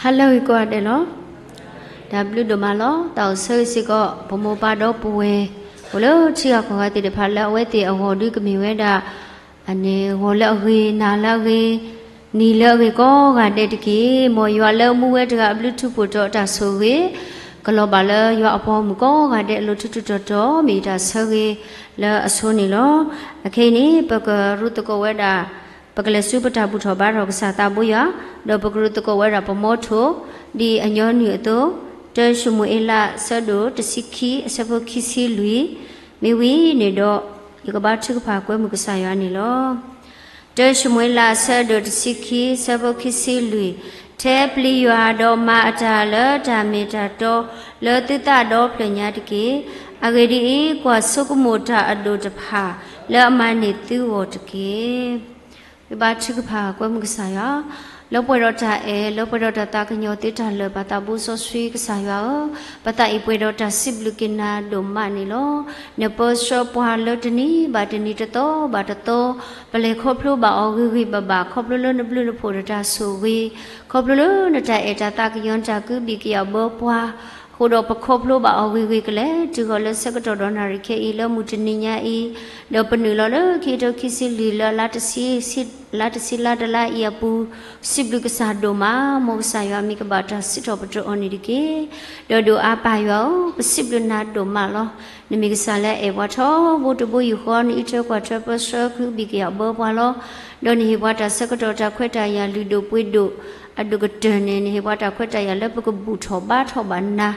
တၢ်လၢဂ့ၤကိးဂၤဒဲးလီၤ. တၢ်ဘျုးဒိၣ်မးလီၤ. တၢ်အိၣ်ဆၢဂ့ၤစ့ၢ်ကီး ပမိၢ်ပၢ်ဒီပုၢ်ဝဲၢ် အိၣ်လၢထံဂၤကီၢ်ဂၤသ့ၣ်တဖၣ်လၢအဝဲသ့ၣ်အဂီၢ်ဒုးကမ့ၢ်ဝဲဒၣ် အန့ၣ်ဂီၤလၢအဂ့ၤ, နၤလၢအဂ့ၤ, နံၤလၢအဂ့ၤကိးဂၤဒဲးတက့ၢ်. မ်ယွၤလၢအမူဝဲတဂၤအဘျုးထူးဖှိၣ်ထီၣ်အတၢ်ဆိၣ်ဂ့ၤ ကလီၤဘၣ်လၢယွၤအပှၤဂီၢ်မုၢ်ကိးဂၤဒဲးအလိၤထူးထူးတီၤတီၤ မ့ၢ်ယတၢ်ဆၢဂ့ၤလၢအဆိန့ၣ်လီၤ. အခဲအံၤန့ၣ် ပကရူးသကိးဝဲဒၣ် ပကလဲၤဆူပတၢ်ဘူၣ်ထီၣ်ဘါထီၣ်ကစၢ်သးဘိယွၤ, ဒီးပကရူးသကိးဝဲဒၣ်ပမီထိၣ် ဒ်အညီနုၢ်အသိး, တၢၡမူၤအ့လး အဆၢဒိၣ်တဆံခံ အဆၢဖိခံဆံလွံၢ်, မ့ၢ်ဝံၤန့ၣ်ဒီး ယကဘါထုကဖၣ်ကွဲမုာ်ကစၢ်ယွၤန့ၣ်လီၤ. တၢၡမူၤအ့လး အဆၢဒိၣ်တဆံခံ အဆၢဖိခံဆံလွံၢ်, ထဲပျံၤယွၤဒီးမၤအတၢ်လၢတၢ်မ့ၢ်တၢ်တီ လၢသုသးဒီဖျၢၣ်ညါတက့ၢ်. အဂ့ၢ်ဒ်အံၤ, ကွၢ်ဆိကမိၣ်တၢ်အဒိၣ်တဖၣ် လၢအမၤန့ၢ်သုဂီၢ်တက့ၢ်. ပဘါထုကဖၣ်ကွဲမုာ်ကစၢ်ယွၤ, လၢပှဲၤဒီးတၢ်အဲၣ်, လၢပှဲၤဒီးတၢ်သးကညီၤသ့တၢ်လၢာ် ပၢ်သးဘိစီဆှံကစၢ်ယွၤဧၢ, ပသးအံၤပှဲၤဒီးတၢ်စံးဘျုးက့ၤနၤဒိၣ်မးန့ၣ်လီၤ. နပၢဆှၢပှၤလၢတနံၤဘၣ်တနံၤ တသီဘၣ်တသီ, ပလဲၤခီဖျိဘၣ်အီၤဂ့ၤဂ့ၤဘၣ်ဘၣ် ခီဖျိလၢနဘျုးနဖှိၣ်နတၢ်ဆိၣ်ဂ့ၤ, ခီဖျိလၢနတၢ်အဲၣ်တၢ်သးကညီၤ နတၢ်ကူဘံၣ်ကယာ်ဘၢပှၤ, အဃိဒီးပခီဖျိဘၣ်အီၤဂ့ၤဂ့ၤ ကလဲၤတုၤဃီၤလၢဆၢကတီၢ်ဒီးနၣ်ရံၣ်ခဲအံၤ လၢမုၢ်တနံၤညါအံၤ, ဒီးပနုာ်လီၤလၢခံကထိခံဆံလွံၢ် လၢ လါတဆံလါတလါအံၤအပူၤ, စံးဘျုးကစၢ်ဒိၣ်မး, မ်ကစၢ်ယွၤမ့ၢ်ကဘၣ်တၢ်စံးထီၣ်ပတြၢၤအီၤန့ၣ်တက့ၢ်. ဒီးဒိၣ်အါပၢ်ယွၤဧၢ, ပစံးဘျုးနၤဒိၣ်မးလီၤ. နမ့ၢ်ကစၢ်လၢအအဲၣ်ပှၤထီဘိတဘိယူၢ်ဃီ, နအံးထွဲကွၢ်ထွဲပၢဆှၢကူဘံၣ်ကယာ်ဘၢပှၤလီၤ. ဒီးနဟ့ၣ်ပှၤတၢ်ဆၢကတီၢ်တၢ်ခွဲးတၢ်ယာ်လုၢ်ဒိၣ်ပှ့ၤဒိၣ် အဒိၣ်ကတၢၢ်န့ၣ် နဟ့ၣ်ပှၤတၢ်ခွဲးတၢ်ယာ်လၢပကဘူၣ်ထီၣ်ဘါထီၣ်ဘၣ်နၤ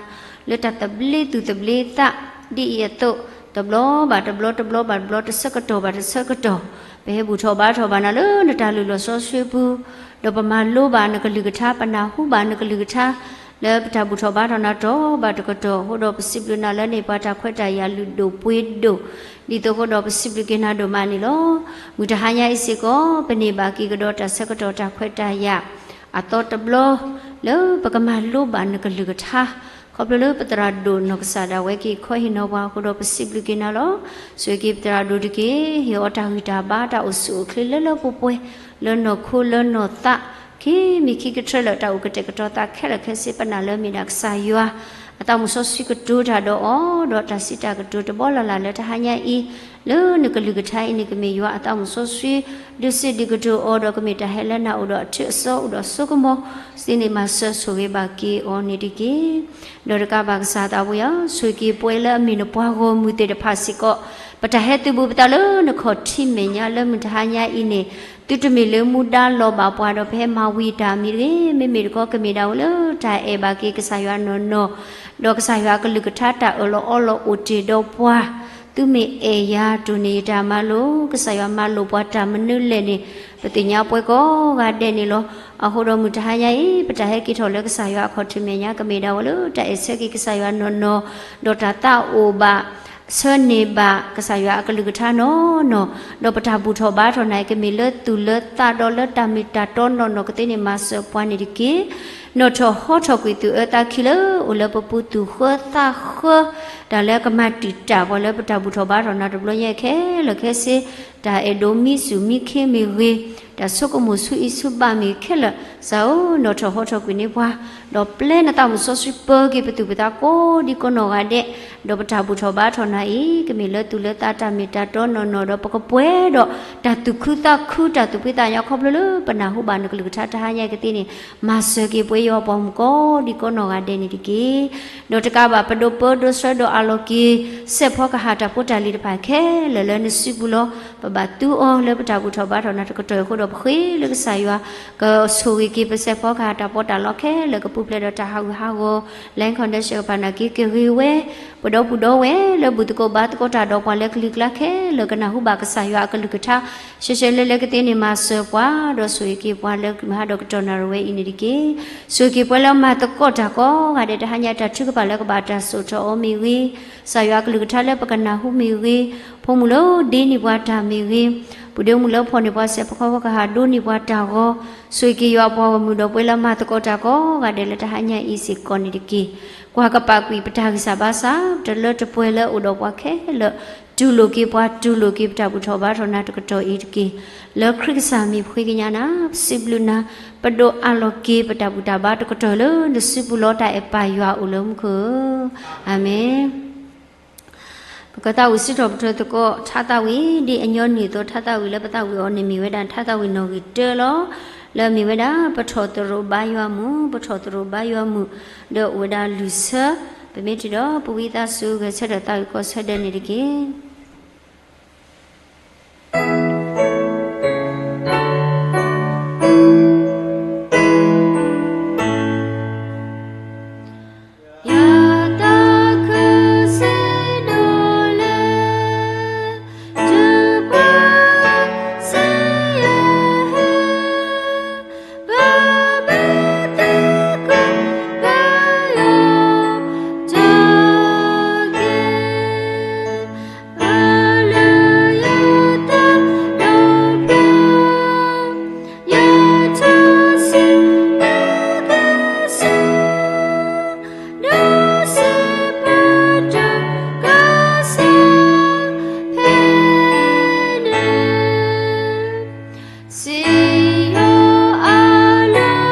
လၢတၢ်သဘျ့သူၣ်သဘျ့သး ဒ်အံၤအသိး, တဘျီဘၣ်တဘျီ, တဘျီဘၣ်တဘျီ, တဆၢကတီၢ်ဘၣ်တဆၢကတီၢ်, ပဟဲဘူၣ်ထီၣ်ဘါထီၣ်ဘၣ်နၤလၢနတၢ်လုၢ်လီၢ်စီဆှံပူၤ, ဒီးပမၤလိဘၣ်နကလုၢ်ကထါ, ပနၢ်ဟူဘၣ်နကလုၢ်ကထါ လၢပတၢ်ဘူၣ်ထီၣ်ဘါထီၣ်နၤတီၤဘၣ်တကတီၢ်အဃိဒီး ပစံးဘျုးနၤလၢနဟ့ၣ်ပှၤတၢ်ခွဲးတၢ်ယာ်လုၢ်ဒိၣ်ပှ့ၤဒိၣ် ဒ်သိးအဃိဒီး ပစံးဘျုးက့ၤနၤဒိၣ်မးန့ၣ်လီၤ. မုၢ်တဟါညါအံၤစ့ၢ်ကီး ပန့ၢ်ဘၣ်က့ၤကဒီးတၢ်ဆၢကတီၢ်တၢ်ခွဲးတၢ်ယာ် အသီတဘျီ လၢပကမၤလိဘၣ်နကလုၢ်ကထါ, ခီဖျိလၢပသရၣ်ဒိၣ်နီၢ်ကစၢ်ဒၣ်ဝဲက့ၤခီဟ့ၣ်နီၤပှၤအဃိဒီး ပစံးဘျုးက့ၤနၤလီၤ. ဆိၣ်ဂ့ၤက့ၤပသရၣ်ဒိၣ်တက့ၢ်. ဟ့ၣ်အီၤတၢ်ဂံၢ်တၢ်ဘါ တၢ်အိၣ်ဆူၣ်အိၣ်ချ့လၢလၢပှဲၤပှဲၤ လၢနီၢ်ခိလၢနီၢ်သး ခံမံၤခံကတြၢလၢတၢ်အိၣ်ကတဲာ်ကတီၤသးခဲလၢာ်ခဲဆ့ ပနာ်လၢမ့ၢ်ဒၣ်ကစၢ်ယွၤ အသးမုၣ်စီဆှံကတိၤတၢ်ဒီးအီၤ, ဒီးတၢ်စံးတၢ်ကတိၤတဘီလၢ်လၢ်လၢတဟါညါအံၤ လၢနကလုၢ်ကထါအံၤန့ၣ် ကမ့ၢ်ယွၤအသးမုၣ်စီဆှံ ဒုးစံးဒုးကတိၤအီၤ ဒီးကမ့ၢ်တၢ်ဟဲလၢနၤအိၣ်ဒီးအထူအစီအိၣ်ဒီးဆိကမိၣ် သ့န့ၣ်မၤစၢၤဆိၣ်ဂ့ၤဘၣ်က့ၤအီၤန့ၣ်တက့ၢ်. ဒီးတကးဘၣ်ကစၢ်သးဘိယွၤ ဆိၣ်ဂ့ၤက့ၤပဝဲလၢအမ့ၢ်နပှၤဂီၢ်မုၢ်သ့ၣ်တဖၣ်စ့ၢ်ကီး ပတၢ်ဟဲသုးဘူးပသးလၢနခီၣ်ထံးမဲာ်ညါလၢမုၢ်တဟါညါအံၤန့ၣ် သုတမ့ၢ်လၢမူဒါလီၤဘၣ်ပှၤဒီးပဟဲမၤဝံၤတၢ်မံၤတဂ့ၤ, မ့မ့ၢ်တခီကမ့ၢ်ဒၣ်ဝဲလၢတၢ်အဲၣ်ဘၣ်က့ၤကစၢ်ယွၤနီၢ်နီၢ်, ဒီးကစၢ်ယွၤအကလုၢ်ကထါတၢ်အၢၣ်လီၤအီလီၤအိၣ်တ့ၢ်ဒီးပှၤ, သုမ့ၢ်အဲၣ်ယၤတိၢ်န့ၢ်ယတၢ်မၤလိာ်, ကစၢ်ယွၤမၤလိာ်ပှၤတၢ်မနုၤလဲၣ်န့ၣ် ပသ့ၣ်ညါပှဲၤကိးဂၤဒဲးန့ၣ်လီၤ. အဃိဒီးမုၢ်တဟါညါအံၤ ပတၢ်ဟဲက့ၤထီၣ်လၢကစၢ်ယွၤအခီၣ်ထံးမဲာ်ညါ ကမ့ၢ်ဒၣ်ဝဲလၢတၢ်အဲၣ်ဆၢက့ၤကစၢ်ယွၤနီၢ်နီၢ်, ဒီးတၢ်သးအိၣ်ဘၣ် ဆၢန့ၢ်ဘၣ်ကစၢ်ယွၤအကလုၢ်ကထါနီၢ်နီၢ်, ဒီးပတၢ်ဘူၣ်ထီၣ်ဘါထီၣ်နၤအံၤ ကမ့ၢ်လၢသူၣ်လၢသးဒီးလၢတၢ်မ့ၢ်တၢ်တီနီၢ်နီၢ်ကသ့န့ၣ် မၤစၢၤပှၤန့ၣ်တက့ၢ်. နီၣ်ထီၣ်ဟီထီၣ်ကွံာ်သူၣ်အၢသးခံလၢအိၣ်လၢပပူၤ သူၣ်ဃၢသးဃၢ တၢ်လၢကမၤတံာ်တာ်ပှၤလၢပတၢ်ဘူၣ်ထီၣ်ဘါထီၣ်နၤတဘျီညါခဲလၢာ်ခဲဆ့, တၢ်အဲၣ်ဒိးမံဆူၣ်မံခ့မ့ၢ်ဂ့ၤ, တၢ်ဆိကမိၣ်ဆူအံၤဆူဘၣ်မ့ၢ်ခဲလၢာ်, ကစၢ်ဧၢ, နီၣ်ထီၣ်ဟီထီၣ်ကွံာ်န့ၢ်ပှၤ, ဒီးပျဲနသးမုၣ်စီဆှံပၢက့ၤပသူၣ်ပသးကိးဒံကိးနီၢ်ဂၤဒဲး, ဒီးပတၢ်ဘူၣ်ထီၣ်ဘါထီၣ်နၤအံၤ ကမ့ၢ်လၢသူၣ်လၢသးတၢ်မ့ၢ်တၢ်တီနီၢ်နီၢ်, ဒီးပကပှဲၤဒီးတၢ်သူၣ်ခုသးခု တၢ်သူၣ်ဖှံသးညီ ခီဖျိလၢပနၢ်ဟူဘၣ်နကလုၢ်ကထါတဟါညါကသ့န့ၣ် မၤစၢၤက့ၤပှဲၤယွၤပှၤမုၣ်ကိးဒံကိးနီၢ်ဂၤဒဲးန့ၣ်တက့ၢ်. ဒီးတကးဘၣ် ပဒိးပၢဒိးဆှၢဒီးအးလီၤက့ၤ စဲးဖီကဟၣ်တၢ်ဖိတၢ်လံၤတဖၣ်ခဲလၢာ်လၢနစုပူၤလီၤ. ပဘၣ်သူအီၤလၢပတၢ်ဘူၣ်ထီၣ်ဘါထီၣ်နၤတကတီၢ်အံၤအဃိဒီး ပဃ့လၢကစၢ်ယွၤ ကဆိၣ်ဂ့ၤက့ၤပစဲးဖီကဟၣ်တၢ်ပီးတၢ်လီခဲလၢာ် ကပူၤဖျဲးဒီးတၢ်ဟးဂူာ်ဟးဂီၤ လၢ condition တဖၣ်နာ်က့ ကဂ့ၤဝဲ ပဒီပုၢ်ဒီဝဲၢ်လၢဘူၣ်သကိးဘါသကိးတၢ်ဒီးပှၤလၢကလံၤကျါခဲလၢာ် ကနၢ်ဟူဘၣ်ကစၢ်ယွၤအကလုၢ်ကထါ ရှဲရှဲလဲလဲကသ့န့ၣ် မၤစၢၤပှၤ ဒီးဆိၣ်ဂ့ၤက့ၤပှၤလၢမုၢ်ဟါဒီးကတီၢ်နၣ်ရံၣ်ဝဲအံၤန့ၣ်တက့ၢ်. ဆိၣ်ဂ့ၤက့ၤပှၤလၢမၤသကိးတၢ်ကိးဂၤဒဲး တဟါညါတၢ်ထုကဖၣ်လၢကဘၣ်တၢ်စိာ်ထီၣ်အီၤမ့ၢ်ဂ့ၤ, ကစၢ်ယွၤအကလုၢ်ကထါလၢပကနၢ်ဟူမ့ၢ်ဂ့ၤ, ဖိမုၣ်လၢဒ့န့ၢ်ပှၤတၢ်မ့ၢ်ဂ့ၤ, ပုၢ်ဒ့မုၣ်လၢဖီၣ်န့ၢ်ပှၤစဲးဖီကဟၣ်ဒိးန့ၢ်ပှၤတၢ်ဂီၤ, ဆိၣ်ဂ့ၤက့ၤယွၤအပှၤဂီၢ်မုၢ်ဒီးပှဲၤလၢမၤသကိးတၢ်ကိးဂၤဒဲးလၢတဟါညါအံၤစ့ၢ်ကီးန့ၣ်တက့ၢ်. ကွၢ်ကပာ်ကွံာ်ပတၢ်ဂံၢ်စၢ်ဘါစၢ် တလၢတပှဲၤလၢအိၣ်ဒီးပှၤခဲလၢာ် တူၢ်လိာ်က့ၤပှၤ တူၢ်လိာ်က့ၤပတၢ်ဘူၣ်ထီၣ်ဘါထီၣ်နၤတကတီၢ်အံၤတက့ၢ်. လၢခရံာ်ကစၢ်မံၤဖှ့ကညးနၤ, ပစံးဘျုးနၤ, ပဒိးအးလီၤက့ၤပတၢ်ဘူၣ်တၢ်ဘါတကတီၢ်လၢနစုပူၤလီၤတၢ်အဲၣ်ပၢ်ယွၤအိၣ်လၢမူခိၣ်ဧၢ, အၤမ့ၣ်. ပကသးဝံၣ်စံးထီၣ်ပတြၢၤသကိး ထါသးဝံၣ် ဒ်အညီနုၢ်အသိး ထါသးဝံၣ်လၢပသးဝံၣ်အီၤန့ၣ်မ့ၢ်ဝဲဒၣ် ထါသးဝံၣ်နီၣ်ဂံၢ်တၢလီၤ. လၢအမ့ၢ်ဝဲဒၣ် ပထီၣ်သရိာ်ဘါယွၤမုၢ်, ပထီၣ်သရိာ်ဘါယွၤမုၢ်, ဒီးအိၣ်ဝဲဒၣ်လွံၢ်ဆၢ, ပမ့ၢ်ထံၣ်ဒီး ပဝံသးစူၤဂဲၤဆၢထၢၣ်သးဝံၣ်ကီၢ်ဆၢဒၢးန့ၣ်တက့ၢ်. ယသးခုစံးဒိၣ်လၢ တုၤပှၤစံးယဟဲ ပဘၣ်သကိးပယီၤတၢ်က့ၤ အလၢယသးဒီဖျၢၣ် ယထါစံးကစၢ် ဒီးစံးပတြၢၤကစၢ်ဖဲန့ၣ် စံယိၤအလၢ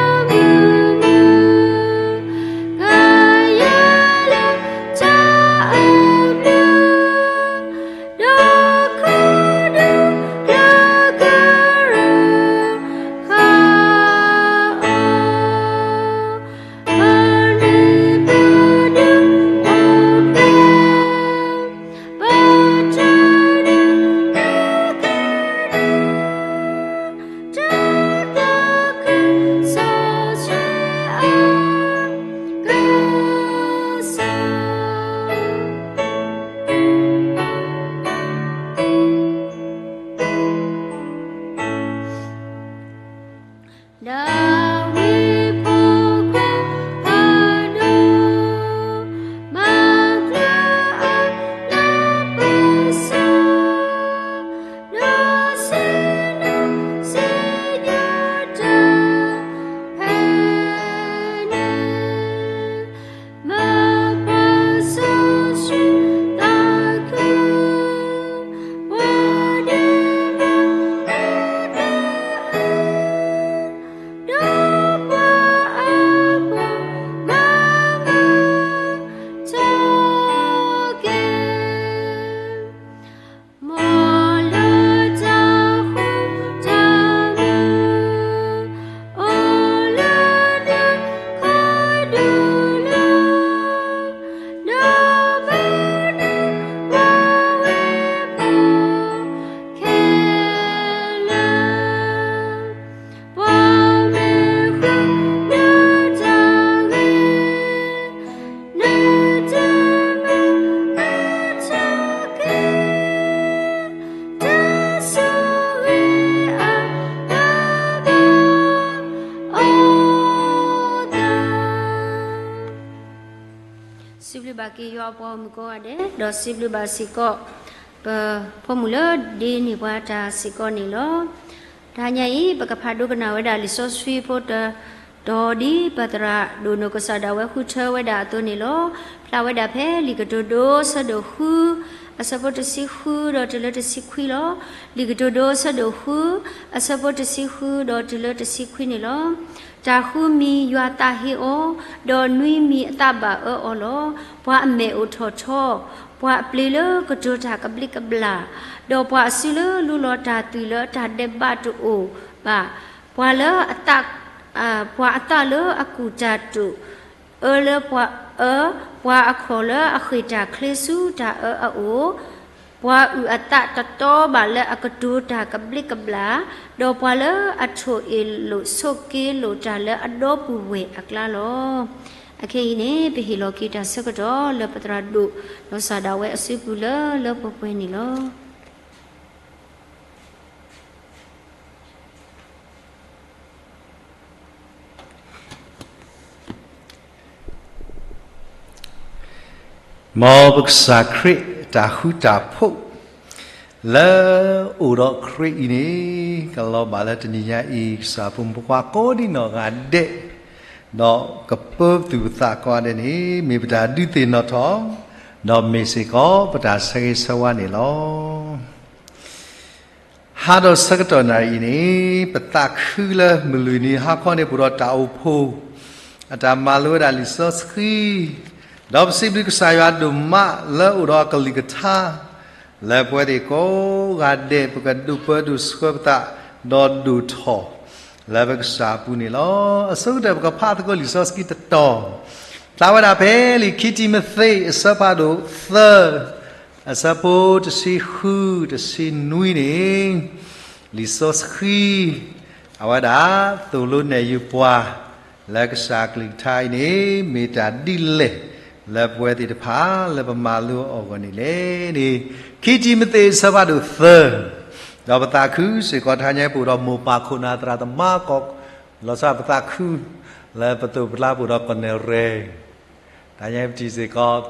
မုၢ်မုၢ် ကယဲၢ်လၢတၢ်အဘျုး ဒီးခိၣ်ဒူလၢကရၢၢ်ဃာ်အီၤ အန့ၣ်ပဒုးအိၣ်ဖျဲၣ် ပတၢ်ဒုးနုာ်ကဲဒုး တၢ်သးခုစီဆှံအကစၢ် ဒၤဝံးဖိခွါ ဖးဒိၣ် မၤကျၢၤအလၤကပီၤစၢ် ဒီးစံးနုာ်စံယိၤတၢ်ဖဲန့ၣ် မၤပှၤစီဆှံသးခု ပှၤဒဲးဘးလၢသးအၢ ဒီးပှၤအပှၤမၤမၤထီၣ်က့ၤ မ်လၢတၢ်ဃူတၢ်မုာ် အိၣ်လၢနခိၣ်ဒူလီၤ ဒီးဘၣ်နပှၤဝ့ၢ်ဖိခဲလၢာ် ပှၤမ့ၢ်ဃုနတၢ်ဂ့ၤ နတၢ်မၤအါထီၣ်က့ၤ တၢ်ဆိၣ်ဂ့ၤအဘၣ်ဘၣ်အီၤသး စံးဘျုးဘၣ်က့ၤယွၤအပှၤဂီၢ်မုၢ်ကိးဂၤဒဲး ဒီးစံးဘျုးဘၣ်စ့ၢ်ကီး ပဖိမုၣ်လၢဒ့န့ၢ်ပှၤတၢ်စ့ၢ်ကီးန့ၣ်လီၤ. တဟါညါအံၤ ပကဖးဒိကနၣ်ဝဲဒၣ်လံာ်စီဆှံဖိတတီၤ ဒ်ပသရၣ်ဒိၣ်နိၣ်ကစၢ်ဒၣ်ဝဲဃုထၢဝဲဒၣ်အသိးန့ၣ်လီၤ. ဖျါဝဲဒၣ်ဖဲလံာ်ကတိၤဒိ အဆၢဒိၣ်ဃု အဆၢဖိတဆံဃုဒီးတုၤလၢတဆံခွံလီၤ. လံာ်ကတိၤဒိ အဆၢဒိၣ်ဃု အဆၢဖိတဆံဃုဒီးတုၤလၢတဆံခွံန့ၣ်လီၤ. တၢ်ဃုမံၤယွၤသးဟ့အီၤ, ဒီးနွံမံၤအသးဘၣ်အၢအီၤလီၤ. ပှၤအမဲာ်အိၣ်ထီၣ်ထီ, ပှၤအပျ့ၤလၢကတိၤတၢ်ကဘျံးကဘျၣ်, ဒီးပှၤအစုလၢလူလီၤတၢ်သွံၣ်လၢတၢ်ဒဲးဘးတအိၣ်ဘၣ်, ပှၤလၢအသး ပှၤအသးလၢအကူၣ်တၢ်တိာ် အၢလၢပှၤအၢ, ပှၤအခီၣ်လၢအဃ့ၢ်တၢ်ချ့ဆူတၢ်အၢအအိၣ်, ပှၤအုၣ်အသးတတီဘၣ်လၢအကတိၤတၢ်ကဘျံးကဘျၣ်, ဒီးပှၤလၢအထိၣ်အ့ၣ်လိာ်ဆိးက့လိာ်တၢ်လၢအဒီပုၢ်ဝဲၢ်အကျါလီၤ. အခဲအံၤန့ၣ် ပဟ့ၣ်လီၤက့ၤတၢ်ဆၢကတီၢ်လၢပသရၣ်ဒိၣ်နီၢ်ကစၢ်ဒၣ်ဝဲအစုပူၤလၢလၢပှဲၤပှဲၤန့ၣ်လီၤ. မ်ပကစၢ်ခရံာ်တၢ်ဃူတၢ်ဖိး လၢအိၣ်ဒီးခရံာ်အံၤန့ၣ် ကလီၤဘၣ်လၢတနံၤညါအံၤ ကစၢ်ဖိမုၣ်ဖိခွါကိးဒံနီၢ်ဂၤဒဲး, ဒီးကပၢပသူၣ်ပသးကိးဂၤဒဲးန့ၣ် မ့ၢ်ပတၢ်ဒုးသ့ၣ်နီၣ်ထီၣ် ဒီးမ့ၢ်စ့ၢ်ကီးပတၢ်ဆၢဂ့ၤဆၢဝါန့ၣ်လီၤ. ဟါဒီးဆၢကတီၢ်နၣ်ရံၣ်အံၤန့ၣ် ပသးခုလၢမုၢ်လွံၢ်နံၤဟါခီန့ၣ် ပအိၣ်ဒီးတၢ်အိၣ်ဖှိၣ် အတၢ်မၤလိဝဲဒၣ်လံာ်စီဆှံ, ဒီးပစံးဘျုးကစၢ်ယွၤဒိၣ်မးလၢအိၣ်ဒီးအကလုၢ်ကထါ လၢပဝဲသ့ၣ်ကိးဂၤဒဲး ပကဒိၣ်ပၢဒိၣ်ဆှၢပသး ဒီးဒိၣ်ထီၣ် လၢပကစၢ်အပူၤန့ၣ်လီၤ. အဆိကတၢၢ်ပကဖးသကိးလံာ်စီဆှံတတီၤ, ဖျါဝဲဒၣ်ဖဲလံာ်ခံတံၤမသ့း အဆၢဖးဒိၣ်သၢ, အဆၢဖိတဆံဃု တဆံနွံန့ၣ်, လံာ်စီဆှံ အဝဲဒၣ် သိၣ်လိနဲၣ်ယုာ်ပှၤ လၢကစၢ်ကလုၢ်ကထါအံၤန့ၣ် မ့ၢ်တၢ်ဒ်လဲၣ် လၢပဝဲသ့ၣ်တဖၣ် လၢပမၤလိအီၤအဂီၢ်န့ၣ်လဲၣ်န့ၣ်, ခံတံၤမသ့း အဆၢဖးဒိၣ်သၢ, ဒီးပသးခုစ့ၢ်ကီး တဟါညါအံၤ ပအိၣ်ဒီးမိၢ်ပၢ်ခိၣ်နၢ်သရၣ်သမါကီၢ်, လီၤဆီပသးခု လၢပသိၣ်ပကျါ ပအိၣ်ဒီးကီၢ်နဲၣ်ရဲၣ် တဟါညါအံၤ ပထံၣ်စ့ၢ်ကီး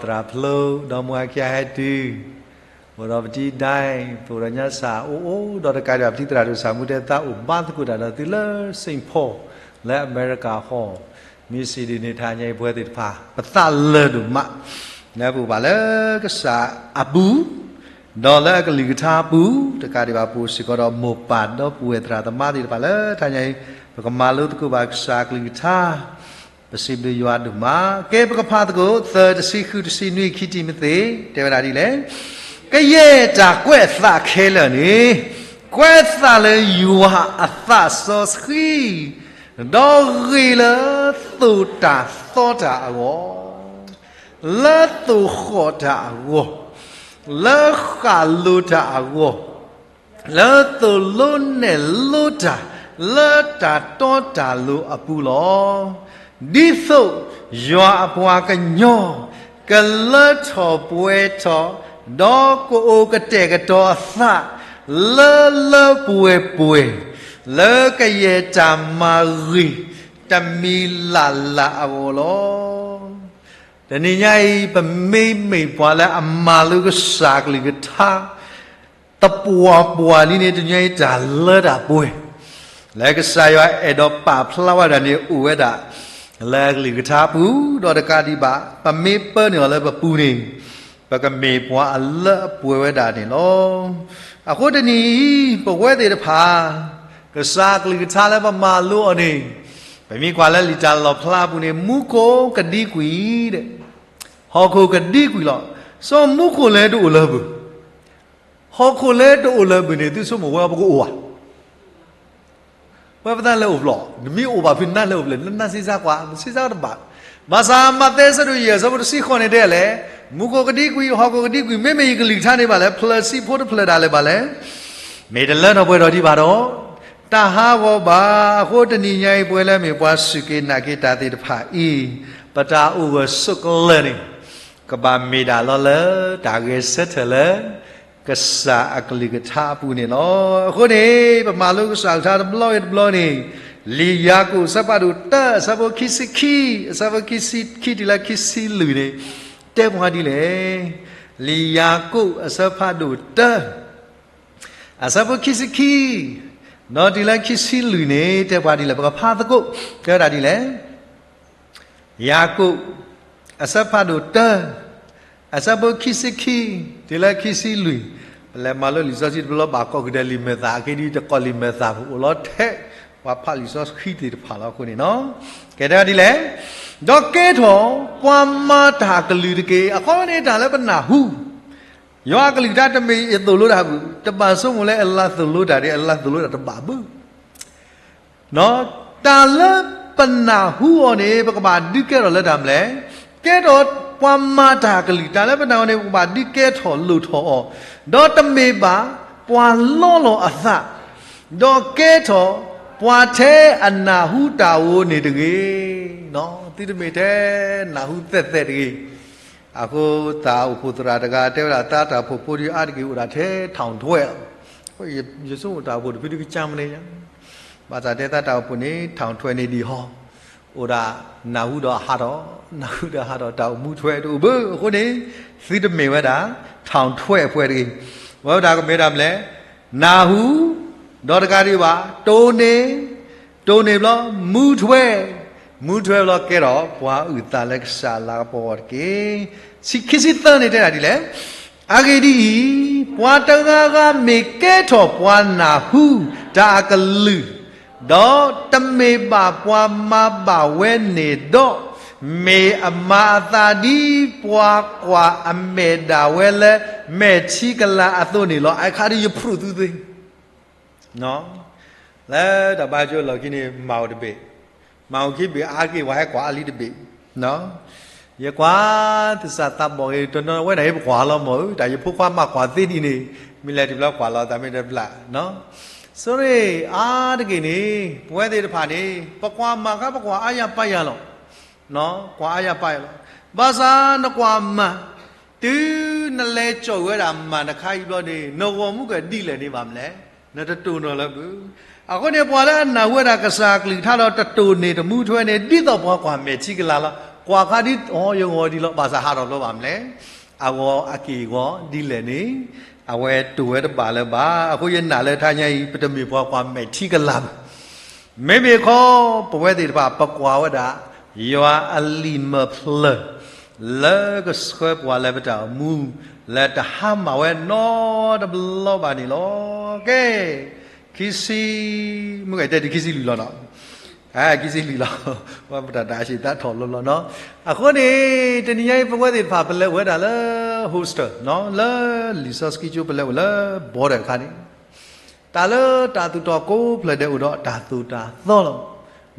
သရၣ်ဖျိ ဒီးမိၢ်အခံဂၤဟဲတုၤ, အိၣ်ဒီးပတံၤဒဲ, ပအိၣ်ဒီးညါစၢ်အိၣ်အိၣ်ဒီးတကးဒံးဘၣ် ပတံၤသရၣ်ဒိၣ်စၢ်မူတဲသးအိၣ်ဘါသကိးတၢ်ဒီးသုလၢ Saint Paul လၢအမဲရကၤဟီၣ်, မ့ၢ်စံးဒ်န့ၣ် တဟါညါအံၤ ပဝဲသ့ၣ်တဖၣ် ပသးလၢာ်ဒိၣ်မး လၢပအိၣ်ဘၣ်လၢကစၢ်အပူၤ ဒီးလၢအကလုၢ်ကထါအပူၤ တကးဒံးဘၣ် ပအိၣ်စ့ၢ်ကီးဒီးမိၢ်ပၢ်ဒီပုၢ်ဝဲၢ်သရၣ်သမါသ့ၣ်တဖၣ်လၢ တဟါညါအံၤ ပကမၤလိသကိးဘၣ်ကစၢ်အကလုၢ်ကထါ ပစံးဘျုးယွၤဒိၣ်မး. ကဲ ပကဖးသကိး သၢ တဆံဃု တဆံနွံ ခံတံၤမသ့း တဲဝဲဒၣ်ဒ်လဲၣ်, ကယဲၢ်တၢ်ကွဲးအသးခဲလၢာ်န့ၣ် ကွဲးအသးလၢယွၤအသးစီဆှံ, ဒီးဂ့ၤလၢသိၣ်တၢ်သီတၢ်အဂီၢ်, လၢသိၣ်ဃီၣ်တၢ်အဂီၢ်, လၢဃၣ်လိၤတၢ်အဂီၢ်, လၢသိၣ်လိနဲၣ်လိတၢ် လၢတၢ်တီတၢ်လိၤအပူၤလီၤ. ဒ်သိးယွၤအပှၤကညီ ကလၢထီၣ်ပှဲၤထီၣ် ဒီးကအိၣ်ကတဲာ်ကတီၤအသး လၢလၢပှဲၤပှဲၤ လၢကယဲၢ်တၢ်မၤဂ့ၤတမံၤလၢ်လၢ်အဂီၢ်လီၤ. တနံၤညါအံၤ ပမ့မ့ၢ်ပှၤလၢအမၤလိကစၢ်ကလုၢ်ကထါ သပှၢ်ပှၢ်လံန့ၣ် တနံၤညါအံၤ တၢ်လၢတၢ်ပှဲၤ လၢကစၢ်ယွၤအဲၣ်ဒိးပာ်ဖျါဝဲဒၣ်န့ၣ် အိၣ်ဝဲဒၣ် လၢကလုၢ်ကထါပူၤ ဒီးတကးဒံးဘၣ် ပမ့ၢ်ပၢနုာ်အီၤလၢပပူၤန့ၣ် ပကမ့ၢ်ပှၤအလၢအပှဲၤဝဲဒၣ်န့ၣ်လီၤ. အဃိတနံၤအံၤ ပဝဲသ့ၣ်တဖၣ် ကစၢ်ကလုၢ်ကထါလၢပမၤလိအီၤန့ၣ် ပမ့ၢ်ကွၢ်လၢလံာ်တၢ်လီၣ်ဖျါအပူၤန့ၣ် မူခိၣ်ကဒံကွံာ်ဒီး ဟီၣ်ခိၣ်ကဒံကွံာ်လီၤ. စီၤမူခိၣ်လဲၤတအိၣ်လၢၤဘၣ်, ဟီၣ်ခိၣ်လဲၤတအိၣ်လၢၤဘၣ်န့ၣ် သုဆိကမိၣ်ဝဲပကအိၣ်ဧါ. ပဝဲပသးလဲၤအိၣ်ဖျဲၣ်, နမ့ၢ်အိၣ်ဘၣ်ဖဲနၤလဲၤအိၣ်ဖျဲၣ်, နနၢ်စံးစါကွၢ်, နစံးစါတဘၣ်. ဘၣ်ဆၣ်မးသဲဆၢဒိၣ်ယဲၢ် အဆၢဖိတဆံဃိးန့ၣ်တဲလဲၣ်, မူခိၣ်ကဒံကွံာ်, ဟီၣ်ခိၣ်ကဒံကွံာ်, မ့မ့ၢ်ယကလုၢ်ကထါန့ၣ်ဘၣ်လဲၣ်, ဖျၢၣ်ဆံးဖိတဖျၢၣ်ဒၣ်လဲာ်ဘၣ်လဲၣ်, မ့ၢ်တလၢထီၣ်ပှဲၤထီၣ်ဒံးဘၣ်ဒီး တၢ်ဟးဂီၤဘၣ်. အဃိတနံၤညါအံၤ ပဝဲလၢမ့ၢ်ပှၤစူၢ်က့ၤနာ်က့ၤတၢ်သ့ၣ်တဖၣ်အံၤ, ပတၢ်အိၣ်ဂၢၢ်ဆိးကျၢၤန့ၣ် ကဘၣ်မ့ၢ်ဒၣ်လီၤလၢ တၢ်ဂဲၤဆၢထၢၣ်လၢ ကစၢ်အကလုၢ်ကထါအပူၤန့ၣ်လီၤ. အဃိန့ၣ် ပမၤလိကစၢ်ကလုၢ်ကထါတဘျီဂ့ၤတဘျီန့ၣ်, လံာ်ယၤကိာ်အဆၢဖးဒိၣ်တၢ အဆၢဖိခံဆံခံ, အဆၢဖိခံဆံခံတုၤလၢခံဆံလွံၢ်န့ၣ် တဲပှၤဒ်လဲၣ်. လံာ်ယၤကိာ်အဆၢဖးဒိၣ်တၢ အဆၢဖိခံဆံခံ ဒီးတုၤလၢခံဆံလွံၢ်န့ၣ် တဲပှၤဒ်လဲၣ်, ပကဖးသကိး, တဲဝဲဒၣ်ဒ်လဲၣ်. ယၤကိာ် အဆၢဖးဒိၣ်တၢ အဆၢဖိခံဆံခံ တုၤလၢခံဆံလွံၢ်, ပလဲၤမၤလိလံာ်စီဆှံတဘျီဘၣ်ကိးကဒါလံာ်မဲာ်သၣ်အခံဒ်တကိးလံာ်မဲာ်သၣ် အိၣ်လီၤထဲ ပှၤဖးလံာ်စီဆှံသ့ၣ်တဖၣ်လီၤအဃိန့ၣ်နီၤ. ကဲတဲဝဲဒ်လဲၣ်, ဒီးကဲထီၣ်ပှၤမၤတၢ်ကလုာ်တက့ၢ်. အဃိန့ၣ်တၢ်လၢပနၢ်ဟူ ယွၤအကလုၢ်ကထါတမ့ၢ်အသိၣ်လိတၢ်ဘၣ်, တဘၣ်ဆိကမိၣ်လၢအလၤသိၣ်လိတၢ်ဒ် အလၤသိၣ်လိတၢ်တဘၣ်ဘၣ်. တၢ်လၢပနၢ်ဟူအီၤန့ၣ် ပကဘၣ်ဒုးကဲထီၣ်လၢတၢ်မနုၤလဲၣ်, ကဲထီၣ်ပှၤမၤတၢ်ကလုာ်, တၢ်လၢပနၢ်ဟူန့ၣ် ပကဘၣ်ဒုးကဲထီၣ်လိၣ်ထီၣ်အီၤ, ဒီးတမ့ၢ်ဘၣ်ပှၤလီလီၤအသး, ဒီးကဲထီၣ်ပှၤထဲအနၢ်ဟူတၢ်ဧိၤန့ၣ်တဂ့ၤ. သုတမ့ၢ်ထဲနၢ်ဟူသဲးသဲးတဂ့ၤ. အဃိသးအိၣ်ဖှိၣ်သရၣ်တဂၤတဲဝဲဒၣ် သးတၢ်အိၣ်ဖှိၣ်ဖိဒ်အါတက့ၢ်အိၣ်ဒၣ်ထဲ ထောင်ထွဲ, ယဆိကမိၣ်တၢ်အိၣ်ဖှိၣ်တဖုဒုကစၢ်မနုၤညါ, ဘၣ်ဆၣ်တဲသးတၢ်အိၣ်ဖှိၣ်န့ၣ် ထောင်ထွဲန့ၣ်ဒံးဟီ, အိၣ်ဒၣ်နၢ်ဟူဒီးဟးထီၣ်, နၢ်ဟူဒီးဟးထီၣ် တၢ်အိၣ်မူထွဲတအိၣ်ဘၣ်. အဃိန့ၣ် သုတမ့ၢ်ဝဲဒၣ် ထောင်ထွဲအဖှဲတဂ့ၤ. ဝဲဒၣ်ကမ့ၢ်တၢ်မနုၤလဲၣ်, နၢ်ဟူ, ဒီးတကးဒံးဘၣ် တိၢ်န့ၢ်, တိၢ်န့ၢ်ဘျီ မူထွဲ, မူထွဲလီၤကဲထီၣ်ပှၤအုၣ်သးလၢကစၢ်အလၤကပီၤအဂီၢ်တက့ၢ်. ဆံခံဆံသၢန့ၣ်တဲဒၣ်ဒ်လဲၣ်. အဂ့ၢ်ဒ်အံၤ, ပှၤတဂၤဂၤမ့ၢ်ကဲထီၣ်ပှၤနၢ်ဟူတၢ်အကလုၢ်, ဒီးတမ့ၢ်ဘၣ်ပှၤမၤဘၣ်ဝဲန့ၣ်ဒီး, မ့ၢ်အမၤအသးဒ်ပှၤကွၢ်အမဲာ်ဒၣ်ဝဲလၢမဲာ်ထံကလၤအသိးန့ၣ်လီၤ. အခါဒ်ယဖျိးသုသ့ လၢတၢ်ဘါကၠိလီၢ်ခံန့ၣ် မၤအိၣ်တဘ့ၣ်, မၤအိၣ်ခံဘ့ၣ်အါက့ၢ် ပှၤဟဲကွၢ်အါလံတဘ့ၣ်. ယကွၢ်သးစၢ်သးဘီၣ်ဂ့ၤ တနီၤဝဲဒၣ်ဟဲပကွၢ်လီၤမၢ်ဧၢ, တၢ်ယဖိခွါမၤကွၢ်သ့ဒ်န့ၣ်, မ့ၢ်လဲၤတဘျီကွၢ်လီၤသးမ့ၢ်တဘျီ. စီၤရ့ၣ်အါတက့ၢ်န့ၣ် ပဝဲသ့ၣ်တဖၣ်န့ၣ် ပကွၢ်မၤခါပကွၢ်အါယၤပာ်ယၤလီၤ. ကွၢ်အါယၤပာ်ယၤလီၤ. ဘၣ်ဆၣ်နကွၢ်မၤ တုၤနလဲၤကၠီၣ်ဝဲဒၣ်မၤတခါအံၤဘျီန့ၣ် နဂီၢ်မူကဒ်လဲၣ်န့ၣ်ဘၣ်မလဲၣ်, နတတိၢ်နီၣ်လၢၤဘၣ်. အဃိန့ၣ် ပှၤလၢအနၢ်ဟူဝဲဒၣ်ကစၢ်အကလုၢ်ကထါဒီးတတိၢ်န့ၢ်တမူထွဲန့ၣ် ဒ်သိးပှၤကွၢ်မဲာ်ထံကလၤလီၤ. ကွၢ်ခါဒ်အီၤယဂီၢ်ဒ်လီၤ ဘၣ်ဆၣ်ဟးထီၣ်ဘျီဘၣ်မလဲၣ်, အဂီၢ်အက့ၢ်အဂီၤဒ်လဲၣ်န့ၣ် အဝဲတိၢ်ဝဲတဘၣ်လၢၤဘၣ်. အဃိယနာ်လၢတဟါညါအံၤ ပတမ့ၢ်ပှၤကွၢ်မဲာ်ထံကလၤဘၣ်. မ့မ့ၢ်ခီ ပဝဲသ့ၣ်တဖၣ် ပကွၢ်ဝဲဒၣ် ယွၤအလံာ်မၢဖျၢၣ် လၢကဆှၢပှၤလၢပတၢ်အိၣ်မူ လၢတဟါမၢ်ဝဲနီတဘျီဘၣ်န့ၣ်လီၤ. ကဲ, ခံဆံ, မုၢ်ဂဲၤတဲတုၤခံဆံလွံၢ်လီၤနီၤ, ခံဆံလွံၢ်လီၤ. ပတၢ်တၢ်အစံးသးထီၣ်လီၤလီၤနီၤ. အဃိန့ၣ် တနံၤညါအံၤ ပဝဲသ့ၣ်တဖၣ် ပလဲၤအိၣ်ဝဲဒၣ်လၢ hostel လၢလံာ်စီဆှံကၠိ ပလဲၤအိၣ်လၢ border တခါန့ၣ် တၢ်လၢတၢ်သူၣ်ထီၣ်ကိးဖျၢၣ်ဒဲးအိၣ်ဒီးတၢ်သိၣ်တၢ်သီလီၤ.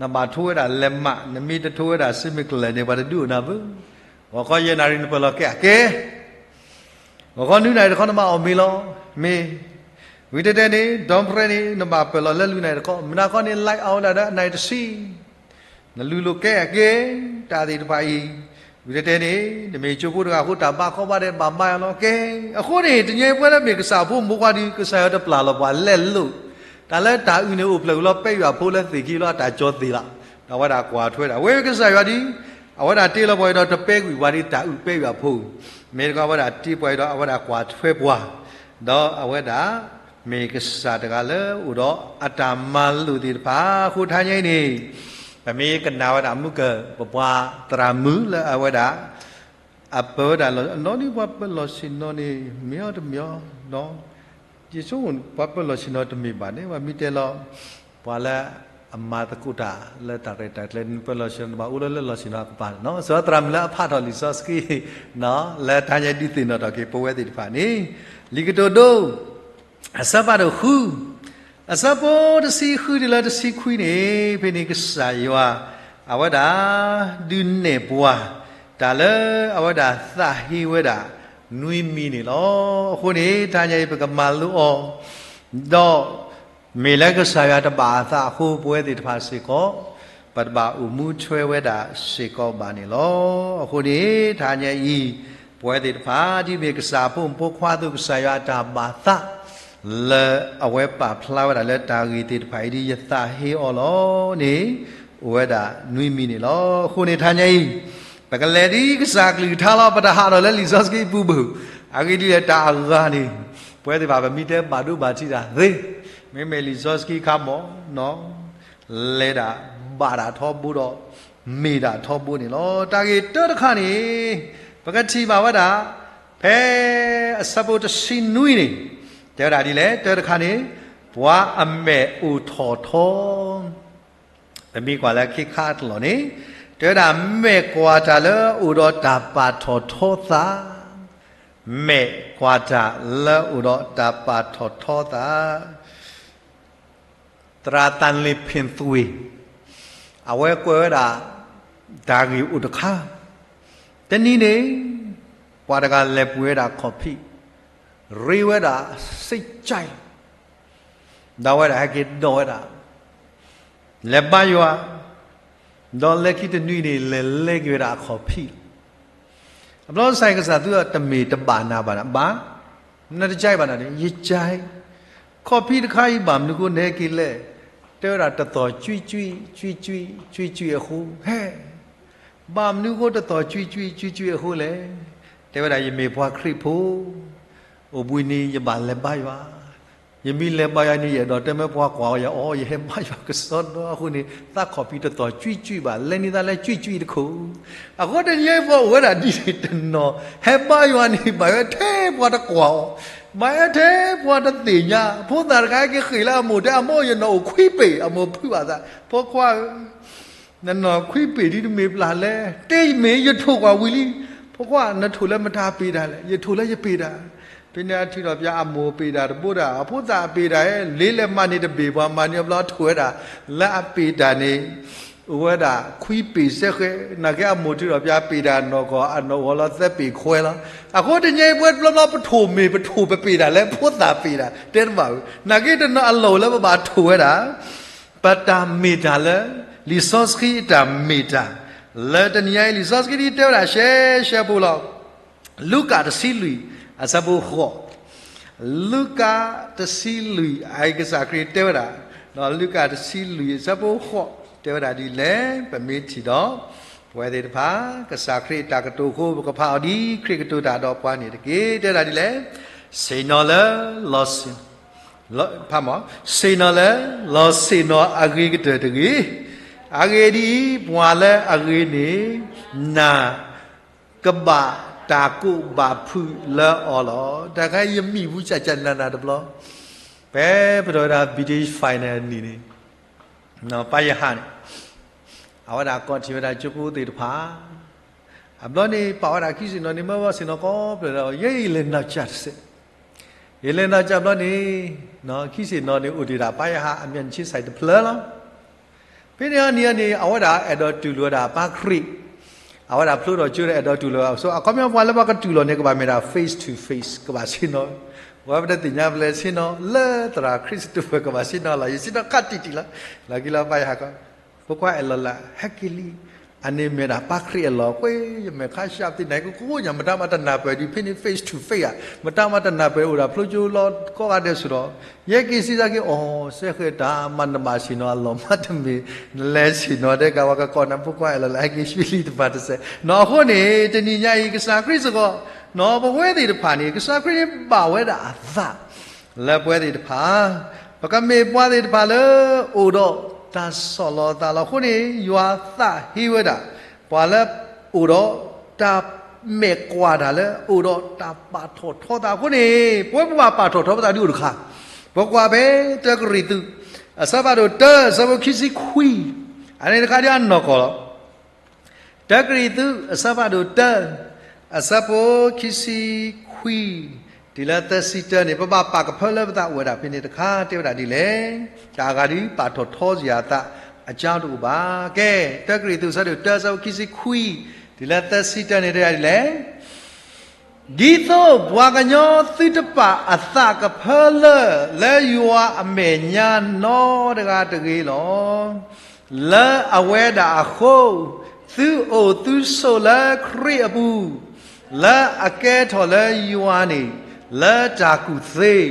နဘၣ်ထိဝဲဒၣ်လဲးမး, နမ့ၢ်တထိဝဲဒၣ်စ့မ့ၢ်ကလဲၣ်န့ၣ် ပှၤတဒုးအိၣ်နၤဘၣ်. ဂီၤခီယဲၢ်နၣ်ရံၣ်နပၢၢ်လီၤကဲအကဲ, ဂီၤခီနွံနၣ်ရံၣ်တခီနဘၣ်အီၣ်မ့ၤလီၤ. မ့ၢ်, ဝံၤတဲတဲန့ၣ် ဒီဖရဲန့ၣ် နဘၣ်ပၢၢ်လီၤလၢလွံၢ်နၣ်ရံၣ်တခီ, မုၢ်နၤခီန့ၣ် light အီၣ်ဝဲဒၣ်ဒီးနၣ်ရံၣ်တဆံ နလူၤလိာ်ကဲအကဲ, တၢ်သ့ၣ်တဖၣ်အံၤ, ဝံၤတဲတဲန့ၣ် နမ့ၢ်ကၠိဖိတဂၤအဃိ တၢ်ဘါခီဘါဒဲးဘၣ်မၤအီၤလီၤကဲ. အဃိန့ၣ် တနံၤအံၤပဝဲလၢမ့ၢ်ကစၢ်ဖိမုၣ်ဖိခွါဒီး ကစၢ်ယွၤတပျၢ်လီၤပှၤလဲၤလိာ်, တၢ်လၢတၢ်အုၣ်န့ၣ်အိၣ်ဖျဲၣ်လီၤ ပဲယွၤဖိလၢသ့ၣ်ခံလီၤ အတၢ်ကၠီသ့ၣ်လီၤ. ဒီးအဝဲဒၣ်ကွၢ်ထွဲဒၣ် ဝဲကစၢ်ယွၤဒီး အဝဲဒၣ်တ့လီၤပှၤအံၤဒီးတပဲကွံာ်ပှၤဒီးတၢ်အုၣ်ပဲယွၤဖိ, မ့ၢ်တခီအဝဲဒၣ်တ့ပှၤအံၤဒီးအဝဲဒၣ်ကွၢ်ထွဲပှၤ, ဒီးအဝဲဒၣ် မ့ၢ်ကစၢ်တဂၤလၢအိၣ်ဒီးအတၢ်မၤလိာ်သ့ၣ်တဖၣ် အဃိတဟါညါအံၤန့ၣ်, ပမ့ၢ်ကနၣ်ဝဲဒၣ်မုၢ်ကၢၢ် ပပှၤသရၣ်မုၣ်လၢအဝဲဒၣ် အပၢဝဲဒၣ်လီၤ အနီၢ်ဒ်ပှၤပၢလီၢ်ဆ့ၣ်နီၤန့ၣ် မ့ၢ်အီၤတမ့ၢ်အီၤ, ယဆိကမိၣ်ပှၤပၢလီၢ်ဆ့ၣ်နီၤတမ့ၢ်ဘၣ်န့ၣ် ပှၤမ့ၢ်တဲလီၤ ပှၤလၢအမၤသကိးတၢ်လၢတၢ်ရဲၣ်တၢ်ကျဲၤ နပၢလီၢ်ဆ့ၣ်နီၤ နဘၣ်အိၣ်လၢလၢလီၢ်ဆ့ၣ်နီၤအကပၤန့ၣ် စးသရၣ်မုၣ်လၢအဖးထီၣ်လံာ်စီဆှံ လၢတဟါညါဒုးသ့ၣ်နီၣ်ထီၣ်က့ၤပဝဲသ့ၣ်တဖၣ်န့ၣ်, လံာ်ကတိၤဒိ အဆၢဖးဒိၣ်ဃု, အဆၢဖိတဆံဃုတုၤလၢတဆံခွံန့ၣ် ဖဲန့ၣ်ကစၢ်ယွၤ အဝဲဒၣ် ဒုးနဲၣ်ပှၤ တၢ်လၢအဝဲဒၣ်သးဟ့ဝဲဒၣ် နွံမံၤန့ၣ်လီၤ. အဃိန့ၣ် တဟါညါအံၤပကမၤလိအီၤ ဒီး မ့ၢ်လၢကစၢ်ယွၤတဘၣ်အသးအဃိ ပဝဲသ့ၣ်တဖၣ်စ့ၢ်ကီး ပတဘၣ်အိၣ်မူထွဲဝဲဒၣ်စ့ၢ်ကီးဘၣ်န့ၣ်လီၤ. အဃိန့ၣ် တဟါညါအံၤ ပဝဲသ့ၣ်တဖၣ် ဒ်မ့ၢ်ကစၢ်အဖိမုၣ်ဖိခွါအသိး ကစၢ်ယွၤအတၢ်ဘၣ်သး လၢအဝဲပာ်ဖျါဝဲဒၣ်လၢတၢ်ဂ့ၢ်သ့ၣ်တဖၣ်အံၤ ဒ်ယသးဟ့အီၤလီၤန့ၣ် အိၣ်ဝဲဒၣ်နွံမံၤန့ၣ်လီၤ. အဃိန့ၣ် တဟါညါအံၤ ပကလဲၤဒ်ကစၢ်ကလုၢ်ကထါလီၤ ပတဟးထီၣ်လၢလံာ်စီဆှံပူၤဘၣ်. အဂ့ၢ်ဒ်လဲၣ် တၢ်အဂၤန့ၣ် ပဝဲသ့ၣ်တဖၣ် ပမ့ၢ်တဲဘၣ်ဒိဘၣ်ထံးတၢ်သ့, မ့မ့ၢ်လံာ်စီဆှံခါမီၢ် လဲၤဒၣ်ဘၣ်တၢ်ထီဘိဒီး မ့ၢ်တၢ်ထီဘိန့ၣ်လီၤ. တၢ်ဂ့ၢ်တၢတခါန့ၣ် ပကထံၣ်ဘၣ်ဝဲဒၣ် ဖဲအဆၢဖိတဆံနွံန့ၣ် တဲဝဲဒၣ်ဒ်လဲၣ်, တၢတခါန့ၣ် ပှၤအမဲာ်အိုထီၣ်ထီ ပမ့ၢ်ကွၢ်လၢခံခါအကျိာ်န့ၣ် တဲဝဲဒၣ် မဲာ်ကွၢ်တၢ်လၢအအိၣ်ဒီးတၢ်ပာ်ထီၣ်ထီသး, မဲာ်ကွၢ်တၢ်လၢအအိၣ်ဒီးတၢ်ပာ်ထီၣ်ထီသး. သရၣ်သၣ်လ့ၣ်ဖ့ၣ်သွ့ၣ် အဝဲကွဲးဝဲဒၣ် တၢ်ဂ့ၢ်အိၣ်တခါ, တနံၤန့ၣ် ပှၤတဂၤလဲၤပှ့ၤဝဲဒၣ်ခီၣ်ဖံး, ရ့ဝဲဒၣ် စိတ်ကြိုက် ဒီးအဝဲဒၣ်ဟဲက့ၤဒိးဝဲဒၣ် လဲၤဘါယွၤ, ဒီးလၢခံတနွံန့ၣ် လဲၤလဲက့ၤဝဲဒၣ်အခီၣ်ဖံးလီၤ. အဘျီစဲကစၢ်သုတမ့ၢ်တဘၣ်နၤဘၣ်နၤ ဘၣ်, နတကြိုက်ဘၣ်နၤန့ၣ် ယကြိုက်, ခီၣ်ဖံးတခါအံၤ ဘၣ်မနုၤဃိနဟဲက့ၤလဲၤ, တဲဝဲဒၣ်တသီၣ်ကွံကွံ, ကွံကွံ, ကွံကွံအဃိ, ဟဲ ဘၣ်မနုၤဃိတသီၣ်ကွံကွံ, ကွံကွံအဃိလဲၣ်, တဲဝဲဒၣ်ယမ့ၢ်ပှၤခရံာ်ဖိ, အိၣ်ဘှံးနံၤယဘၣ်လဲၤဘါယွၤ, ယမ့ၢ်လဲၤဘါယွၤန့ၣ် ယအဲၣ်ဒိးတဲမၢပှၤကွၢ်အီၤယၤအီၤ ယဟဲဘါယွၤကစီဒီအဃိန့ၣ် သးခီၣ်ဖံးတသီၣ်ကွံကွံဘၣ် လဲၤန့ၢ်သးလၢကွံကွံတခိၣ်. အဃိတနံၤအံၤ ပှၤအိၣ်ဝဲဒၣ်ဒ်န့ၣ်တနီၤ ဟဲဘါယွၤန့ၣ် ဘၣ်ဝဲထဲပှၤတကွၢ်အီၤ, ဘၣ်ဝဲထဲပှၤတသ့ၣ်ညါ, ဖိသၣ်တဂၤက့ၤဃ့ၢ်လၢအမိၢ်တဲ အမိၢ်ယနီၣ်အိၣ်ခွံပ့ၤ, အမိၢ်ဖုးဘၣ်သး, ဖိခွါဧၢ နနီၣ်ခွံပ့ၤဒ်တမ့ၢ်ပျၢ်လဲၣ်, တမ့ၢ်ယထိၣ်ကွၢ်ဝံၤလံ, ဖိခွါ နထိၣ်လၢမတၤပ့ၤတၢ်လဲၣ်, ယထိၣ်လၢယပ့ၤတၢ်. ဖဲန့ၣ်အထုးထီၣ်ပၠးအမိၢ်ပ့ၤတၢ်တဘိဒၣ် အဖိသၣ်အပ့ၤတၢ်ဧၢ, လ့လဲၣ်မၤန့ၢ်တဘ့ၣ် ပှၤမၤန့ၢ်အဘျီထိၣ်ဝဲဒၣ် လၢအပ့ၤတၢ်န့ၣ် အိၣ်ဝဲဒၣ်ခွံပ့ၤစဲဃဲ, နာ်က့အမိၢ်ထုးထီၣ်ပၠးပ့ၤတၢ်နီၢ်ကီၢ် အနီၢ်အီလီၤသၢပ့ၤခွဲလီၤ. အဃိတနံၤအံၤပဝဲတဘျီဘျီပထိၣ်မ့ၢ်ပထိၣ်ပပ့ၤတၢ်လၢဖိသၣ်ပ့ၤတၢ် တဲတဘၣ်ဝဲ, နာ်က့တနီၤအလီၢ်အိၣ်လၢပဘၣ်ထိၣ်ဝဲဒၣ် ပတၢ်မ့ၢ်တၢ်လၢ လံာ်စီဆှံအတၢ်မ့ၢ်တၢ်, လၢတနံၤညါအံၤ လံာ်စီဆှံဒ်တဲဝဲဒၣ်ရှဲရှဲဖိလီၤ. လူၤကၣ်တဆံလွံၢ် အဆၢဖိဃိး, လူၤကၣ်တဆံလွံၢ် အကစၢ်ခရံာ်တဲဝဲဒၣ်, လူၤကၣ်တဆံလွံၢ် အဆၢဖိဃိး တဲဝဲဒၣ်ဒ်လဲၣ် ပမ့ၢ်ထံၣ်ဒီး ပဝဲသ့ၣ်တဖၣ် ကစၢ်ခရံာ်အတၢ်ကတိၤအဃိ ပကဖးအီၤဒ်ခရံာ်ကတိၤတၢ်ဒီးပှၤန့ၣ်တက့ၢ်. တဲဒၣ်ဒ်လဲၣ်, ဆ့ၣ်နီၤလၢ လီၤဆ့ၣ် ဖးမး, ဆ့ၣ်နီၤလၢ လီၤဆ့ၣ်နီၤအဂ့ၤကတၢၢ်တဂ့ၤ, အဂ့ၢ်ဒ်အံၤ, ပှၤလၢအဂ့ၤန့ၣ် နၢ်ကဘၣ်တၢ်ကိးဘၣ်ဖုးလၢအီၤလီၤ. တၢ်ခါယမံၣ်ပူၤကၠးကၠးနးနးတဘျီ, ဖဲပဒိၣ်ဝဲဒၣ် British Final နံၣ်န့ၣ် ပၢ်ယဟၣ်န့ၣ် အဝဲဒၣ်ကိးထီၣ်ဝဲဒၣ်ကၠိဖိသ့ၣ်တဖၣ်, အဘျီန့ၣ် ပာ်ဝဲဒၣ်ခံဆ့ၣ်နီၤန့ၣ် မၢဝဲဆ့ၣ်နီၤကိးဖျၢၣ်ဒီး ယဲယလဲၤနီၢ်ကၠၢ်တစဲး, ယလဲၤနီၢ်ကၠၢ်ဘျီန့ၣ် ခံဆ့ၣ်နီၤန့ၣ် အိၣ်တ့ၢ်ဒၣ်ပၢ်ယဟၣ်အမျၢ်နဆ့စဲးတဖျၢၣ်လီၤ. ဖဲန့ၣ်အနံၤအန့ၣ် အဝဲဒၣ်အဲၣ်ဒိးတူၢ်လိာ်ဝဲဒၣ်ပၢ်ခရံာ်, အဝဲဒၣ်ဖျိထီၣ်ကၠိဒီးအဲၣ်ဒိးတူၢ်လိာ်, အခီပညီပှၤလၢပှၤကတူၢ်လိာ်န့ၣ် ကဘၣ်မ့ၢ်ဒၣ် face to face ကဘၣ်ဆ့ၣ်နီၤ, ဝဲပတသ့ၣ်ညါပလဲၤဆ့ၣ်နီၤ လၢသရၣ်ခရံာ်စတူးဝဲကဘၣ်ဆ့ၣ်နီၤလီၤ. ယဆ့ၣ်နီၤခးတံၢ်တံၢ်လီၤ. လီၤက့ၤလီၤပၢ်ယဟၣ်ကီး, ဖိခွါအဲၣ်လီၤလၢ ဟဲက့ၤလံ, အန့ၣ်မ့ၢ်ဒၣ်ပၢ်ခရံာ်အလီၢ်, ကွဲယမဲာ်ခါရှးပသ့ၣ်န့ၣ် ကကိးညါ မတၤမၤတနၢ်ပၢၢ်ဒံး ဖဲန့ၣ် face to face ဧါ, မတၤမၤတနၢ်ပၢၢ်အိၣ်ဒၣ်ဖျိကၠိလီၤကိးဂၤဒဲးစ့ၢ်ဒီး, ယဲက့ၤစံးစၢ်က့ၤ အိၣ် စဲဃဲၤတၢ်မၤနဘၣ်ဆ့ၣ်နီၤအလီၢ်မးတမ့ၢ်, နလဲၤဆ့ၣ်နီၤဒဲးကဝဲကကိးနၤ ဖိခွါအဲၣ်လီၤလၢ ဟဲက့ၤဆူလံတပၤတစဲး. နီၢ်အဃိန့ၣ် တနံၤညါအံၤ ကစၢ်ခရံာ်စ့ၢ်ကီး, နီၢ်ပဝဲသ့ၣ်တဖၣ်န့ၣ် ကစၢ်ခရံာ်န့ၣ်ဘၣ်ဝဲဒၣ်အသး လၢပဝဲသ့ၣ်တဖၣ်, ပကမ့ၢ်ပှၤသ့ၣ်တဖၣ်လၢ အိၣ်ဒီးတၢ်ဆီၣ်လီၤသးလီၤ. အဃိန့ၣ် ယွၤသးဟ့ဝဲဒၣ် ပှၤလၢအိၣ်ဒီးတၢ်မဲာ်ကွၢ်တၢ်လၢ အိၣ်ဒီးတၢ်ပာ်ထီၣ်ထီသးအဃိန့ၣ် ပဝဲပဘၣ်ပာ်ထီၣ်ထီပသးဒ်အိၣ်တခါ, ပကွၢ်ဖဲ တၢကရံၣ်သူး အဆၢဖးဒိၣ်တၢ အဆၢဖိခံဆံခွံ, အန့ၣ်တခါဒ်အနီၢ်ကီၢ်လီၤ. တၢကရံၣ်သူး အဆၢဖးဒိၣ်တၢ အဆၢဖိခံဆံခွံ တုၤလၢသၢဆံတၢန့ၣ် ပဘၣ်ပာ်ကဖၢလၢပသးအိၣ်ဝဲဒၣ်ဖဲန့ၣ်တခါ တဲဝဲဒၣ်ဒ်လဲၣ်, တၢ်အဂၤဒ်ပာ်ထီၣ်ထီစ့ၢ်အသး အကါတအိၣ်ဘၣ်. ကဲ, တၢကရံၣ်သူး အဆၢဒိၣ်တၢ အဆၢဖိခံဆံခွံ တုၤလၢသၢဆံတၢန့ၣ် တဲဝဲဒၣ်ဒ်လဲၣ် ဒ်သိးပှၤကညီသုတပာ်အသးကဖၢလၢ လၢယွၤအမဲာ်ညါနီတဂၤတဂ့ၤလီၤ. လၢအဝဲဒၣ်အဃိ, သုအိၣ်သုဆိးလၢခရံာ်အပူၤ, လၢအကဲထီၣ်လၢယွၤန့ၣ် လၢတၢ်ကူၣ်သ့,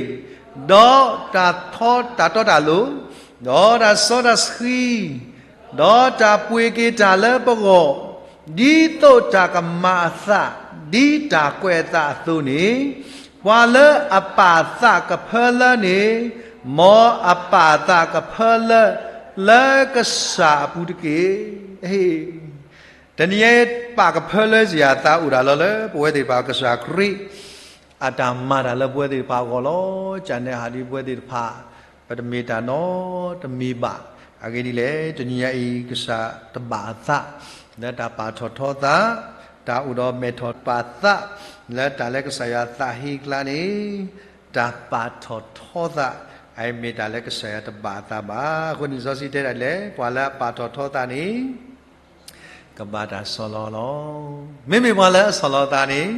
ဒီးတၢ်ထီတၢ်တီတၢ်လိၤ, ဒီးတၢ်စီတၢ်ဆှံ ဒီးတၢ်ပှ့ၤက့ၤတၢ်လၢပဂီၢ်, ဒ်သိးတၢ်ကမၤအသး ဒ်တၢ်ကွဲးအသးအသိးန့ၣ်, ပှၤလၢအပာ်သးကဖၢလၢန့ၣ်, မ်အပာ်သးကဖၢလၢ လၢကစၢ်အပူၤတက့ၢ်. တနံၤအံၤ ပာ်ကဖၢလၢစ့ၢ်အသးအိၣ်ဒၣ်လီၤလၢ ပဝဲသ့ၣ်တဖၣ်ကစၢ်ခရံာ် အတၢ်မၤတၢ်လၢပဝဲသ့ၣ်တဖၣ်အဂီၢ်လီၤ. ကန့ၣ်ဟးဒ်ပဝဲသ့ၣ်တဖၣ် ပတမ့ၢ်တၢ်နီတမံၤဘၣ်. အဂ့ၢ်ဒ်လဲၣ်, တနံၤညါအံၤ ကစၢ်တဘၣ်အသး လၢတၢ်ပာ်ထီၣ်ထီသး, တၢ်အိၣ်ဒီးမဲာ်ထီၣ်ပာ်သး လၢတၢ်လၢကစၢ်ယွၤသးဟ့ကျါန့ၣ်, တၢ်ပာ်ထီၣ်ထီသး အအံၤမ့ၢ်တၢ်လၢကစၢ်ယွၤတဘၣ်အသးဘၣ်. အဃိန့ၣ် လံာ်စီဆှံတဲဒၣ်လဲၣ်, ပှၤလၢအပာ်ထီၣ်ထီသးန့ၣ် ကဘၣ်တၢ်ဆီၣ်လီၤလီၤ. မ့မ့ၢ်ပှၤလၢအဆီၣ်လီၤသးန့ၣ်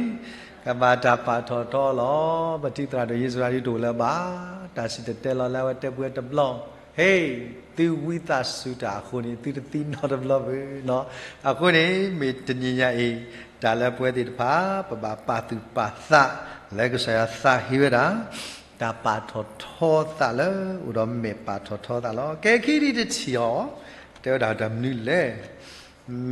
ကဘၣ်တၢ်ပာ်ထီၣ်ထီလီၤ. ပထံသရၣ်ဒိၣ်ယ့ၣ်ၡူးခရံာ်တအိၣ်လၢၤဘၣ်. တၢ်စံၣ်တဲၤတဲလီၤလၢအဝဲတဲပှဲၤတဘျီ, ဟ့ၣ်, သုဝံသးစူၤတၢ်အဃိန့ၣ် သုတသံနီတဘျီဘၣ်နီၤ. အဃိန့ၣ် မ့ၢ်တနံၤညါအံၤ တၢ်လၢပဝဲသ့ၣ်တဖၣ် ပဘၣ်ပာ်သူၣ်ပာ်သး လၢကစၢ်ယွၤသးဟ့ဝဲဒၣ် တၢ်ပာ်ထီၣ်ထီသးလၢ အိၣ်ဒီးမဲာ်ပာ်ထီၣ်ထီသးလီၤ. ကဲ ခံထံၣ်တထံၣ်အီၤ တဲဝဲဒၣ်တၢ်မနုၤလဲၣ်.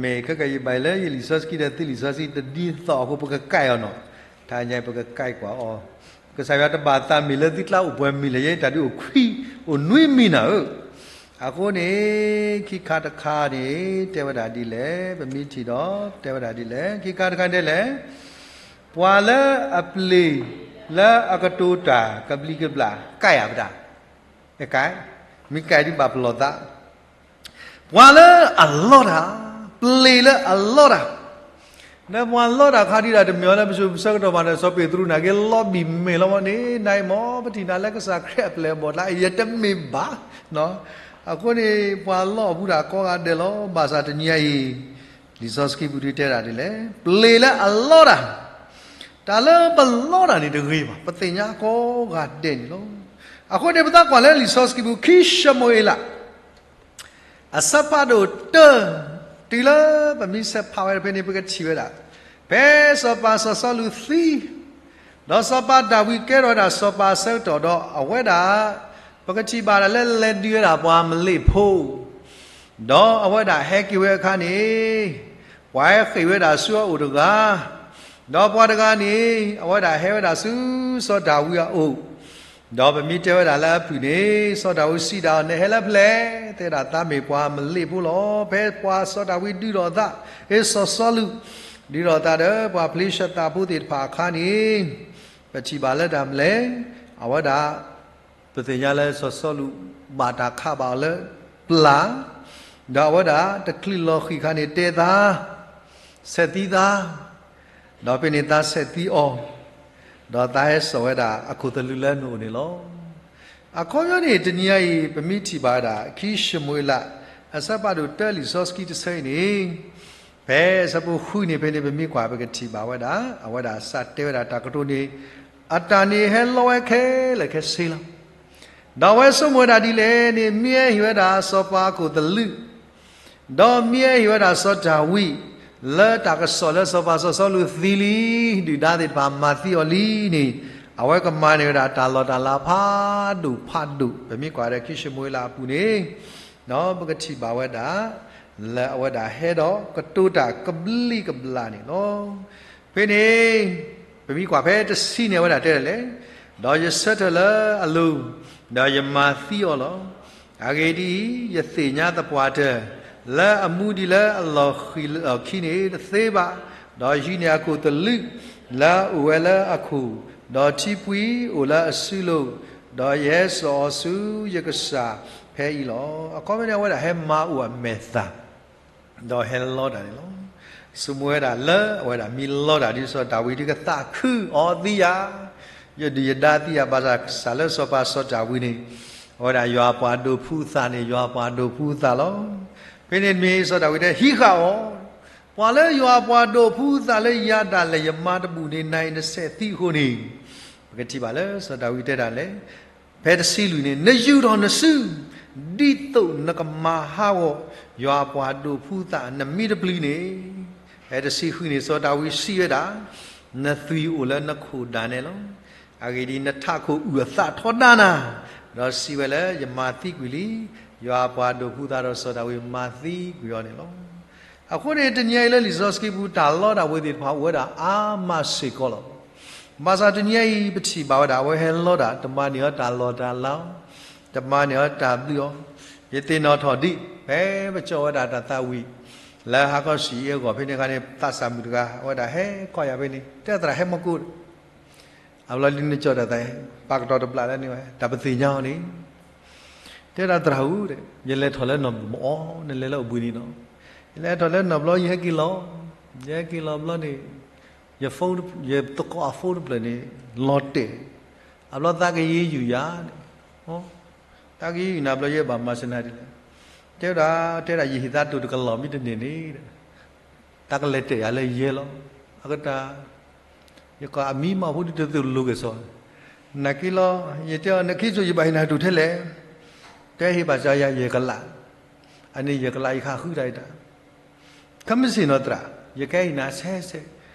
မ့ၢ်ခဲကယဘၣ်လၢယလံာ်စီဆှံဒီးသုလံာ်စီဆှံတဒ်သိးအဃိ ပကကဲအီၤနီၤ. တနံၤညါအံၤ ပကကဲကွၢ်အီၤ ကစၢ်ယွၤတဘၣ်သးမ့ၢ်လၢသုကျါအိၣ်ပှဲၤမံၤလဲၣ်, ယဲတၢ်ဒုးအိၣ်ခွံ, အိၣ်နွံမံၤနၤဧၢ. အဃိန့ၣ် ခံခါတခါန့ၣ် တဲဝဲဒၣ်ဒ်လဲၣ်, ပမ့ၢ်ထံၣ်ဒီး တဲဝဲဒၣ်ဒ်လဲၣ်, ခံခါတခါဒ်လဲၣ်, ပှၤလၢအပျ့ၤလၢအကတိၤတၢ်ကဘျံးကဘျၣ် ကဲယၤပတၢ်, ကဲ, မ့ၢ်ကဲဒ်ဘၣ်ပလီၢ်သး ပှၤလၢအလီတၢ်, ပျ့ၤလၢအလီတၢ်, လၢပှၤလီတၢ်ခါဒံးဒၣ်တမ့ၢ်အီၤလၢပစိၤပဆၢကတီၢ်ဘၣ်န့ၣ် စီၤပ့းတရူးနာ်က့ လီဘံၣ်မ့ၢ်လီၤမ့ၢ်န့ၣ် နအံၤမ့ၢ်ပထံၣ်နၤလၢကစၢ်ခရံာ်အပျဲၢ်အဘီၣ်ကျါ ယတမ့ၢ်ဘၣ်. အဃိန့ၣ် ပှၤလီအပူၤဒၣ်ကိးဂၤဒဲးလီၤ. ဘၣ်ဆၣ်တနံၤအံၤ လံာ်စီဆှံပူၤဒုးတဲဒၣ်ဒ်လဲၣ်, ပျ့ၤလၢအလီတၢ်, တၢ်လၢပလီတၢ်န့ၣ်တဂ့ၤဘၣ်, ပသ့ၣ်ညါကိးဂၤဒဲးန့ၣ်လီၤ. အဃိန့ၣ် ပသးကွၢ်လၢလံာ်စီဆှံပူၤ ခံၡမူၤအ့လး အဆၢဖးဒိၣ်တၢ, တုၤလၢပမ့ၢ်ဆဲးဖးဝဲဖဲန့ၣ် ပကထံၣ်ဝဲဒၣ် ဖဲစီၤပၤစီၤစီလူးသံ, ဒီးစီၤပၤဒၤဝံးကဲထီၣ်ဝဲဒၣ်စီၤပၤအဆၢကတီၢ်ဒီး အဝဲဒၣ် ပကထံၣ်ဘၣ်ဒၣ်လၢလဲၤဒုးဝဲဒၣ်ပှၤအမလ့းဖိ, ဒီးအဝဲဒၣ်ဟဲက့ၤဝဲအခါန့ၣ် ပှၤဟဲဃ့ၢ်ဝဲဒၣ်ဆူအအိၣ်တဂၤ, ဒီးပှၤတဂၤန့ၣ် အဝဲဒၣ်ဟဲဝဲဒၣ်ဆူစီၤဒၤဝံးအအိၣ်, ဒီးပမ့ၢ်တဲဝဲဒၣ်လၢအဖုၣ်န့ၣ် စီၤဒၤဝံးစံးဒၣ်အီၤ နဟဲလၢဖဲလဲၣ်, တဲဒၣ်သးမ့ၢ်ပှၤအမလ့းဖိလီၤ. ဖဲပှၤစီၤဒၤဝံးဒုးထီၣ်အသး, ဖဲစီၤစီလူး ဒုးထီၣ်အသးဒီးပှၤဖလ့ၡသးဖိသ့ၣ်တဖၣ်အခါန့ၣ် ပထံၣ်ဘၣ်လၢတၢ်မနုၤလဲၣ်, အဝဲဒၣ် ပသ့ၣ်ညါလၢစီၤစီလူးဘၣ်တၢ်ခးဘၣ်အီၤလၢပျၢ်, ဒီးအဝဲဒၣ်တချုးလီၤဃံၤအခါန့ၣ် တဲသး, ဆဲးသံသး, ဒီးဖဲန့ၣ်သးဆဲးသံအီၤ, ဒီးသးဟဲစိာ်ဝဲဒၣ်အခိၣ်သလုးလၢနအိၣ်န့ၣ်လီၤ. အခီပညီန့ၣ် တနံၤအံၤ ပမ့ၢ်ထံၣ်ဘၣ်ဝဲဒၣ် ခံၡမူၤအ့လး အဆၢဖးဒိၣ်တၢ လံာ်စီဆှံတဆၢအံၤန့ၣ် ဖဲအဆၢဖိဃုန့ၣ် ဖဲန့ၣ်ပမ့ၢ်ကွၢ် ပကထံၣ်ဘၣ်ဝဲဒၣ် အဝဲဒၣ်စးတဲဝဲဒၣ်တၢ်ကတိၤန့ၣ် အတၢ်န့ၣ်ဟဲလီဝဲခဲလၢာ်ခဲဆ့လီၤ. ဒီးအဝဲဆိကမိၣ်ဝဲဒၣ်ဒ်လဲၣ်န့ၣ် မ့ၢ်ဟဲဟ့ၣ်ဝဲဒၣ်စီၤပၤအခိၣ်သလုး ဒီးမ့ၢ်ဟဲဟ့ၣ်ဝဲဒၣ်စီၤဒၤဝံး လၢတၢ်ကစီၣ်လၢစီၤပၤစီၤစီလူးသံလံ, ဒုၣ်ဒါသ့ၣ်တဖၣ်မၤသံအီၤလံန့ၣ် အဝဲကမၤန့ၢ်ဝဲဒၣ်တၢ်လီၢ်တၢ်လၤဖးဒိၣ်ဖးဒိၣ်, ပမ့ၢ်ကွၢ်ဒီး ခံၡမူၤအ့လးအပူၤန့ၣ် ဒီးပကထံၣ်ဘၣ်ဝဲဒၣ် လၢအဝဲဒၣ်ဟဲဒီးကတိၤတၢ်ကဘျံးကဘျၣ်န့ၣ်လီၤ. ဖဲန့ၣ် ပမ့ၢ်ကွၢ်ဖဲတဆံန့ၣ် အဝဲဒၣ်တဲဒ်လဲၣ်, ဒီးယဆၢထၢၣ်လၢအလိၤ, ဒီးယမၤသံအီၤလီၤ. အဂ့ၢ်ဒ်အံၤ, ယသ့ၣ်ညါသပှၢ်တၢၢ် လၢအမူဒံးလၢအလီၢ်ဃံၤအလီၢ်ခံန့ၣ်တသ့ဘၣ်, ဒီးယဟံးန့ၢ်အခိၣ်သလုး လၢအအိၣ်ဝဲလၢအခိၣ်, ဒီးထံပှံၤအိၣ်လၢအစုလိၤ, ဒီးယဟဲစိာ်အီၤဆူယကစၢ်ဖဲအံၤလီၤ. အခီပညီန့ၣ် အဝဲဒၣ်ဟဲမၤအိၣ်အမဲာ်သၣ် ဒီးဟဲလီတၢ်န့ၣ်လီၤ. ဆိကမိၣ်ဝဲဒၣ်လၢအဝဲဒၣ်မ့ၢ်လီတၢ်ဒ်စီၤဒၤဝံးဒ်ကသးခုအီၤသံယၤ, ယဒုၣ်ယဒါသံယၤ, ဘၣ်ဆၣ်ကစၢ်လၢစီၤပၤစီၤဒၤဝံးန့ၣ် အဝဲဒၣ်ယွၤအပှၤဒိးဖှူသးန့ၣ် ယွၤအပှၤဒိးဖှူသးလီၤ. ဖဲန့ၣ်မ့ၢ်စီၤဒၤဝံးတဲ ဟံးဃာ်အီၤ, ပှၤလၢယွၤအပှၤဒိးဖှူသးလၢယၤဒၣ်လဲာ် ယမၤတဘူၣ်န့ၣ် နအံၤနဆဲးသံအဃိန့ၣ်, ပကထံၣ်ဘၣ်လၢစီၤဒၤဝံးတဲဒၣ်လဲၣ် ဖဲတဆံလွံၢ်န့ၣ် နယူာ်ထီၣ်နစု ဒ်သိးနကမၤဟးဂီၤ ယွၤအပှၤဒိးဖှူသးနမ့ၢ်တပျုၤန့ၣ်, ဖဲတဆံဃုန့ၣ် စီၤဒၤဝံးစံးဝဲဒၣ်, နသွံၣ်အိၣ်လၢနခိၣ်ဒၣ်နဲလီၤ. အဂ့ၢ်ဒ်အံၤ, နထးခိၣ်အုၣ်အသးထီဒါနၤ, ဒီးစံးဝဲလၢ ယမၤသံကွံာ်လံ. ယွၤအပှၤဒိးဖှူသးဒီးစီၤဒၤဝံးမၤသံကွံာ်အီၤန့ၣ်လီၤ. အဃိန့ၣ် တနံၤအံၤလၢလံာ်စီဆှံပူၤ တၢ်လီတၢ်ဝ့ၤသ့ၣ်တဖၣ်အိၣ်ဝဲဒၣ်အါမးစ့ၢ်ကီးလီၤ. ဘၣ်ဆၣ်တနံၤအံၤ ပထံၣ်ဘၣ်ဝဲဒၣ် အဝဲဟဲလီတၢ် တမၤန့ၢ်အီၤတၢ်လီၢ်တၢ်လၤ, တမၤန့ၢ်အီၤတၢ်ဘျုးအီၤ, ယသ့ၣ်နီၣ်ထီၣ်ဒံး ဖဲပကၠီၣ်ဝဲဒၣ်တၢ်သးဝံၣ် လၢဟါခီဆံးအဂီၢ်ဖဲန့ၣ်အခါန့ၣ် သးစၢ်မုၣ်တဂၤ အဝဲဒၣ်ဟဲခီယၤဖဲန့ၣ် တဲသရၣ်ဟဲမီၢ်ကိၣ် အဘျီဒ်နကၠီၣ်တၢ်သး ပာ်ကတီၤတဘျးလၢန့ၣ်ဝဲ တၢ်ပသ့ၣ်ညါအီၤန့ၣ် တဲဒၣ်သရၣ်ဧၢ, ယလဲၤထီၣ်လၢနီၢ်ဘျီမ့ၢ်အီၤ နလဲၤလၢအဘှံးန့ၣ်နီၤ, ယလဲၤထီၣ်လၢနီၢ်ဘျီ ယဟဲက့ၤလီၤ, ယဟဲက့ၤလီၤဘျီန့ၣ် ယ phone ယသကိးအ phone တဖျၢၣ်န့ၣ် လီၤတဲာ်, အဘျီသးကယံာ်ယုာ်ယၤန့ၣ်, သးကယံာ်ယုာ်နၤဘျီယဲဘၣ်မၤစၢၤနၤဒ်လဲၣ်, တဲဝဲဒၣ် တဲဒၣ်ယဟ့ၣ်သးတိၢ်တကလီၢ်မ့ၢ်တန့ၢ်န့ၣ် တၢ်ကလဲၤတဲာ်ယၤလၢယဲလီၤ. အကတၢၢ် ယကအမံၤမးဖိဒ်တသိးလိၤက့ၤစီၤ, နာ်က့လီၤ, ယတဲအီၤ နခ့စိာ်ယဘၣ်ဟ့ၣ်နၤတိၢ်ထဲလဲၣ်, တဲဟ့ၣ်ဘၣ်စၢၤယၤယဲၢ်ကလး, အန့ၣ်ယဲၢ်ကလးယကဟးဃုတၢ်အံၤတၢ်, ခဲမုၢ်ဆ့ၣ်နီၤသရၣ်, ယကဟဲဟ့ၣ်နၤဆဲးဆဲး,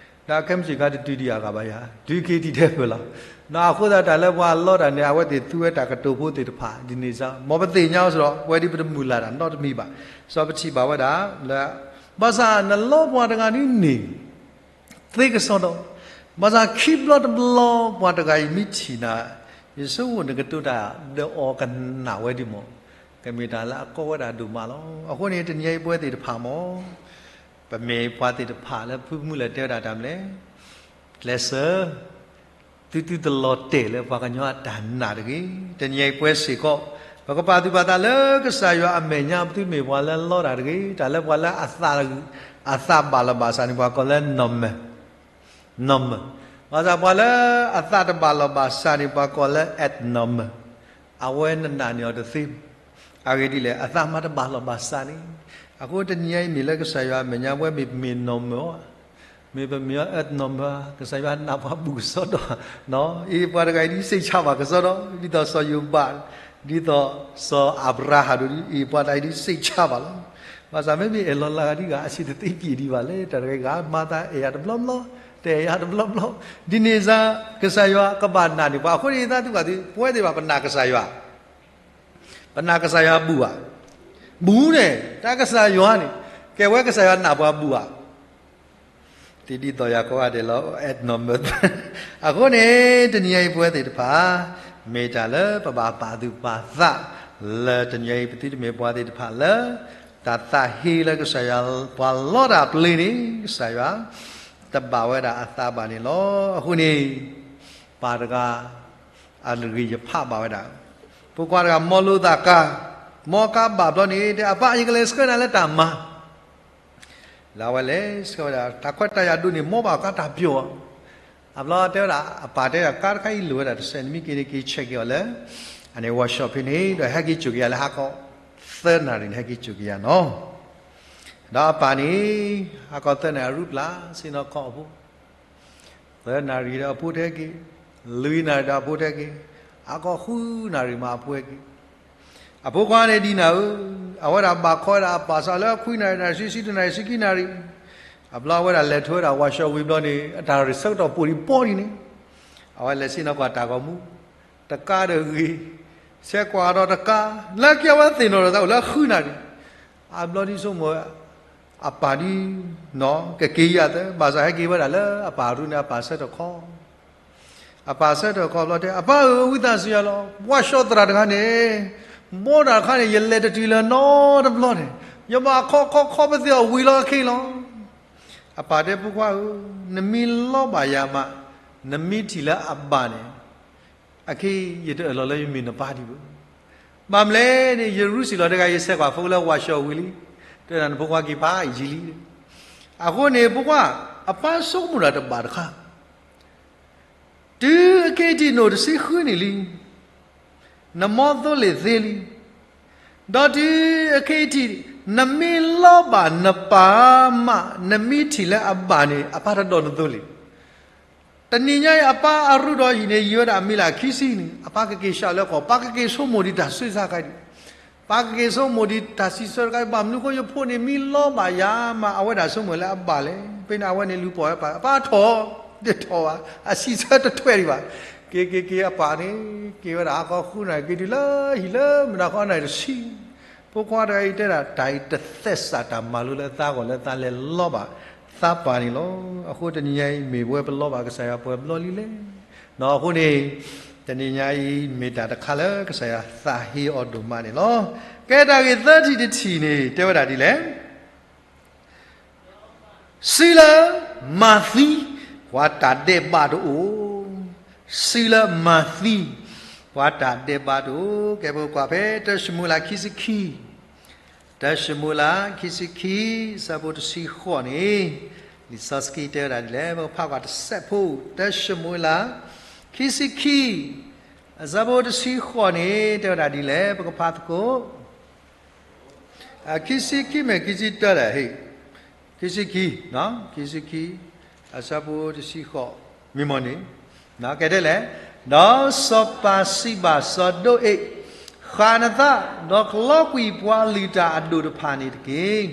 ဒီးခဲမုၢ်ဆ့ၣ်ခါတတုၤဒံးအဂၤဘၣ်ယၤ, တုၤက့ၤတံၤထဲဖၢၣ်လီၤ. ဒီးအဃိသတးတၢ်လၢပှၤလီတၢ်န့ၣ် အဝဲသ့ၣ်သူဝဲတၢ်ကတိၤဖိသ့ၣ်တဖၣ် ဒ်န့ၣ်စ့ၢ် မ်ပသ့ၣ်ညါအီၤစ့ၢ်ဒီး ပဝဲဒ်ပတမုၢ်လၢ်တၢ်နီတမံၤဘၣ်. စီၤပထံၣ်ဘၣ်ဝဲဒၣ်လၢ ဘၣ်ဆၣ်နလီပှၤတဂၤန့ၣ်န့ၣ် သ့ကစီဒီး ဘၣ်ဆၣ်ခံဘျီတဘျီ ပှၤတဂၤအံၤမ့ၢ်ထံၣ်နၤ, ယဆိကမိၣ်နကတိၤတၢ်ဒီးအီၤကနၣ်ဝဲဒံးမး, ကမ့ၢ်တၢ်လၢအကီဝဲဒၣ်ဒိၣ်မးလီၤ. အဃိန့ၣ် တနံၤအံၤပဝဲသ့ၣ်တဖၣ်မး, ပမ့ၢ်ပှၤသ့ၣ်တဖၣ်လၢဖုမူလၢတဲဝဲဒၣ်တၢ်မနုၤလဲၣ်, ကျဲးစၢး သုသုတလီၤတဲာ်လၢပှၤကညီအတၢ်နာ်တဂ့ၤ. တနံၤအံၤပဝဲစ့ၢ်ကီး ပကပာ်သူၣ်ပာ်သးလၢကစၢ်ယွၤအမဲာ်ညါ ပသုမ့ၢ်ပှၤလၢလီတၢ်တဂ့ၤ. တၢ်လၢပှၤလၢအသး အသးဘၣ်လီၤဘၣ်စးန့ၣ် ပှၤကိးလၢ normal, normal. ဘၣ်ဆၣ်ပှၤလၢအသးတဘၣ်လီၤဘၣ်စးန့ၣ် ပှၤကိးလၢ abnormal. အဝဲနနာ်န့ၢ်အီၤတသ့, အဂ့ၢ်ဒ်လဲၣ်, အသးမၤတဘၣ်လီၤဘၣ်စးန့ၣ်. အဃိတနံၤအံၤမ့ၢ်လၢကစၢ်ယွၤအမဲာ်ညါ ပဝဲမ့ၢ်ပမ့ၢ် normal ဧါ, မ့ၢ်ပမ့ၢ် abnormal ဧါ, ကစၢ်ယွၤနာ်ပှၤဘူးကစီဒီ, အံၤပှၤတဂၤအံၤဒ် စိတ်ချပါ ကစီဒီ, ဒ်သိးစီၤယိၤဘး, ဒ်သိးစီၤအၤဘြၤဟၣ်ဒိၣ်ဒ်အံၤ ပှၤတဂၤအံၤဒ် စိတ်ချပါ လီၤ. ဘၣ်ဆၣ်မ့မ့ၢ်အဲၣ်လီၤလၢဂၤဒ်ဂၤ အဆံးတသ့က့ၤဒံးဘၣ်လဲၣ်, တၢ်တဂၤဂၤမၤသးအဲၣ်ယၤတဘျီဘျီ, တအဲၣ်ယၤတဘျီဘျီ, ဒ်န့ၣ်စ့ၢ် ကစၢ်ယွၤကဘၣ်နာ်န့ၢ်ပှၤ. အဃိန့ၣ် သးသူၣ်ကသ့ ပဝဲသ့ၣ်တဖၣ်ပနာ်ကစၢ်ယွၤ ပနာ်ကစၢ်ယွၤဘူးဧါ, ဘူးန့ၣ် တၢ်ကစၢ်ယွၤန့ၣ် ကဲဝဲကစၢ်ယွၤနာ်ပှၤဘူးဧါ, တဒ်သိးယၤကိးဂၤဒဲးလီၤ, abnormal. အဃိန့ၣ် တနံၤအံၤပဝဲသ့ၣ်တဖၣ် မ့ၢ်တၢ်လၢပဘၣ်ပာ်သူၣ်ပာ်သး လၢတနံၤအံၤ ပသုတမ့ၢ်ပှၤသ့ၣ်တဖၣ်လၢ တၢ်သးဟ့လၢကစၢ်ယွၤပှၤလီတၢ်ပျ့ၤန့ၣ် ကစၢ်ယွၤ တဘၣ်ဝဲဒၣ်အသးဘၣ်န့ၣ်လီၤ. အဃိန့ၣ် ပၢ်တဂၤ အဂ့ၢ်ယဖးဘၣ်ဝဲဒၣ်, ဖိခွါတဂၤ မီလိသးကါ, မီကါဘၣ်ဘျီန့ၣ် တဲအပၢ် ယကလဲၤဆှၢနၤလၢတၢ်မၤ, လၢအဝဲလဲၤဆှၢဝဲဒၣ် တၢ်ခွဲးတၢ်ယာ်ဒိၣ်န့ၣ် မီဘၣ်ကါတၢ်ပျီၤ, အဘျီတဲဝဲဒၣ် အပၢ်တဲဒၣ် ကါတခါအံၤလိၣ်ဝဲဒၣ်တစဲး နမ့ၢ်က့ၤန့ၣ် က့ၤ check က့ၤအီၤလၢ အန့ၣ် workshop ဖဲန့ၣ် ဒီးဟဲက့ၤစိာ်က့ၤယၤလၢဟါခီ သၢနၣ်ရံၣ်န့ၣ် ဟဲက့ၤစိာ်က့ၤယၤနီၤ. ဒီးအပၢ်န့ၣ် ဟါခီသၢနၣ်ရံၣ် အရူၣ်ပျၢ် ဆ့ၣ်နီၤခီၣ်အဖိ သၢနၣ်ရံၣ်ဒီးအဖိထဲက့ၤ, လွံၢ်နၣ်ရံၣ်ဒီးအဖိထဲက့ၤ, ဟါခီဃုနၣ်ရံၣ်မးအဖိဟဲက့ၤ, အဖိခွါန့ၣ်ဒ်နၤဧၢ, အဝဲဒၣ်ဘၣ်ခီဝဲဒၣ်အပၢ်စးလၢခွံနၣ်ရံၣ် နၣ်ရံၣ်ဆံ ဆံတနၣ်ရံၣ် ဆံခံနၣ်ရံၣ်, အဘျီအဝဲဒၣ်လဲၤထီၣ်ဝဲဒၣ် workshop ဝံၤဘျီန့ၣ် အတၢ်ဆၢကတီၢ်ပိာ်ဒံးပီဒံးန့ၣ်, အဝဲလဲၤဆ့ၣ်နီၤကွၢ်တၢ်ဂီၤမူ, တကါဒီးဂ့ၤ, ဆဲးကွၢ်ဒီးတကါ, လၢခံအဝဲသ့ၣ်နီၣ်ထီၣ်သးအိၣ်လၢဃုနၣ်ရံၣ်, အဘျီဒ်ဆိကမိၣ် အပၢ်ဒ် ကက့ၤယၤသၢ, ဘၣ်ဆၣ်ဟဲက့ၤဝဲဒၣ်လၢအပၢ်အရူၣ်န့ၣ် အပၢ်ဆၢထၢၣ်ခီ, အပၢ်ဆၢထၢၣ်ခီဘျီတဲ အပၢ်ဧၢ ဝံသးစူၤယၤလီၤ, ဝါရှီသရၣ်တဂၤန့ၣ် ဘီတၢ်တခါန့ၣ် ယလဲၤတတုၤလၢၤနီတဘျီန့ၣ် ယဘၣ်ခီခီခီပသ့အီၤဝံၤလီၤအခံလီၤ. အပၢ်တဲ ဖိခွါဧၢ, နမ့ၢ်လီဘၣ်ယၤမး, နမ့ၢ်ထံၣ်လၢအဘၣ်န့ၣ် အခဲအံၤ ယတအၢၣ်လီၤလၢယမ့ၢ်နပၢ်ဒံးဘၣ်. ဘၣ်မနုၤလဲၣ်န့ၣ် ယရူစံၣ်လီၤတဂၤ ယဆဲးကွၢ်ဖိလၢဝါရှီဝံၤလံ, တဲဒၣ်နဖိခွါက့ၤဖးယံာ်လံ. အဃိန့ၣ် ဖိခွါ အပၢ်ဆိကမိၣ်တၢ်တဘၣ်တခါ, တုၤအခဲအံၤထံၣ်နအိၣ်တဆံဃုနံၣ်လံ, နမီသိလ့ၣ်သ့လံ, ဒီးတုၤအခဲအံၤထံၣ် နမ့ၢ်လီဘၣ်နပၢ်မး, နမ့ၢ်ထံၣ်လၢအဘၣ်န့ၣ် အပၢ်တဒိးနသိလ့ၣ်. တနံၤညါအံၤ အပၢ်အရူၣ်ဒီးဟံၣ်န့ၣ် ယံာ်ဝဲဒၣ်အမံၤလၢခံဆံနံၣ်, အပၢ်ကက့ၤဆှးလၢဃီ, ပၢ်ကက့ၤဆိကမိၣ်ဒံးတၢ်ဆူးတခါဒံး, ပၢ်ကက့ၤဆိကမိၣ်ဒံးတၢ်စံးဆၢတခါဒံး, ဘၣ်မနုၤဃိယဖိန့ၣ်မ့ၢ်လီဘၣ်ယၤမး အဝဲဒၣ်ဆိကမိၣ်လၢအဘၣ်လဲၣ်. ဖဲန့ၣ်အဝဲန့ၣ်လူၤပိာ်ဝဲပၢ်, ပၢ်ထီၣ်, တထီၣ်ဘၣ်, အစံးဆၢတထွဲဒံးဘၣ်. က့ၤက့ၤက့ၤအပၢ်န့ၣ် က့ၤဝဲဒၣ်ဟါခီဃုနၣ်ရံၣ် က့ၤတုၤလၢဟံၣ်လၢမုၢ်နၤခီနၣ်ရံၣ်တဆံ ဖိခွါတဂၤအံၤတဲဒၣ် တၢ်အံၤတသဲးစးတၢ်မၤလိလၢသးဂီၢ်လၢသးလဲၤလီဘၣ်သးပၢ်န့ၣ်လီၤ. အဃိတနံၤညါအံၤ မ့ၢ်ပဝဲပလီဘၣ်ကစၢ်ယွၤပှဲၤဘျီလံလဲၣ်. အဃိန့ၣ် တနံၤညါအံၤ မ့ၢ်တၢ်တခါလၢကစၢ်ယွၤသးဟ့အီၤဒိၣ်မးန့ၣ်လီၤ. ကဲတၢ်ဂ့ၢ်သၢထံၣ်တထံၣ်န့ၣ် တဲဝဲဒၣ်ဒ်လဲၣ် စုလၢမၤသံ ပှၤတၢ်ဒဲးဘးတအိၣ်, စုလၢမၤသံ ပှၤတၢ်ဒဲးဘးတအိၣ်. ကဲပကကွၢ်ဖဲ တၢၡမူၤအ့လးခံဆံခံ, တၢၡမူၤအ့လး ခံဆံခံ အဆၢဖိတဆံဃိးန့ၣ် လံာ်စီဆှံတဲဝဲဒၣ်ဒ်လဲၣ်, ပကဖးကွၢ်တစဲးဖိ, တၢၡမူၤအ့လး ခံဆံခံ အဆၢဖိတဆံဃိးန့ၣ် တဲဝဲဒၣ်ဒ်လဲၣ်, ပကဖးသကိး ခံဆံခံမ့ၢ်ခံဆံတၢလဲၣ်, ဟ့ၣ်, ခံဆံခံ, ခံဆံခံ, အဆၢဖိတဆံဃိး, မ့ၢ်မ့ၢ်န့ၣ်, ကဲဒ်လဲၣ်, ဒီးစီၤပၤစံးဘၣ်စီၤဒိၣ်အ့ၣ်, ဃၣ်နသး, ဒီးကလီကွံာ်ပှၤလုၢ်တၢ်အဒိၣ်တဖၣ်န့ၣ်တက့ၢ်.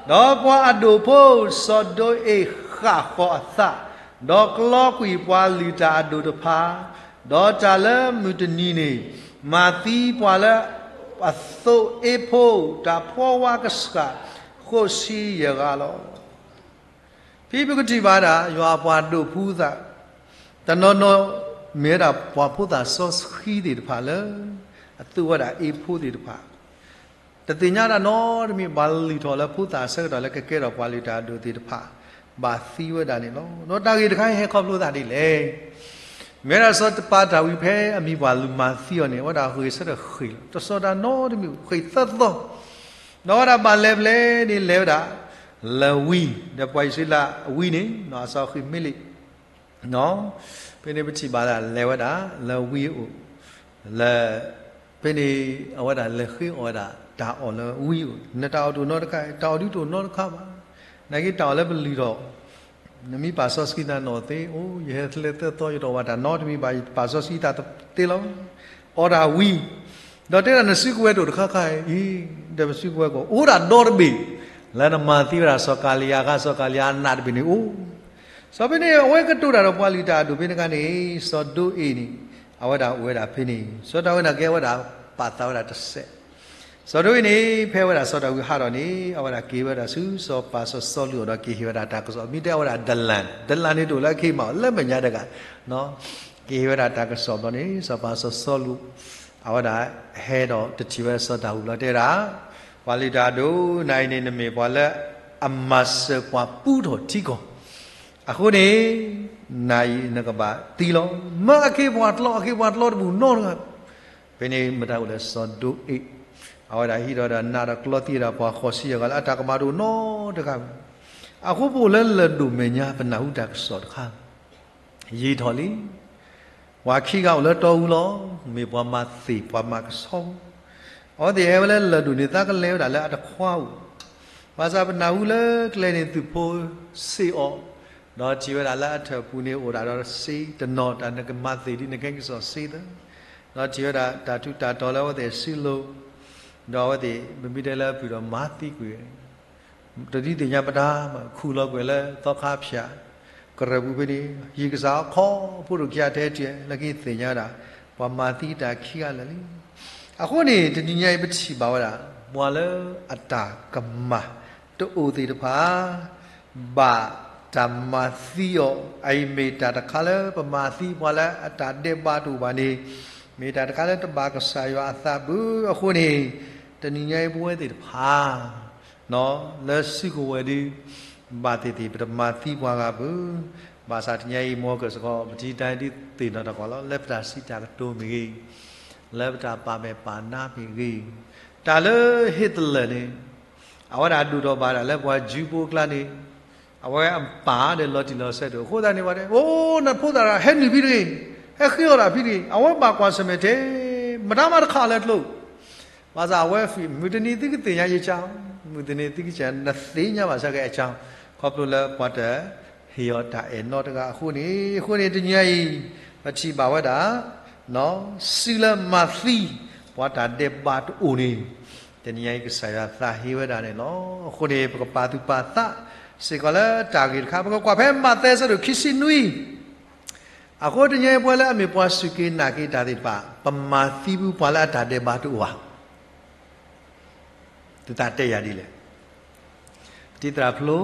ဒီးပှၤအဒိၣ်ဖိစီၤဒိၣ်အ့ၣ်ဃၣ်ဃီၤအသး, ဒီးကလီကွံာ်ပှၤလုၢ်တၢ်အဒိၣ်တဖၣ်, ဒီးတၢ်လၢမုၢ်တနံၤန့ၣ် မၤသံပှၤလၢအသိအ့ဖိ တၢ်ဖှီဝါကဆှၣ် ဃိးဆံယဲၢ်ဂၤလီၤ. ဖဲပကထံၣ်ဘၣ်ဒၣ် ယွၤအပှၤဒိးဖှူသး တနီၤနီၤ မ့ၢ်ဝဲဒၣ်ပှၤဖိသၣ်စီဆှံသ့ၣ်တဖၣ်လၢ အသူဝဲဒၣ်အ့ဖိသ့ၣ်တဖၣ် တသ့ၣ်ညါတၢ်နီတမံၤ ဘၣ်လုၢ်ထီၣ်လၢဖိသၣ်အဆၢကတီၢ်လၢကကဲထီၣ်ပှၤလုၢ်တၢ်အဒိၣ်သ့ၣ်တဖၣ် ဘၣ်သံဝဲဒၣ်န့ၣ်လီၤ. ဒီးတၢ်ဂ့ၢ်တခါအံၤဟဲခီဖျိသးဒ်လဲၣ်. မ့ၢ်ဝဲဒၣ်စီၤပၤတၢ်ဝံဖဲအမံၤပှၢ်လုၢ်မၤသံအီၤန့ၣ် အဝဲဒၣ်ဂဲၤဆၢထၢၣ်ဃ့ၢ်လီၤ. တစီၤတၢ်နီတမံၤ ဃ့ၢ်သၢသီ ဒီးအဝဲဒၣ်ဘၣ်လဲၤဖဲလဲၣ်န့ၣ် လဲၤဝဲဒၣ် လၢဝံ ဒီးပှၤအံၣ်စရ့လးအဝံန့ၣ် အစီၤဃံမ့လ့း ဖဲန့ၣ်ပထံၣ်ဘၣ်ဒၣ်လဲၤဝဲဒၣ် လၢဝံအအိၣ် လၢ ဖဲန့ၣ် အဝဲဒၣ်လဲၤဃ့အီၣ်ဝဲဒၣ် တၢ်အီၣ်လၢဝံအအိၣ်, နတၢ်အီၣ်တအိၣ်နီတခါ, တၢ်အီၣ်ဒုးတအိၣ်နီတခါဘၣ်. နာ်က့တၢ်အီၣ်လၢပလုၢ်ထီၣ်, နမ့ၢ်ပာ်စီဆှံသးနီၢ်သ့, အိ, ယဟဲလၢသၢသီ ယတအီၣ်ဘၣ်တၢ်နီတမံၤဘၣ်, ယပာ်စီဆှံသးသ့လီၤ. အီၣ်တၢ်ဝံၤ, ဒီးတဲဒၣ်နစုကဝဲၤတအိၣ်တခါခါအံၤ, ဒီးပစုကဝဲၤကီး အိၣ်ဒၣ်ဒီတဘ့ၣ်, လၢနမၤသံဝဲဒၣ်စီၤကၤလံယၤအခါ, စီၤကၤလံယၤအနးတဘ့ၣ်န့ၣ်အိၣ် စီၤဖဲန့ၣ်အဝဲကတိၤတၢ်ဒီးပှၤလုၢ်တၢ်အဒိၣ်ဖဲန့ၣ်အခါန့ၣ်, စီၤဒိအ့ၣ်န့ၣ် အဝဲဒၣ်အိၣ်ဝဲဒၣ်ဖဲန့ၣ်, စီၤဒၤဝံးန့ၣ်ကဲဝဲဒၣ်ပာ်သးဝဲဒၣ်တစဲး. စီၤဒိအ့ၣ်န့ၣ် ဖဲဝဲဒၣ်စီၤဒၤဝံးဟးထီၣ်န့ၣ် အဝဲဒၣ်က့ၤဝဲဒၣ်ဆူစီၤပၤစီၤစီလူးအအိၣ်ဒီးက့ၤဟ့ၣ်ဝဲဒၣ်တၢ်ကစီၣ်, မ့ၢ်တဲအဝဲဒၣ် ဒလၣ်, ဒလၣ်န့ၣ်တအိၣ်လၢအခံမး လၢမဲာ်ညါတဂၤ, က့ၤဟ့ၣ်ဝဲဒၣ်တၢ်ကစီၣ်ဘျီန့ၣ် စီၤပၤစီၤစီလူး အဝဲဒၣ်ဟဲဒီးတထံၣ်ဝဲစီၤဒၤဝံးဘျီတဲဒၣ်, ပှၤလုၢ်တၢ်အဒိၣ် နၤအံၤန့ၣ် နမ့ၢ်ပှၤလၢအမၤစၢၤပှၤပူထီၣ်ထံကီၢ်, အဃိန့ၣ် နၤအံၤနကဘၣ်သံလီၤ. မၢအခ့ပှၤတလီ အခ့ပှၤတလီတဘူၣ်နီတဂၤ ဖဲန့ၣ်မတၤအိၣ်လဲၣ် စီၤဒိအ့ၣ်, အဝဲဒၣ်ဟံးဒီးဒီးနးဒီးကျီသံဒီးပှၤဃိးဆံယဲၢ်ဂၤလၢအတၢ်ကမၤတအိၣ်နီတဂၤ, အဃိပအိၣ်လၢလၢၢ်ဒိၣ်မဲာ်ညါ ပနၢ်ဟူတၢ်ကစီၣ်တခါ, ယံာ်ထီၣ်လံ, ပှၤခံဂၤအိၣ်လၢတီအူလီၤ, မ့ၢ်ပှၤမၤသ့ၣ် ပှၤမၤကဆှီ, အဝဲသ့ၣ်ဟဲဝဲလၢလၢၢ်ဒိၣ်န့ၣ် သးကလဲၤဝဲဒၣ်လၢအတခွါအိၣ်, ဘၣ်ဆၣ်ပနၢ်ဟူလၢကျဲန့ၣ်သုးဖိစ့ၢ်အီၤ, ဒီးထံၣ်ဝဲဒၣ်လၢအထၢၣ်ပူၤန့ၣ်အိၣ်ဒၣ်ဒီးစ့တနီၤ တၢ်နကမၤသ့ၣ်ဒ်နကဲကစီၣ်စ့သၢ, ဒီးထံၣ်ဝဲဒၣ်တၢ်ထူးတၢ်တီၤလၢအဝဲသ့ၣ်စုလိၤ, ဒီးအဝဲသ့ၣ် ပမ့ၢ်တဲလၢအပူၤဒီးမၤသံကွံာ် တဒ်သ့ၣ်ညါပတၢ်မး ခူၣ်လီၤကွံာ်လၢသီခါဖၠၣ် ကရၢၢ်ပူၤဖဲန့ၣ် ဟံၣ်ကစၢ်အခီဖိတအိၣ်ခံဂၤထဲတြဲၤ လၢခံသ့ၣ်ညါဝဲဒၣ် ပှၤမၤသံတၢ်ခံဂၤလၢာ်လံ. အဃိန့ၣ် တနံၤညါအံၤပထံၣ်ဘၣ်ဝဲဒၣ် ပှၤလၢအတၢ်ကမၣ်တအိၣ်သ့ၣ်တဖၣ် ဘၣ်တၢ်မၤသံအီၤ, အအံၤမ့ၢ်တၢ်တခါလၢပမၤသံပှၤလၢအတၢ်ဒဲးဘးတအိၣ်ဘၣ်န့ၣ်, မ့ၢ်တၢ်တခါလၢတဘၣ်ကစၢ်ယွၤအသးဘၣ်. အဃိန့ၣ် တနံၤညါအံၤပဝဲသ့ၣ်တဖၣ် လၢစုကဝဲၤဒု ဘၣ်သ့ၣ်သ့ၣ် ပတမၤသံပှၤဂၤဘၣ်. ဘၣ်ဆၣ်တနံၤညါအံၤ မ်ကစ့ၢ်ကီး ပထံၣ်တၢ်ဒ်သ့ၣ်နီၣ်ထီၣ်ကီးလီၤ လၢပတၢ်စံးတၢ်ကတိၤမ့ၢ်ဂ့ၤ, လၢပတၢ်ပာ်မဲာ်ပာ်နါမ့ၢ်ဂ့ၤ, တၢ်လၢဟ့းတလၢာ်န့ၣ် အဝဲဒၣ်ဒိၣ်ထီၣ်ဘၣ်ဒၣ်လၢပှၤကၠူဖိအကျါန့ၣ်, အဝဲအပၢ်ဒီးလီၤတံၢ်လီၤဆဲးတအိၣ်, အဃိသတးန့ၣ်ဝဲဒၣ် အိ, နဖိသၣ်တဂၤ ဟဲနုာ်ဖဲတဂ့ၤ, ဟဲဃ့အီၣ်တၢ်ဖဲတဂ့ၤ, အဝဲဘၣ်ကွၢ်ဆၢၣ်မဲာ်ထဲ မတၤမးတခးလၢကျိ ဘၣ်ဆၣ်အဝဲ မုၢ်တနံၤသုကသ့ၣ်ညါယကၢ်, မုၢ်တနံၤသုကစၢ် နသ့ၣ်ညါဘၣ်ဆၢက့ၤအကၢ်, ခီဖျိလၢပှၤတဟ့ၣ်အီၤတၢ်အဲၣ်နီတဂၤအဃိန့ၣ်, အဃိန့ၣ် တနံၤညါအံၤ ပထံၣ်ဘၣ်ဝဲဒၣ် စုလၢမၤသံ ပှၤတၢ်ဒဲးဘးတအိၣ်န့ၣ်, တနံၤညါအံၤ ကစၢ်ယွၤသးဟ့ဝဲဒၣ်န့ၣ်လီၤ. အဃိန့ၣ် ပကပာ်သူၣ်ပာ်သးစ့ၢ်ကီးလၢတၢ်ဂ့ၢ်တခါ, ပကကွၢ်ဖဲမးသဲဆၢဒိၣ်ခံဆံနွံ အဃိတနံၤညါအံၤ ပဝဲလၢအမ့ၢ်ပှၤစူၢ်က့ၤနာ်က့ၤတၢ်သ့ၣ်တဖၣ်, ပမၤသံပှၤလၢအတၢ်ဒဲးဘးတအိၣ်ဧါ. သုသးတဲယၤဒ်လဲၣ်. တံၤသရၣ်ဖျိ,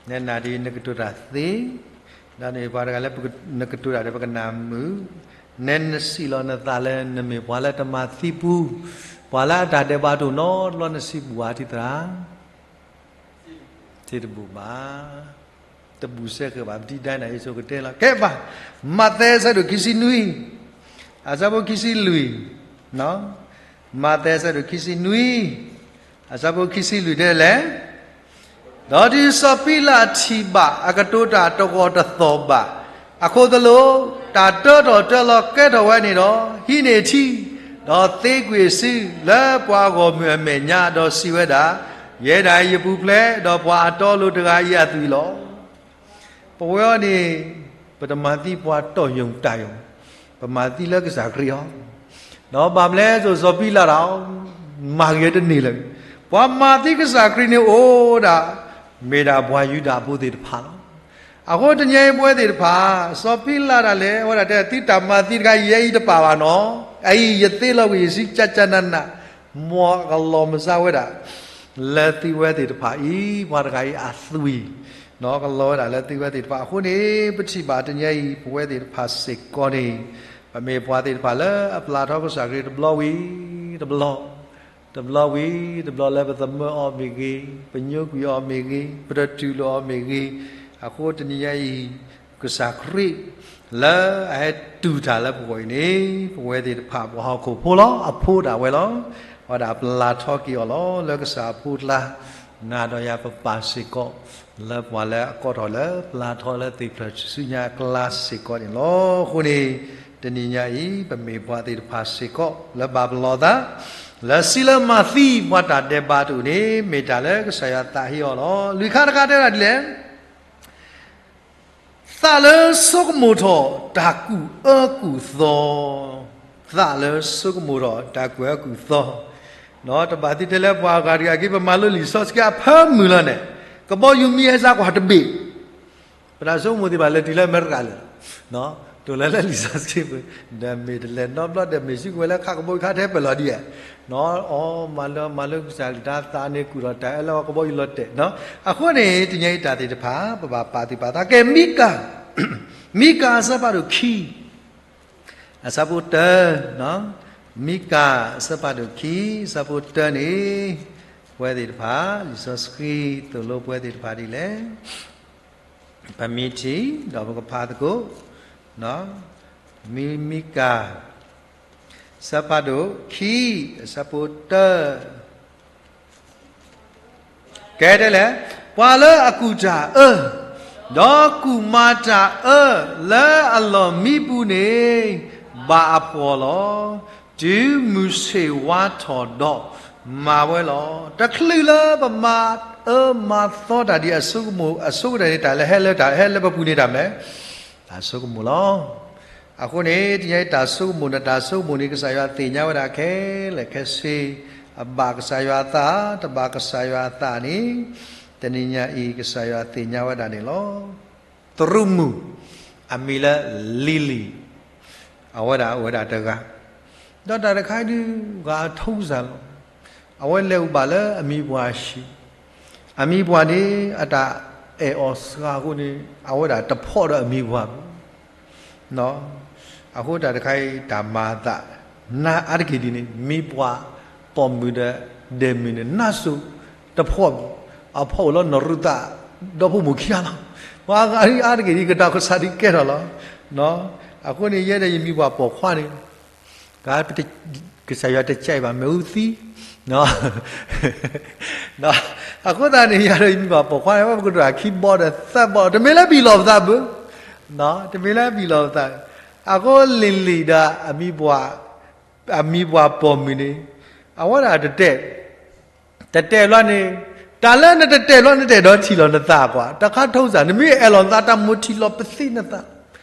နဲနၤဒ်နကတိၤတၢ်သ့, ဒီးနမ့ၢ်ပှၤတဂၤလၢနကတိၤတၢ်ဒီးပကနၢ်မုာ်, နဲနစံးလီၤနသးလၢ နမ့ၢ်ပှၤလၢတမၤသံပှၤ, ပှၤလၢအတၢ်ဒဲးဘးတအိၣ်နီတဘျီ နစံးဘၣ်ဧါ တံၤသရၣ် တဘူၣ်ဘၣ်, တဘူၣ်စဲဃဲၤဘၣ်, ပတံၤဒၣ်နၤ ယဆိကတၢၢ်လီၤ. ကဲဘၣ်, မးသဲဆၢဒိၣ်ခံဆံနွံ, အဆၢဖိခံဆံလွံၢ်, မးသဲဆၢဒိၣ်ခံဆံနွံ, အဆၢဖိခံဆံလွံၢ်တဲလဲၣ်. ဒီးတုၤစီၤပံလးထံၣ်ဘၣ်အကတိၤတၢ်တဂီၢ်တသီၣ်ဘၣ်အဃိသတး, တၢ်တၢထီၣ်တၢလီၤကဲထီၣ်ဝဲန့ၣ်ဒီး ဟံးန့ၢ်ထံ, ဒီးသ့ကွံာ်အစုလၢပှၤအဂီၢ်မုၢ်အမဲာ်ညါ, ဒီးစံးဝဲဒၣ်, ယဲဒၣ်ယပူၤဖျဲးဒီးပှၤအတီအလိၤတဂၤအံၤအသွံၣ်လီၤ. ပဝဲအံၤန့ၣ် ပတမၤသံပှၤတီၢ်ယိာ်တၢ်ယိာ်, ပမၤသံလၢကစၢ်ခရံာ်အီၤ, ဒီးဘၣ်မနုၤလဲၣ် စီၤပံလးတၢ် မၤဂ့ၤတန့ၢ်လၢၤ, ပှၤမၤသံကစၢ်ခရံာ်န့ၣ်အိၣ်ဒၣ် မ့ၢ်ဒၣ်ပှၤယူဒၤဖိသ့ၣ်တဖၣ်လီၤ. အဃိတနံၤအံၤပဝဲသ့ၣ်တဖၣ်, စီၤပံလးတၢ်လဲၤဝဲဒၣ်တဲ သုတၢ်မၤသံတခါအံၤ ယဲအံၤတပာ်ဘၣ်နီၤ, အအံၤယသ့လီၤကွံာ်ယစုကၠးကၠးနးနး, မ်အကလီၤမၢ်စၢၤဝဲဒၣ် လၢသုဝဲသ့ၣ်တဖၣ်အံၤ ပှၤတဂၤအံၤအသွံၣ် နီၢ်ကလီၤဝဲဒၣ်လၢသုဝဲသ့ၣ်တဖၣ်အဃိန့ၣ် ပထံၣ်ဘၣ်တနံၤအံၤ ပဝဲသ့ၣ်တဖၣ်စ့ၢ်ကီးန့ၣ် ပမ့ၢ်ပှၤသ့ၣ်တဖၣ်လၢအပျၢ်ထီကစၢ်ခရံာ်တဘျီဝံၤတဘျီ, တဘျီဝံၤတဘျီလၢပသမၢအီၤမ့ၢ်ဂ့ၤ, ပညိကွံာ်အီၤမ့ၢ်ဂ့ၤ, ပတတူၢ်လိာ်အီၤမ့ၢ်ဂ့ၤ, အဃိတနံၤညါအံၤ ကစၢ်ခရံာ် လၢအဟဲတူၢ်တၢ်လၢပဂီၢ်အံၤန့ၣ် ပဝဲသ့ၣ်တဖၣ်ပှၤဟီၣ်ခိၣ်ဖိလီၤ. အဖိဒၣ်ဝဲလီၤ. အဝဲဒၣ်ပျၢ်ထီက့ၤအီၤလီၤ. လၢကစၢ်အဖိအကျါ နၤဒီးယၤပပၢ်စ့ၢ်ကီး လၢပှၤလၢအကိးထီၣ်လၢပျၢ်ထီလၢသ့ၣ်ဖျၢၣ်ဆူညါအကျါစ့ၢ်ကီးန့ၣ်လီၤ. အဃိန့ၣ် တနံၤညါအံၤ ပမ့ၢ်ပှၤသ့ၣ်တဖၣ်စ့ၢ်ကီး လၢဘၣ်ပလီၢ်သး လၢစံးလၢမၤသံပှၤတၢ်ဒဲးဘးတအိၣ်န့ၣ် မ့ၢ်တၢ်လၢကစၢ်ယွၤသးဟ့အီၤလီၤ. လွံၢ်ခါတခါတဲဝဲဒၣ်ဒ်လဲၣ် သးလၢဆိကမိၣ်ထီၣ်တၢ်ကူၣ်အၢကူၣ်သီ, သးလၢဆိကမိၣ်ထီၣ်တၢ်ကူၣ်အၢကူၣ်သီ, တဘၣ်သ့ၣ်တဲလၢပှၤဂၤတဂၤက့ၤ ပမၤလိလံာ်စီဆှံအဖၢမုၢ်လီၤန့ၣ်, ကဘီယူၤမံဟဲစးကွၢ်တဘ့ၣ်, ပတၢ်ဆိကမိၣ်သ့ၣ်တဖၣ်လဲၤတုၤလၢအမဲရကၤလၢာ်လီၤ. တိၢ်လၢလၢလံာ်စီဆှံပူၤ, ဒီးမ့ၢ်တလဲၤနီတဘျီဒီးမ့ၢ်စုကဝဲၤလၢခးကဘီယူၤခးထဲပၢၢ်လီၤဒ်ဧါ, အီ မၤလၢမၤလၢကစၢ်ကဒါသးန့ၣ် ကူၣ်ထီၣ်တၢ်အၢလၢကဘီယူၤလီၤတဲာ်, အဃိန့ၣ် တနံၤအံၤတၢ်သ့ၣ်တဖၣ် ပဘၣ်ပာ်သူၣ်ပာ်သးကဲ မံကၤ, မံကၤအဆၢဖးဒိၣ်ခံ, အဆၢဖိတၢ, မံကၤအဆၢဖးဒိၣ်ခံ အဆၢဖိတၢန့ၣ်, ပဝဲသ့ၣ်တဖၣ် လံာ်စီဆှံသိၣ်လိပဝဲသ့ၣ်တဖၣ်ဒ်လဲၣ်, ပမ့ၢ်ထံၣ် ဒီးပကဖးသကိး, မံ, မံကၤ အဆၢဖးဒိၣ်ခံ အဆၢဖိတၢ ကဲဒ်လဲၣ်, ပှၤလၢအကူၣ်တၢ်အၢ, ဒီးကူၣ်မၤတၢ်အၢလၢအလီၢ်မံပူၤန့ၣ်, ဘၣ်အဖှီၣ်လီၤ. တုၤမုၢ်ဆ့ၣ်ဝါထီၣ်ဒီးမၤဝဲလီၤ. တချုးလၢပမၤအၢမၤသီတၢ်ဒ်အ, အဆိကတၢၢ်န့ၣ် တၢ်လၢဟဲလၢတၢ်ဟဲလၢပပူၤန့ၣ်တၢ်မနုၤလဲၣ်, တၢ်ဆိကမိၣ်လီၤ. အဃိန့ၣ် တနံၤအံၤတၢ်ဆိကမိၣ်ဒီးတၢ်ဆိကမိၣ်န့ၣ် ကစၢ်ယွၤသ့ၣ်ညါဝဲဒၣ်ခဲလၢာ်ခဲဆ့, အဘၣ်ကစၢ်ယွၤအသး, တဘၣ်ကစၢ်ယွၤအသးန့ၣ်, တနံၤညါအံၤ ကစၢ်ယွၤသ့ၣ်ညါဝဲဒၣ်န့ၣ်လီၤ. သရူးမုၣ်, အမံၤလၢ Lily, အဝဲဒၣ်အိၣ်ဝဲဒၣ်တဂၤ, ဒီးတၢ်တခါဒုး ဂၤအထူစၢ်လီၤ. အဝဲလဲၤအိၣ်ဘၣ်လၢအမံၤပှၢ်အဟံၣ်, အမံၤပှၢ်န့ၣ် အတၢ်အဲၣ်အီၤစှၤအဃိန့ၣ် အဝဲဒၣ်တဖှီၣ်ဒီးအမံၤပှၢ်ဘၣ်. အဃိတၢ်တခါအံၤ တၢ်မၤအသး နါအါတက့ၢ်ဒ်န့ၣ် မံၤပှၢ်ပိာ်မုၣ်ဒီးဒဲးမုၣ်န့ၣ် နါစိၤတဖှီၣ်ဘၣ်, အဖှီၣ်အိၣ်လၢနီၢ်ရူၤသး ဒီဖိမိၢ်ခံဂၤလီၤ. ပှၤဂၤအံၤအါတက့ၢ်ဒ် ကတီၢ်ကစၢ်ဒ်ကဲထီၣ်လီၤ. အဃိန့ၣ် ယဲဒၣ်ယမံၤပှၢ်ပိာ်ခွါန့ၣ် ကစၢ်ယွၤတကဲဘၣ် မ့ၣ်အူသံ, အဃိသတးန့ၣ် ယၤဒီးယမံၤပှၢ်ပိာ်ခွါန့ၣ် ပကဒွးခံဘီဒီးသၢဘီ တမ့ၢ်လၢဘံၣ်လီၤပသးဘၣ်, တမ့ၢ်လၢဘံၣ်လီၤပသး, အဃိလံၤလံၤဒီး အမံၤပှၢ်ပိာ်မုၣ်န့ၣ် အဝဲဒၣ်တတဲာ် တတဲာ်ဘျီန့ၣ်, တၢ်လၢနတတဲာ်ဘျီ နတဲာ်ဒီးထံၣ်လီၤနသးကွၢ်, တခါထိစၢ် နမ့ၢ်အဲၣ်လီၤနသး တၢ်မိၣ်ထံၣ်လီၤပသံနသး,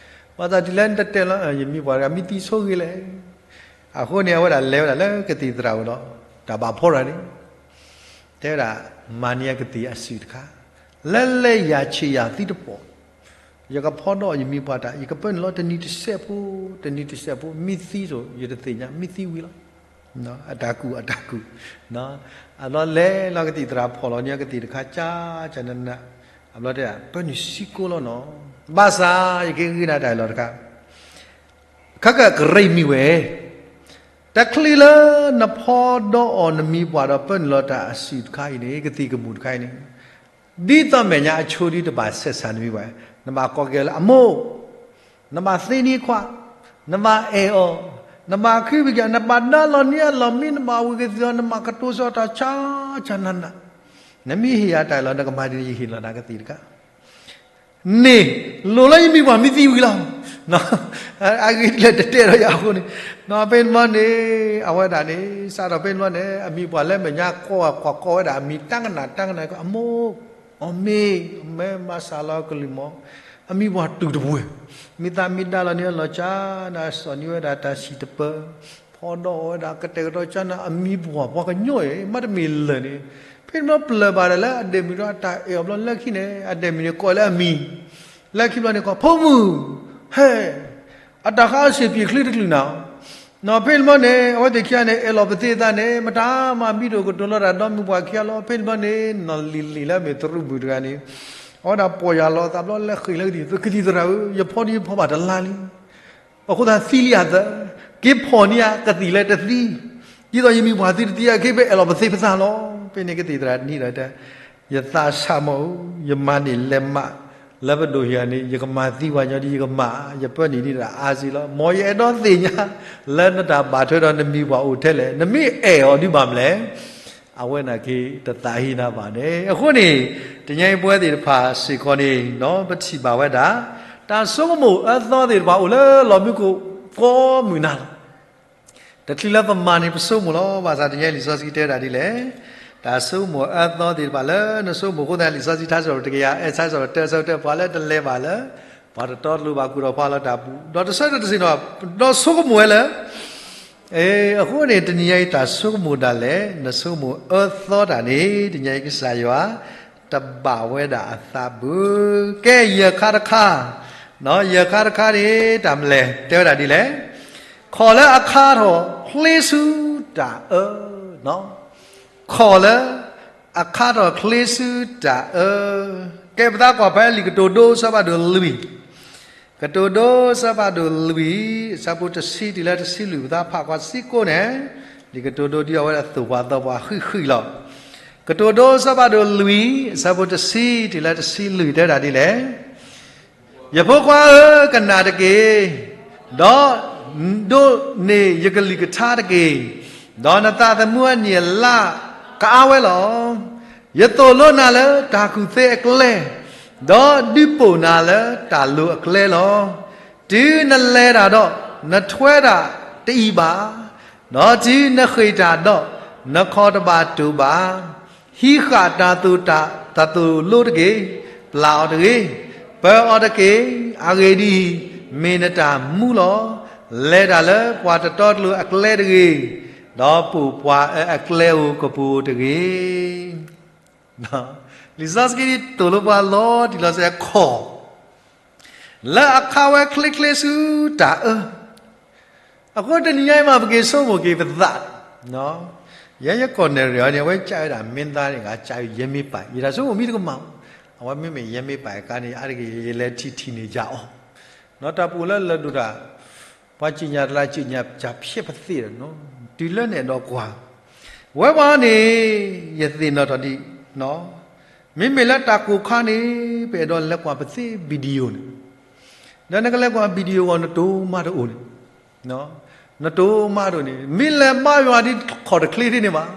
ဘၣ်သးဒ်လဲၣ်နတတဲာ်လီၤ, ယမံၤပှၢ်တဂၤ မံသံဆိဂ့ၤလဲၣ်. အဃိန့ၣ် အဝဲဒၣ်လဲၤဝဲဒၣ်လၢကသံၣ်သရၣ်အအိၣ်ဒီး တၢ်ဘၣ်ဖီတၢ်န့ၣ် တဲဝဲဒၣ် မၤန့ၢ်ယကသံၣ်အစုၣ်တခါ, လၢလဲယၤဆံးယၤသံတပီၢ် ယကဖီဒီးယမံၤပှၢ်တၢ် ယကပၢနုာ်လီၤတနံၤတစဲးဖိ, တနံၤတစဲးဖိ မံသံစိၤ ယတသ့ၣ်ညါ မံသံဝံၤလီၤ. အတၢ်ကူၣ်အတၢ်ကူၣ်, အဘျီလဲၤလီၤကသံၣ်သရၣ်ဖီၣ်လီၤန့ၢ်ကသံၣ်တခါ ကၠါကၠါနးနး, အဘျီတဲဒၣ် ပၢနုာ်စံကိလီၤနီၤ, ဘၣ်ဆၣ် ယကဟ့ၣ်ဂံၢ်နၤတၢ်အလီၢ်တခါ ခဲကကရံၣ်မံၤဝဲ တချုးလၢနဖီဒီးအီၤနမံၤပှၢ်ဒီးပၢနုာ်လီၤတၢ်အစုၣ်တခါအံၤန့ၣ် ကသံၣ်ကမူၣ်တခါအံၤန့ၣ် ဒ်သိးမဲာ်ညါအဆိဒ်တဘၣ်ဆဲးစၢ်နမံၤပှၢ်, နဘၣ်ကိးက့ၤလၢအမိၢ်, နဘၣ်သ့န့ၢ်ခွါ, နဘၣ်အဲၣ်အီၤ, နဘၣ်ခုပက, နဘၣ်ဒါလီၤန့ၢ်အလီၢ်မံ, နဘၣ်ဝံၤကသ့ၣ်အီၤ, နဘၣ်ကတိၤစ့ၢ်အီၤတၢ်ဆါဆါနးနး, နမ့ၢ်ဟ့ၣ်ယၤတၢ်အလီၢ် နကမၤဒ်န့ၣ် ယဟ့ၣ်လီၤနၤကသံၣ်တခါ န့ၣ်, လိၣ်လၢယမံၤပှၢ်မံသံဝံၤလီၤ. အဂ့ၢ်ဒ်လဲၣ်တတဲဒီးယၤအဃိန့ၣ်, ဖဲန့ၣ်ဘျီန့ၣ်, အဝဲဒၣ်န့ၣ် စးထီၣ်ဖဲန့ၣ်ဘျီန့ၣ် အမံၤပှၢ်လၢမဲာ်ညါကိးကွၢ်ကိးဝဲဒၣ်အမံၤတၢ်ကနၣ်တၢ်ကနၣ် အမိၢ်, အီၣ်မ့ၢ်, အမဲမၤစှၤလီၤကလုၢ်မီၢ်, အမံၤပှၢ်တူၢ်တပှဲၤ, မ့ၢ်သးမ့ၢ်ဒါလီၤန့ၢ်အလီၢ်ကၠါနၤ စီၣ်န့ၢ်ဝဲဒၣ်တၢ်ဆံၣ်တပၢၤ, ဖီဒီးအီၤဝဲဒၣ်ကတဲာ်ကတီၤကၠါနၤ အမံၤပှၢ်ပှၤကညီအံၤ မ့တမ့ၢ်လၢာ်န့ၣ်, ဖဲန့ၣ်ဘျီပျၢၤဘၣ်ဒီးလၢအဒဲးမုၣ်ဒီးအတၢ်အဲၣ်အီၤဘျီလၢခံန့ၣ် အဒဲးမုၣ်န့ၣ်ကိးလၢအမံၤ, လၢခံဘျီန့ၣ်ကိး ဖိမုၣ်, ဟဲ အတၢ်ဃးအီၤစ့ၢ်ပှဲၤချုးတချုးနၤ, နီၢ်ဖဲန့ၣ်ဘျီန့ၣ် အဝဲသ့ၣ်ခံဂၤန့ၣ် အဲၣ်လီၤပသ့အသးန့ၣ် မတၤမၤဘံဒိၣ်ကတိၤလီၤတၢ်ဒီမုၢ်ပှၢ်ခံဂၤလီၤ. ဖဲန့ၣ်ဘျီန့ၣ် နီၢ်လံၤလံၤလၢအမ့ၢ်သရူးမုၣ်တဂၤန့ၣ်, အဝဲဒၣ်ပီၢ်ယၢ်လီၤအသးဘျီလၢဃ့ၢ်လၢကသံၣ်, ကသံၣ်သရၣ်ဧၢ, ယဖီဒံးဖီဘၣ်တလါလံ. အဃိသတးသံလံအသး, က့ၤဖီၣ်န့ၢ်ဧါကသံၣ်လၢတသံ, ဒ်သိးယမံၤပှၤသုတသံ အခဲအံၤပအဲၣ်လီၤပသ့ပသးလီၤ. ဖဲန့ၣ်ကသံၣ်သရၣ်တနံၤဒီးတဲ, ယသးဆးမးဧၢ, ယမၤန့ၢ်လဲၤမး လၢပဒိၣ်ဟံၣ်န့ၣ် ယကမၤသံပှၤညီဒ်ယကမၤ, ယပၢနုာ်ဒံးတၢ်အါစ့လီၤ. မ်ယအဲၣ်ဒိးသ့ၣ်ညါ လၢနတၢ်ဘၣ်ထွဲဒီးနမံၤပှၢ်အိၣ်ထဲလဲၣ်, နမ့ၢ်အဲၣ်အီၤဒုးဘၣ်မနုၤလဲၣ် အဝဲန့ၣ်က့ၤတသးဟ့နၤဘၣ်န့ၣ်. အဃိန့ၣ် တနံၤအံၤပဝဲသ့ၣ်တဖၣ်စ့ၢ်ကီးန့ၣ် ပထံၣ်ဘၣ်ဝဲဒၣ် တၢ်ဆိကမိၣ်အၢသီသ့ၣ်တဖၣ်အိၣ်လၢလီၢ်မူခိၣ်ကိးမုၢ်နၤလီၤ. တချုးလၢပမၤန့ၣ် ပဆိကမိၣ်လီၤ. ဘၣ်ဆၣ်တနံၤအံၤလံာ်စီဆှံတဲဝဲဒၣ်ဒ်လဲၣ်, တၢ်ဆိကမိၣ်အၢသီသ့ၣ်တဖၣ်လၢနဆိကမိၣ်အဃိသတး လံာ်စီဆှံထါစံးထီၣ်ပတြၢၤတကယၤ အဆၢထီၣ်ပတြၢၤတၢ အဆၢထီၣ်ပတြၢၤ ပှၤလၢတလဲၤဘၣ်လၢ ပှၤတတီတလိၤဘၣ် ကူၣ်ထီၣ်ဖးလီၤတၢ်ပူၤ, ဒီးတဆၢထၢၣ်တဆ့ၣ်နီၤ ဒီးဆိကမိၣ်ဝဲလၢ အဃိန့ၣ် တနံၤညါအံၤတၢ်ဆိကမိၣ်ဒၣ်လဲာ် နဆိကမိၣ်အၢသီတၢ်န့ၣ် တနံၤညါအံၤကစၢ်ယွၤ တဘၣ်ဝဲဒၣ်အသးဘၣ်. ကဲ ယဲၢ်ခါတခါ, ယဲၢ်ခါတခါန့ၣ် တၢ်မနုၤလဲၣ် တဲဝဲဒၣ်ဒ်လဲၣ်, ခီၣ်လၢအခါထီၣ်ချ့ဆူတၢ်အၢ, ခီၣ်လၢ အခါထီၣ်ချ့ဆူတၢ်အၢ. ကဲ ပသးကွၢ်ဖဲလံာ်ကတိၤဒိ အဆၢဖးဒိၣ်လွံၢ်, ကတိၤဒိအဆၢဖးဒိၣ်လွံၢ် အဆၢဖိတဆံတုၤလၢတဆံလွံၢ် ပသးဖးကွၢ်စ့ၢ်ကီးန့ၣ်, လံာ်ကတိၤဒိဒ်အဝဲဒၣ်သိၣ်ပှၤသီပှၤဃံးဃံးလီၤ. ကတိၤဒိအဆၢဖးဒိၣ်လွံၢ် အဆၢဖိတဆံတုၤလၢတဆံလွံၢ် တဲဝဲဒၣ်ဒ်လဲၣ် ယဖိခွါဧၢ, ကနၣ်တက့ၢ်, ဒီးဒိးန့ၢ်ယကလုၢ်ကထါတက့ၢ်, ဒီးနသးသမူအနံၣ်အလါကအါဝဲလီၤ. ယသိၣ်လိနၤလၢတၢ်ကူၣ်သ့အကျဲ, ဒီးဒုးပိာ်နၤလၢတၢ်လိၤအကျဲလီၤ. တုၤနလဲၤတၢ်ဒီး နထွဲတၢ်တအံၤဘၣ်, ဒီးတုၤနဃ့ၢ်တၢ်ဒီး နခီၣ်တဘၣ်တိၢ်ဘၣ်. ဟံးဃာ်တၢ်သိၣ်တၢ် တၢ်သိၣ်လိတက့ၢ်, ပျၢ်အီၤတဂ့ၤ, ပၢအီၤတက့ၢ်. အဂ့ၢ်ဒ်အံၤ, မ့ၢ်နတၢ်မူလီၤ. လဲၤတၢ်လၢပှၤတတီတလိၤအကျဲတဂ့ၤ, ဒီးပိာ်ပှၤအကျဲဧိၤကပူၤတဂ့ၤ. လံာ်စီဆှံသိၣ်လိပှၤလီၤတံၢ်လီၤဆဲးခီၣ် လၢအခါဝဲချ့ချ့ဆူတၢ်အၢ. အဃိတနံၤညါအံၤမး ပက့ၤဆိကမိၣ်က့ၤပသး, ယဲယကီၢ်နဲၣ်ရွဲၣ်အီၤန့ၣ် အဝဲကးဝဲဒၣ်မင်းသားန့ၣ် ကးဝဲ ရဲမင်းပိုင်, ယတၢ်ဆိကမိၣ်မ့ၢ်တကမၣ်, အဝဲမ့မ့ၢ် ရဲမင်းပိုင် အခါန့ၣ် အါတက့ၢ် ယလဲၤထံၣ်ထံၣ်န့ၢ်ယၤအီၤ, တၢ်ပူၤလၢလၢဒိၣ်တၢ် ပှၤစံၣ်ညီၣ်တလါစံၣ်ညီၣ်စၢ်ဖျဲးပသ့ၣ်ဒီးနီၤ, တုၤလၢန့ၣ်ဒီးကွၢ်, ဝဲပှၤန့ၣ် ယသ့ၣ်နီၣ်ထီၣ်ဒံး, မ့မ့ၢ်လၢတၢ်ကိၢ်ခါန့ၣ် ပအဲၣ်ဒိးလဲၤကွၢ်ပသ့ video န့ၣ်, ဒီးနကလဲၤကွၢ် video အဂီၢ် နတိၤမးတအိၣ်န့ၣ်, နတိၤမးတအိၣ်န့ၣ် မ့ၢ်လဲၤဘါယွၤဒ်ခီၣ်တချ့ဒ်န့ၣ်ဘၣ်,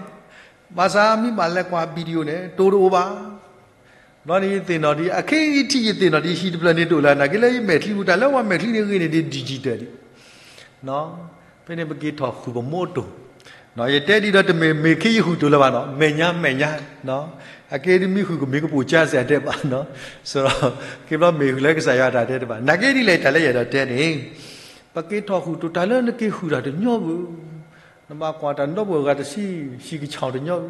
ဘၣ်ဆၣ်မ့ၢ်ဘၣ်လဲၤကွၢ် video န့ၣ် တိၤတအိၣ်ဘၣ်. ဘျီန့ၣ် ယသ့ၣ်နီၣ်ဒံး အခဲအံၤထံၣ် ယသ့ၣ်နီၣ်ဒံး ဟံၣ်တဖျၢၣ်န့ၣ်တအိၣ်လၢၤ, နာ်က့လၢယမဲာ်ချံပူၤ တၢ်လၢပှၤမဲာ်ချံန့ၣ်ဂ့ၤန့ၣ်ဒ် digital ဒံး, ဖဲန့ၣ်ပက့ၤထီၣ်ဃုာ်ပမိၢ်တိၤ, ယတဲဒ်ဒီးတမ့ၢ်မ့ၢ်ခ့ယဃုာ်တိၤလၢၤဘၣ်နီၤ, မဲာ်ညါမဲာ်ညါ, အက့ဒ်မ့ၢ်ဃုာ်ကမ့ၢ်ကပိာ်ကၠါစ့ၢ်တဲဘၣ်, က့ဘျီမ့ၢ်ဃုာ်လၢကစၢ်ယွၤတၢ်တဲတဘၣ်, နာ်က့ဒ်လဲၣ် တၢ်လၢယအဲၣ်ဒိးတဲန့ၣ်, ပက့ၤထီၣ်ဃုာ်တိၤတၢ်လၢနက့ၤဃုာ်တၢ်တညီဘၣ်, နဘၣ်ကွၢ်တၢ်ဒီပုၢ်ဝဲၢ်ဂၤတဆံ, ဟံၣ်ကဆီၣ်တညီဘၣ်,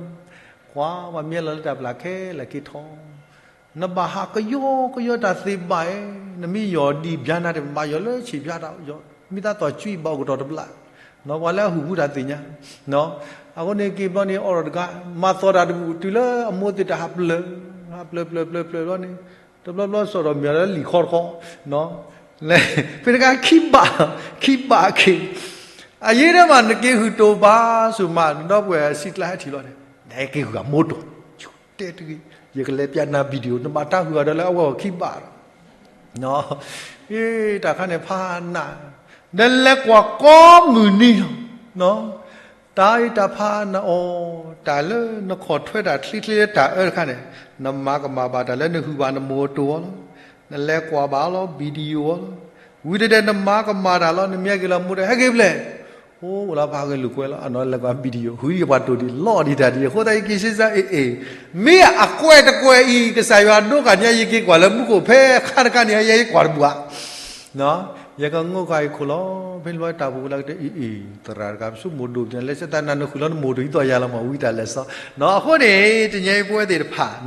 ကွၢ်ပှၤမံၤလီၤလၢတၢ်ပျၢ်ခဲလၢာ်က့ၤထီၣ် နဘၣ်ဟးကယီကယီတၢ်သ့ဘၣ်ဧါ, နမ့ၢ်ယီၢ်ဒံးဘျါနၤတဘၣ် ယီၢ်လၢဆံးဘျါတၢ်, မ့ၢ်သးသီၣ်ကွံာ်ဘၣ်အိၣ်ကတီၢ်တဘျီ, ပှၤလၢအဟူးဟူးတၢ်သ့ၣ်ညါ, အဃိန့ၣ်က့ၤဘျီန့ၣ် အိးထီၣ်တဂၤ, မၤသီၣ်တၢ်တဘူၣ် တုၤလၢအမိၢ်သ့ၣ်တၢ်ဟးပျၢၤ, ဟးပျၢၤပျၢၤပျၢၤပျၢၤဘျီန့ၣ်, တဘျီဘျီစီၣ်ထီၣ်မ့ၢ်လၢလံာ်ခီတခီ, လဲၤ, ဖဲတခါခံဘး, ခံဘးက့ၤ, အယ့ဒၢမး နက့ၤဃုာ်တိၤဘၣ် စိၤမး နဒီပုၢ်ဝဲၢ်အစံၣ်ကျါဟဲထံၣ်လီၤန့ၣ်, နက့ၤဃုာ်အမိၢ်တိၤ, တဲတဂ့ၤ, ယကလဲၤပျးနၤ video နဘၣ်တၢ်ဃုာ်အီၤဒီးလၢအဝဲအီၤခံဘးဒီး, တၢ်ခါန့ၣ်ဖးနး, နလဲၤကွၢ်ကိးမုၢ်နံၤလီၤ, တၢ်အံၤတၢ်ဖးနးအီၤ, တၢ်လၢနခီၣ်ထွဲတၢ်ချ့ချ့လၢတၢ်အၢတခါန့ၣ်, နမၤကမၣ်ဘၣ်တၢ်လၢနဟုၣ်ဘၣ်နမိၢ်တိၤအီၤလီၤ, နလဲၤကွၢ်ဘၣ်လီၤ video အီၤလီၤ, ဝံၤတဒဲးနမၤကမၣ်တၢ်လီၤ နမ့ၢ်က့ၤလီၤမိၢ်ဒီး ဟဲက့ၤဖျဲၣ် အိၣ်လၢဖးဂဲၤလိာ်ကွဲလီၤ အနီၢ်လဲၤကွၢ် video ဃုယပှၤတိၤဒံးလီၤဒံးတၢ်ဒံး အဃိသတးယက့ၤစ့စ့ အ့ၣ်အ့ၣ်, မ့ၢ်အကွဲးတကွဲးအံၤ ကစၢ်ယွၤဒိကနံၤယက့ၤကွၢ်လၢမူခိၣ်ဖဲခါတခါန့ၣ် ယဲယကွၢ်တဘူၣ်ဧါ, ယကငိၢ်ဃာ်ယခိၣ်လီၤ ဖဲလၢတၢ်ပူၤလၢကတၢၢ်အံၤအံၤ သရၣ်တဂၤ ပဆိကမိၣ်ဒိၣ်ကလဲၤစဲးတၢ်နၤ နဃုာ်လီၤနမိၢ်ဒိၣ်ယသီၣ်ယၤလီၤမး ဝံတၢ်လဲၤစီ, အဃိန့ၣ် တနံၤအံၤပဝဲသ့ၣ်တဖၣ်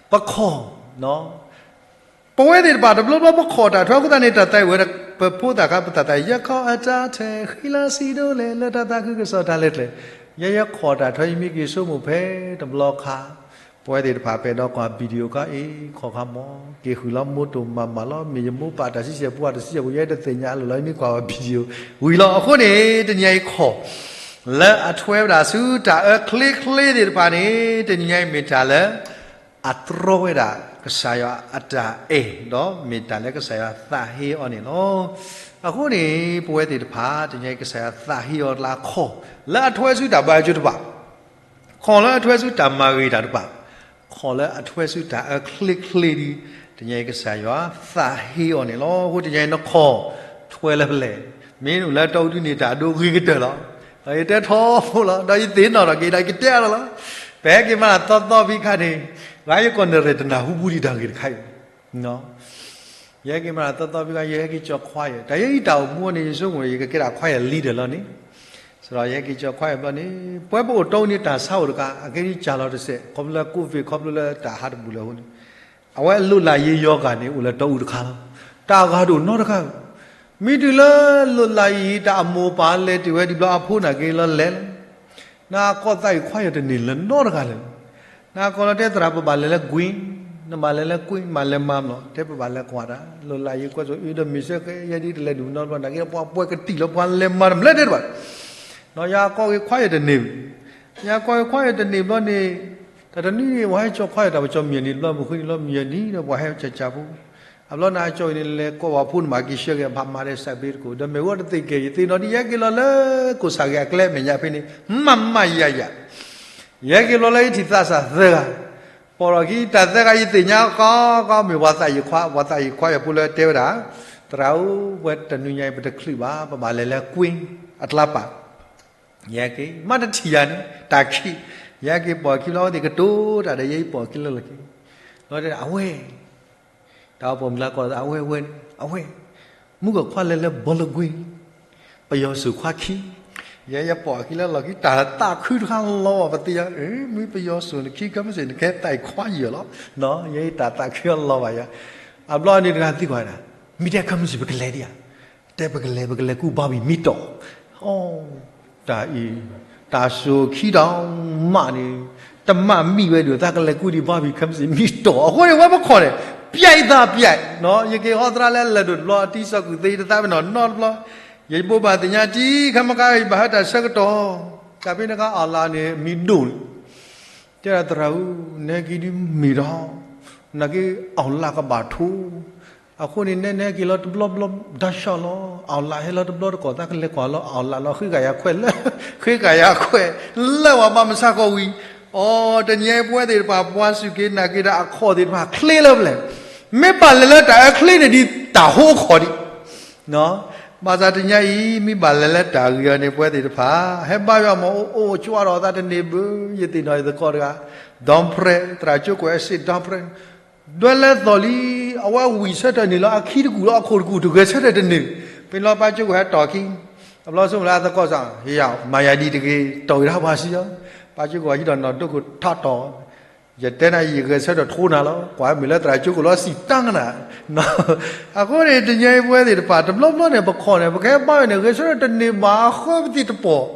ပခီၣ် ပဝဲသ့ၣ်တဖၣ်တဘျီဘျီပခီၣ်တၢ်ထွဲအဃိသတးန့ၣ် တၢ်သးဝဲ ပဖိသၣ်ခါ ပသးသး ယခီၣ်အတၢ်ထဲ ဃံလၤစံးဒိၣ်လဲၣ် လၢတၢ်သးခုကစီၣ်တၢ်လဲၤကျဲၤ, ယဲယခီၣ်တၢ်ထွဲ ယမ့ၢ်က့ၤဆိကမိၣ်ဖဲတဘျီခါ, ဖ ပဝဲသ့ၣ်တဖၣ်ပဲာ်ဒီးကွၢ် video ခါအံၤ ခီၣ်ခါမီၢ် က့ၤဃုာ်လီၤမိၢ်တိၢ်မၤမၤလီၤ မ့ၢ်ယမိၢ်ပၢ်တၢ်ဆံဆဲၣ်ပူၤ တၢ်ဆံဆဲၣ်ပူၤ ယဲတသ့ၣ်ညါအလိၤလီၤ မ့ၢ်ကွၢ်ဝဲ video ဝံၤလီၤ. အဃိန့ၣ် တနံၤအံၤခီၣ် လၢအထွဲဝဲဒၣ်ဆူတၢ်အၢချ့ချ့သ့ၣ်တဖၣ်န့ၣ် တနံၤအံၤမ့ၢ်တၢ်လၢ အတြီဝဲဒၣ်ကစၢ်ယွၤအတၢ်အဲၣ် ဒီးမ့ၢ်တၢ်လၢကစၢ်ယွၤသးဟ့အီၤန့ၣ်လီၤ. အဃိန့ၣ် ပဝဲသ့ၣ်တဖၣ် တနံၤအံၤကစၢ်ယွၤသးဟ့အီၤလၢခီၣ် လၢအထွဲဆူတၢ်ဘါယွၤကၠိတဖၣ် ခီၣ်လၢအထွဲဆူတၢ်မၤဂ့ၤတၢ်တဖၣ်, ခီၣ်လၢအထွဲဆူတၢ်အၢချ့ချ့ဒီး တနံၤအံၤကစၢ်ယွၤသးဟ့အီၤန့ၣ်လီၤ. အဃိတနံၤအံၤနခီၣ်ထွဲလၢပျဲၢ်, မ့ၢ်အိၣ်လၢတၢ်အိၣ်ဒုးန့ၣ်တၢ်အဒိဂ့ၤကတၢၢ်လီၤ. ဒီးယတဲထီဘိလီၤ, ဒီးယသ့ၣ်နီၣ်ထီၣ်က့ၤဒီးယကတဲအါလီၤလီၤ. ပဟဲက့ၤမၤတၢ်သီသီဖဲခါန့ၣ်, ပှၤယကီၢ်နရၢၣ်တနၢ်ဟူဘူးဒံးတၢ်ဂ့ၢ်တခါအံၤ ယဟဲက့ၤမၤတၢ်သီသီဖဲခါ ယဟဲက့ၤကၠီခွါယဲၢ်, တၢ်ယဲအံၤတၢ်အိၣ်မူန့ၣ် ယဆိကမိၣ် ယကကဲဒၣ်ခွါယဲၢ် leader လီၤန့ၣ်, စရီယဟဲက့ၤကၠီခွါယဲၢ်ဘျီန့ၣ် ပဝဲပအိၣ်တီအံၤန့ၣ် တၢ်ဆါအိၣ်တကး အကဲဒ်ကၢ်လီၤတစဲး ခီဖျိလၢ COVID ခီဖျိလၢတၢ်ဟးတဘူးလၢအဃိန့ၣ်, အဝဲလိၣ်လၢယ့ယီၤဂၤန့ၣ် အိၣ်လၢတီအူတခါလီၤ. တၢ်အဂၤတအိၣ်နီတခါ, မ့ၢ်တုၤလၢလိၣ်လၢယံၤတၢ်အမိၢ်ပၢ်လဲၤတ့ၢ်ဝဲဒံးဘျီအဖိနာ်က့ၤလီၤလဲၤလီၤ နကီၢ်သးအံၤခွါယဲၢ်တန့ၢ်လၢၤနီတဂၤလၢၤ. နကီၢ်လီၤတဲသရၣ်ပဘၣ်လဲၤလၢကွံ, နဘၣ်လဲၤလၢကွံ မၤလဲၤမၤမလီၤ တဲပဘၣ်လဲၤကွၢ်တၢ် လိၣ်လၢယံၤကွၢ်စိအံၤဒီးမ့ၢ်စ့ၢ်ကီး ယဲဒ်တလဲၤဒုးနီတဘျီ နာ်က့ၤပှၤပှဲၤကတံၢ်လီၤ ပှၤလဲၤမၤတမျၢ်တဲတဘၣ်, ယၤကီၢ်ဂ့ၤခွါယဲၢ်တန့ၢ်, ယၤကီၢ်ဂ့ၤခွါယဲၢ်တန့ၢ်ဘျီန့ၣ်, တၢ်တနံၤန့ၣ် ပှၤဟဲကၠီခွါယဲၢ်တၢ် ပကၠီမံၤန့ၣ်တဘျီ မုၢ်ဃ့န့ၣ်လီၤ မံၤယဲၢ်နံၤဒီးပှၤဟဲကၠးကၠးဖိ အဘျီန့ၣ်အကၠီအံၤန့ၣ် လဲၤကိးပှၤဖိန့ၣ်မး က့ၤဆှၢက့ၤ ဘၣ်မၤဒီးစးဘ့တကိး ဒီးမ့ၢ်ဝဲတသ့ၣ်ကဲ ယသ့ၣ်နီၣ်ဒ်ယဟဲက့ၤလီၤလၢ ကိၣ်ဆၣ်ဂ့ၤအကျဲအမဲာ်ညါဖဲန့ၣ် မးမးယၤယၤ, ယဟဲက့ၤလီၤလၢယထံၣ်သးစၢ်သၢဂၤ, ပိာ်ထီၣ်ခံတၢ်သၢဂၤယသ့ၣ်ညါဃီဃီ မ့ၢ်ပှၤသးယံၤခွါ ပှၤသးယံၤခွါယဲၢ်ဖိလၢတဲဝဲဒၣ်, သရၣ်ဧၢ ပဝဲတနွံညါအံၤ ပတချုးဘၣ် ပဘၣ်လဲၤလၢကွံအကျါပာ် ယဟဲက့ၤ မ့ၢ်တထံၣ်ယၤန့ၣ် တၢ်ခံး, ယဟဲက့ၤပိာ်ခံဘျီဝဲသ့ၣ်ကတိၤတၢ်ဒီးယဲ ယပိာ်ခံလၢလီၢ်ခံ, လီၤတဲအဝဲ တၢ်အိၣ်ပိာ်မုၣ်လၢကီၢ်အဝဲဝဲန့ၣ် အဝဲ မုၣ်ကီၢ်ခွါလဲၤလၢဘီလၢကွံ ပယီၤစိာ်ခွါခံ, ယဲယပိာ်ခံလၢလီၢ်ခံ တၢ်သးခုတခါလီၤဘၣ် ပသ့ၣ်ညါ မ့ၢ်ပယီၤစိာ်နခံ ခဲမုၢ်ဆ့ၣ်နကဲသးခွါယဲၢ်လီၤ, ယဲတၢ်သးခုအလီၤဘၣ်ယၤ, အဘျီအန့ၣ်တဂၤသံကွၢ်ဝဲဒၣ်, မ့ၢ်တဲခဲမုၢ်ဆ့ၣ် ပကလဲၤဒံးဧါ, တဲပကလဲၤ ပကလဲၤကူဘီဘံၣ်မ့ၢ်တီၢ်, တၢ်အံၤ တၢ်စိာ်ခံဒီးမးန့ၣ် တမးမံဝဲဒၣ် သးကလဲၤကူဒံးဘီဘံၣ်ခဲမုၢ်ဆ့ၣ်မ့ၢ်တီၢ် အဃိန့ၣ် ဝဲပခီၣ်န့ၣ် ပျဲသးပျဲ, ယက့ၤဟီသရၣ်လၢလၢၢ်ဒိၣ်တဘျီ တံၤသကိးသ့တသးပ့ၤနီၣ်နီတဘျီ, ယဘိးဘၣ်သ့ၣ်ညါတံၤ ခဲမုၢ်ကါ ယဘၣ်ဟဲတၢ်ဆၢကတီၢ်, တၢ်ဖဲန့ၣ်ခါအီၣ်လၣ်န့ၣ် မံၤဒိၣ်န့ၣ် တဲဒၣ်သရၣ်ဧၢ, နဟဲက့ၤဒ်မ့ၢ်ဒီး နာ်က့အီၣ်လၣ်ကဘၣ်ထိ, အဃိန့ၣ် နဲနဟဲက့ၤလီၤတဘျီဘျီ ဒါဆှီလီၤ, အီၣ်လၣ်ဟဲလီၤတဘျီတကီၢ် သးကလဲၤကွၢ်လီၤ အီၣ်လၣ်လီၤ ဃ့ကၤယၤခွဲးလၢ ဃ့ကၤယၤခွဲး လၢပှၤဘၣ်မုၢ်ဆါခီဝံၤ, အိ တနံၤအံၤပဝဲသ့ၣ်တဖၣ် ပှၤစူၢ်က့ၤနာ်က့ၤတၢ်အခီၣ်သ့ၣ်တဖၣ် ချ့လၢပျဲၢ်, မ့ၢ်ဘၣ်လဲၤလၢတၢ်အၢချ့န့ၣ်ဒ်တၢ်ဟိအခီၣ်ဒံး ဘၣ်ဆၣ်တနံၤအံၤ မ့ၢ်ဘၣ်လဲၤလၢတၢ်ဂ့ၤအီၤန့ၣ် ပဝဲသ့ၣ်တဖၣ် ဟဲဘါယွၤမ့ၢ်အိၣ်အိၣ်ကွၢ်ဒီးသးတန့ၢ်ဘၣ်, ယသ့ၣ်နီၣ်ယသကိးတဂၤ ဒီဖရဲ သရၣ်ကၠိခိၣ်အဲၣ်စ့ၣ် ဒီဖရဲ ဒွဲလၢသီၣ်လံ, အဝဲဝံၣ်ဆၢထၢၣ်န့ၣ်လီၤ အခံတကူၣ်လီၤ အခိၣ်တကူၣ်တဂဲၤဆၢထၢၣ်တန့ၢ်, ဖဲလီၤပၢ်ကၠိခိၣ်ဟဲတီၢ်ခံ, အဘျီဆိကမိၣ်လၢအသကိးစ့ၢ် ဟ့ၣ်ယၤ မၤယၤဒ်တဂ့ၤ တီၢ်ဂ့ၤတၢ်ပှၤစံယီၤ, ပၢ်ကၠိခိၣ်ဟံးဒီးနီၢ်ဒိခိၣ်ထးတီၢ် ယတဲနၤ ယဂဲၤဆၢထၢၣ်ထိနၤလီၤ, ကွၢ်မ့ၢ်လၢသရၣ်ကၠိခိၣ်လီၤစံးတၢ်နၤ, အဃိန့ၣ် တနံၤအံၤပဝဲသ့ၣ်တဖၣ် တဘျီဘျီန့ၣ် ပခီၣ်န့ၣ် ပကဟဲဘါယွၤန့ၣ် ဂဲၤဆၢထၢၣ်တန့ၢ်ဘၣ်အဃိပသ့ၣ်တပီၢ်,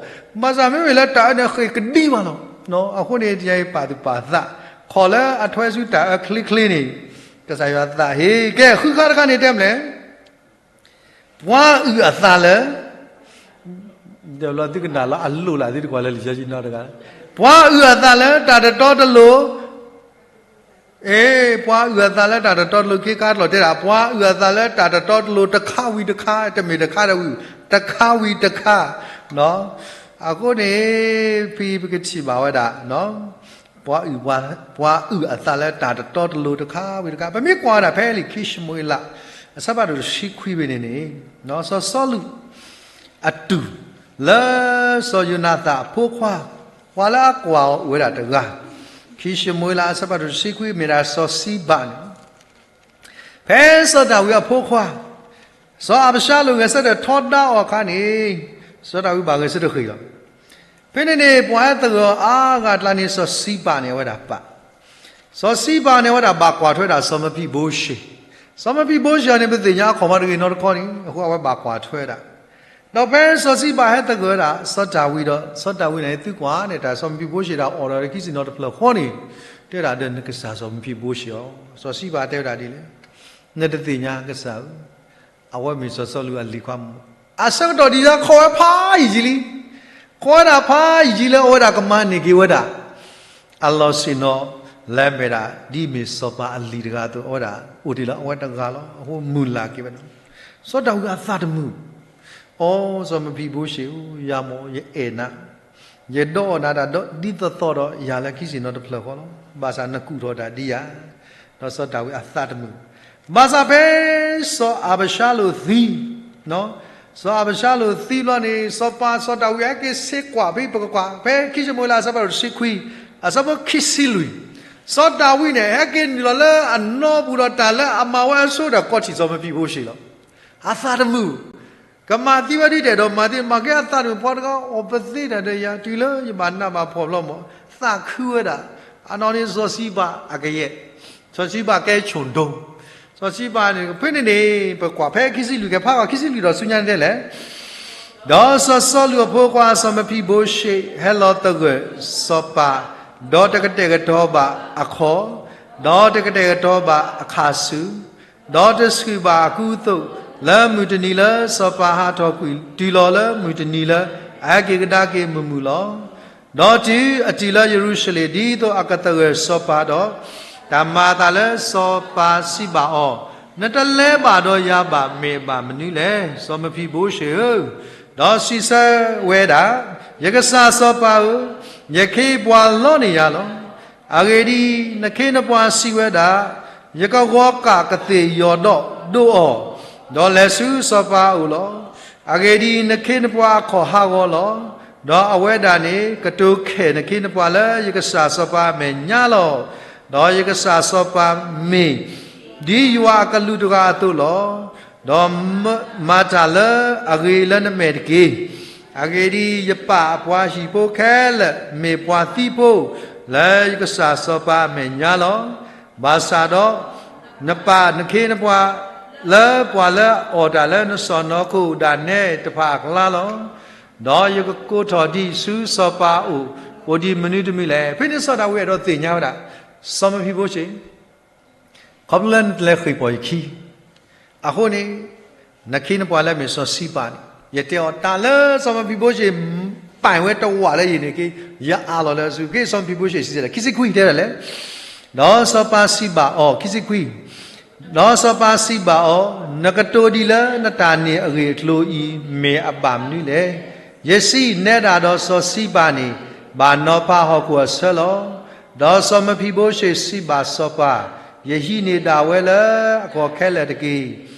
ဘၣ်ဆၣ်မ့မ့ၢ်လၢတၢ်အၢန့ၣ်ဃ့ၢ်ကဒံဘၣ်လီၤ, အဃိန့ၣ် တနံၤအံၤပာ်သူၣ်ပာ်သး, ခီၣ်လၢအထွဲဆူတၢ်အၢချ့ချ့န့ၣ် ကစၢ်ယွၤသးဟ့, ကဲ ဃုခါတခါန့ၣ် တဲမလဲၣ် ပှၤအုၣ်အသးလၢ ဒီးဘျီသုကနၣ်လီၤအလိၣ်လၢသုတကွၢ်လၢလံာ်စီဆှံနီတဂၤ, ပှၤအုၣ်အသးလၢတၢ်တတီတလိၤ, အ့ ပှၤအုၣ်အသးလၢတၢ်တတီတလိၤ က့ၤကါတလီၤတဲဒၣ် ပှၤအုၣ်အသးလၢတၢ်တတီတလိၤတခါဝံၤတခါ, တမ့ၢ်တခါတဝံၤ, တခါဝံၤတခါ, အဃိန့ၣ် ဖဲပကထံၣ်ဘၣ်ဝဲဒၣ် ပှၤအုၣ်, ပှၤအုၣ်အသးလၢတၢ်တတီတလိၤတခါဝံၤတခါ, ပမ့ၢ်ကွၢ်ဝဲဒၣ်ဖဲလံာ်ခံၡမူၤအ့လး အဆၢဖးဒိၣ်တဆံခွံဖဲန့ၣ်န့ၣ်, စီၤစီလူးအတူၢ်လၢစီၤယိၤနၤသၣ်အဖိခွါ, ပှၤလၢအကွၢ်အီၤအိၣ်ဝဲဒၣ်တဂၤ, ခံၡမူၤအ့လးအဆၢဖးဒိၣ်တဆံခွံ မ့ၢ်ဒၣ်စီၤစံဘးန့ၣ် ဖဲစီၤဒၤဝံးအဖိခွါ စီၤအၤဘၡါလိၣ်ဂဲၤဆၢထၢၣ်ထီဒါအီၤအခါန့ၣ်, စီၤဒၤဝံးဘၣ်ဂဲၤဆၢထၢၣ်ဃ့ၢ်လီၤ. ဖဲန့ၣ်န့ၣ် ပှၤဟဲသဂၢၢ်အီၤအါဂၤအကျါန့ၣ် စီၤစံဘးန့ၣ် အဝဲဒၣ်ပာ်, စီၤစံဘးန့ၣ် အဝဲဒၣ်ဘၣ်ကွၢ်ထွဲဒၣ်စီၤမဖံဘိရှ့, စီၤမဖံဘိရှ့အံၤန့ၣ် ပသ့ၣ်ညါအခီၣ်မီတဂ့ၤနီတခီန့ၣ် အဃိအဝဲဘၣ်ကွၢ်ထွဲဒၣ် ဒီးဖဲစီၤစံဘၤဟဲသဂၢၢ်ဝဲဒၣ် စီၤဒၤဝံးဒီး စီၤဒၤဝံးန့ၣ်သုကွၢ်န့ၣ် တၢ်စီၤမဖံဘိရှ့ၣ်တၢ်အိၣ်ဒီးခံဆံနီၤတဖျၢၣ်ဃီန့ၣ် တဲဒၣ်ဒီးနကစၢ်စီၤမဖံဘိရှ့ၣ်အီၤ, စီၤစံဘၤတဲဝဲဒၣ်ဒ်လဲၣ်, နတသ့ၣ်ညါကစၢ်ဧၢ, အဝဲမ့ၢ်စီၤစီလူးအလံၤခွါမုၣ်, အဆၢကတီၢ်ဒ်သိးခိးဝဲဖးယံာ်လံ, ခိးဝဲဒၣ်ဖးယံာ်လၢအဝဲဒၣ်ကမၤန့ၢ်က့ၤဝဲဒၣ် အလီၢ်ဆ့ၣ်နီၤ လၢအမ့ၢ်ဒၣ် ဒ်မ့ၢ်စီၤပၤအလံၤတဂၤအသိး အဝဲဒၣ်အိၣ်တ့ၢ်လၢအဝဲတဂၤလီၤ. အဃိမုၢ်လၢ်က့ၤဝဲဒၣ် စီၤဒၤဝံးအသးတမုာ်, အိ စီၤမဖံဘိရှ့ၣ်ဧၢ, ယၤမ့ၢ်ယအဲၣ်နၤ, ယဒိးအီၣ်နၤတၢ်ဒ်သိးသိးဒီးယၤလၢခံဆံနီၤတဖျၢၣ်ဃီလီၤ. ဘၣ်ဆၣ်နကူၣ်ထီၣ်တၢ်ဒ်ယၤ, ဒီးစီၤဒၤဝံးအသးတမုာ်. ဘၣ်ဆၣ်ဖဲ စီၤအၤဘၡါလိၣ်သံ စီၤအၤဘၡါလိၣ်သံဘျီန့ၣ် စီၤပၤစီၤဒၤဝံးဟဲက့ၤဆ့ကွၢ်ဖဲပကကွၢ် ဖဲခံၡမူၤအ့လးအဆၢဖးဒိၣ်တဆံခွံ အဆၢဖိခံဆံလွံၢ်, စီၤဒၤဝံးန့ၣ် ဟဲက့ၤနုာ်လီၤလၢအနီပူၤဒီးတၢ်လၢအမၤဝဲအဆိဒီးကိးထံၣ်စီၤမဖံဘိရှ့ၣ်လီၤ. အသးတမုာ်, ကမၤသံဝဲဒ်တဲာ်ဒီးမၤသံ မၤကဲအသးတမုာ် ပှၤတဂၤအီၣ်ပသ့တၢ်ဒီးယၤ တုၤလၢယဘၣ်နးဘၣ်ဖှီၣ်ဘျီမး သးခုဝဲဒၣ်, အနီၢ်န့ၣ်စီၤစံဘၤအကယဲၢ်, စီၤစံဘၤကဲဆိၣ်ဒိ, စီၤစံဘၤန့ၣ် ဖဲန့ၣ်န့ၣ် ပကွၢ်ဖဲခံဆံလွံၢ် ကဖးကွၢ်ခံဆံလွံၢ်ဒီးဆူညါန့ၣ်တဲလဲၣ် ဒီးစီၤစီလူးအဖိခွါစီၤမဖံဘိရှ့ၣ် ဟဲလီၤသဂၢၢ်စီၤပၤ, ဒီးတကတဲာ်ကတီၤဘၣ်အခီၣ်, ဒီးတကတဲာ်ကတီၤဘၣ်အခါဆူၣ်, ဒီးတဆှုၣ်ဘၣ်အကူအသိး, လၢမုၢ်တနံၤလၢစီၤပၤဟးထီၣ်ကွံာ် တုၤလီၤလၢမုၢ်တနံၤလၢအဟဲက့ၤကဒါက့ၤမုာ်မုာ်လီၤ. ဒီးတုၤအတံၤလၢယရူၤၡလ့ၣ် ဒ်သိးအကသဂၢၢ်စီၤပၤဒီး, တၢ်မၤအသးလၢစီၤပၤစံးဘၣ်အီၤ, နတလဲၤဘၣ်ဒီးယၤဘၣ် မ့ၢ်အဘၣ်မနုၤလဲၣ်, စီၤမဖံဘိရှ့ၣ်ဧၢ. ဒီးစံးဆၢဝဲဒၣ်, ယကစၢ်စီၤပၤဧၢ, ယခ့ယပှၤလီန့ၢ်ယၤလီၤ. အဂ့ၢ်ဒ်အံၤ, နခ့နပှၤစံးဝဲဒၣ်, ယကဂီၤကၣ်ကသ့ၣ်ယီၤဒီးဒိးအီၤ, ဒီးလဲၤဆူစီၤပၤအအိၣ်လီၤ. အဂ့ၢ်ဒ်အံၤ, နခ့နပှၤအခီၣ်ဟးဂီၤလီၤ. ဒီးအဝဲဒၣ်န့ၣ် ကတိၤခဲၣ်နခ့နပှၤလၢယကစၢ်စီၤပၤအမဲာ်ညါလီၤ. ဒီးယကစၢ်စီၤပၤမ့ၢ် ဒ်ယွၤအကလူးတဂၤအသိးလီၤ. ဒီးမၤတၢ်လၢအဂ့ၤလၢနမဲာ်တက့ၢ်. အဂ့ၢ်ဒ်အံၤ, ယပၢ်အပှၤဟံၣ်ဖိခဲလၢာ် မ့ၢ်ပှၤသံဖိ လၢယကစၢ်စီၤပၤအမဲာ်ညါလီၤ. ဘၣ်ဆၣ်ဒီး နပၢ်နခ့နပှၤ လၢပှၤလၢအအိၣ်တၢ်လၢနစီၢ်နီၤခိၣ်ဒၣ်နဲတဖၣ်အကျါလီၤ. ဒီးယကကိးထီၣ်ဒံးဆူစီၤပၤအအိၣ် အိၣ်ဒံးမနုၤတမံၤလဲၣ်. ဖဲန့ၣ်စီၤဒၤဝံးအဲၣ်ဒိးသ့ၣ်ညါဝဲဒၣ်, စီၤမဖံဘိရှ့ၣ် ခီဖျိလၢနတလဲၤဃ့ၢ်ပီၢ်ယခံ အဃိန့ၣ်, နခ့နပှၤလၢမ့ၢ်စီၤစံဘၤန့ၣ် ယတဲအီၤတၢ်လၢစီၤမဖံဘိရှ့ၣ် ပာ်ဝဲတဝာ်လၢယန့ၣ်က့, ယအးလီၤလၢအစု, က့စီၤမဖံဘိရှ့ၣ်စံးလဲၣ်, ခံဆံခွံတဲဒ်လဲၣ်, ဒီးစီၤပၤစံးဘၣ်အီၤ, ခံဆံခွံ, ဒီးစီၤပၤစံးဘၣ်အီၤ, နကတိၤဒ်လၢနတၢ်န့ၣ်အဂ့ၢ်အကျိၤအံၤ မ့ၢ်အဘၣ်မနုၤလဲၣ်. ယစံး, နဲဒၣ်ဒီးစီၤစံဘၤန့ၣ် ဘၣ်နီၤဖးဟီၣ်ခိၣ်အဆၢလီၤ. ဒီးစီၤမဖံဘိရှ့ၣ်စံးဘၣ်စီၤပၤ, ယဟံးန့ၢ်ဒၣ်ဝဲလၢအကီၢ်ခဲလၢာ်တက့ၢ်.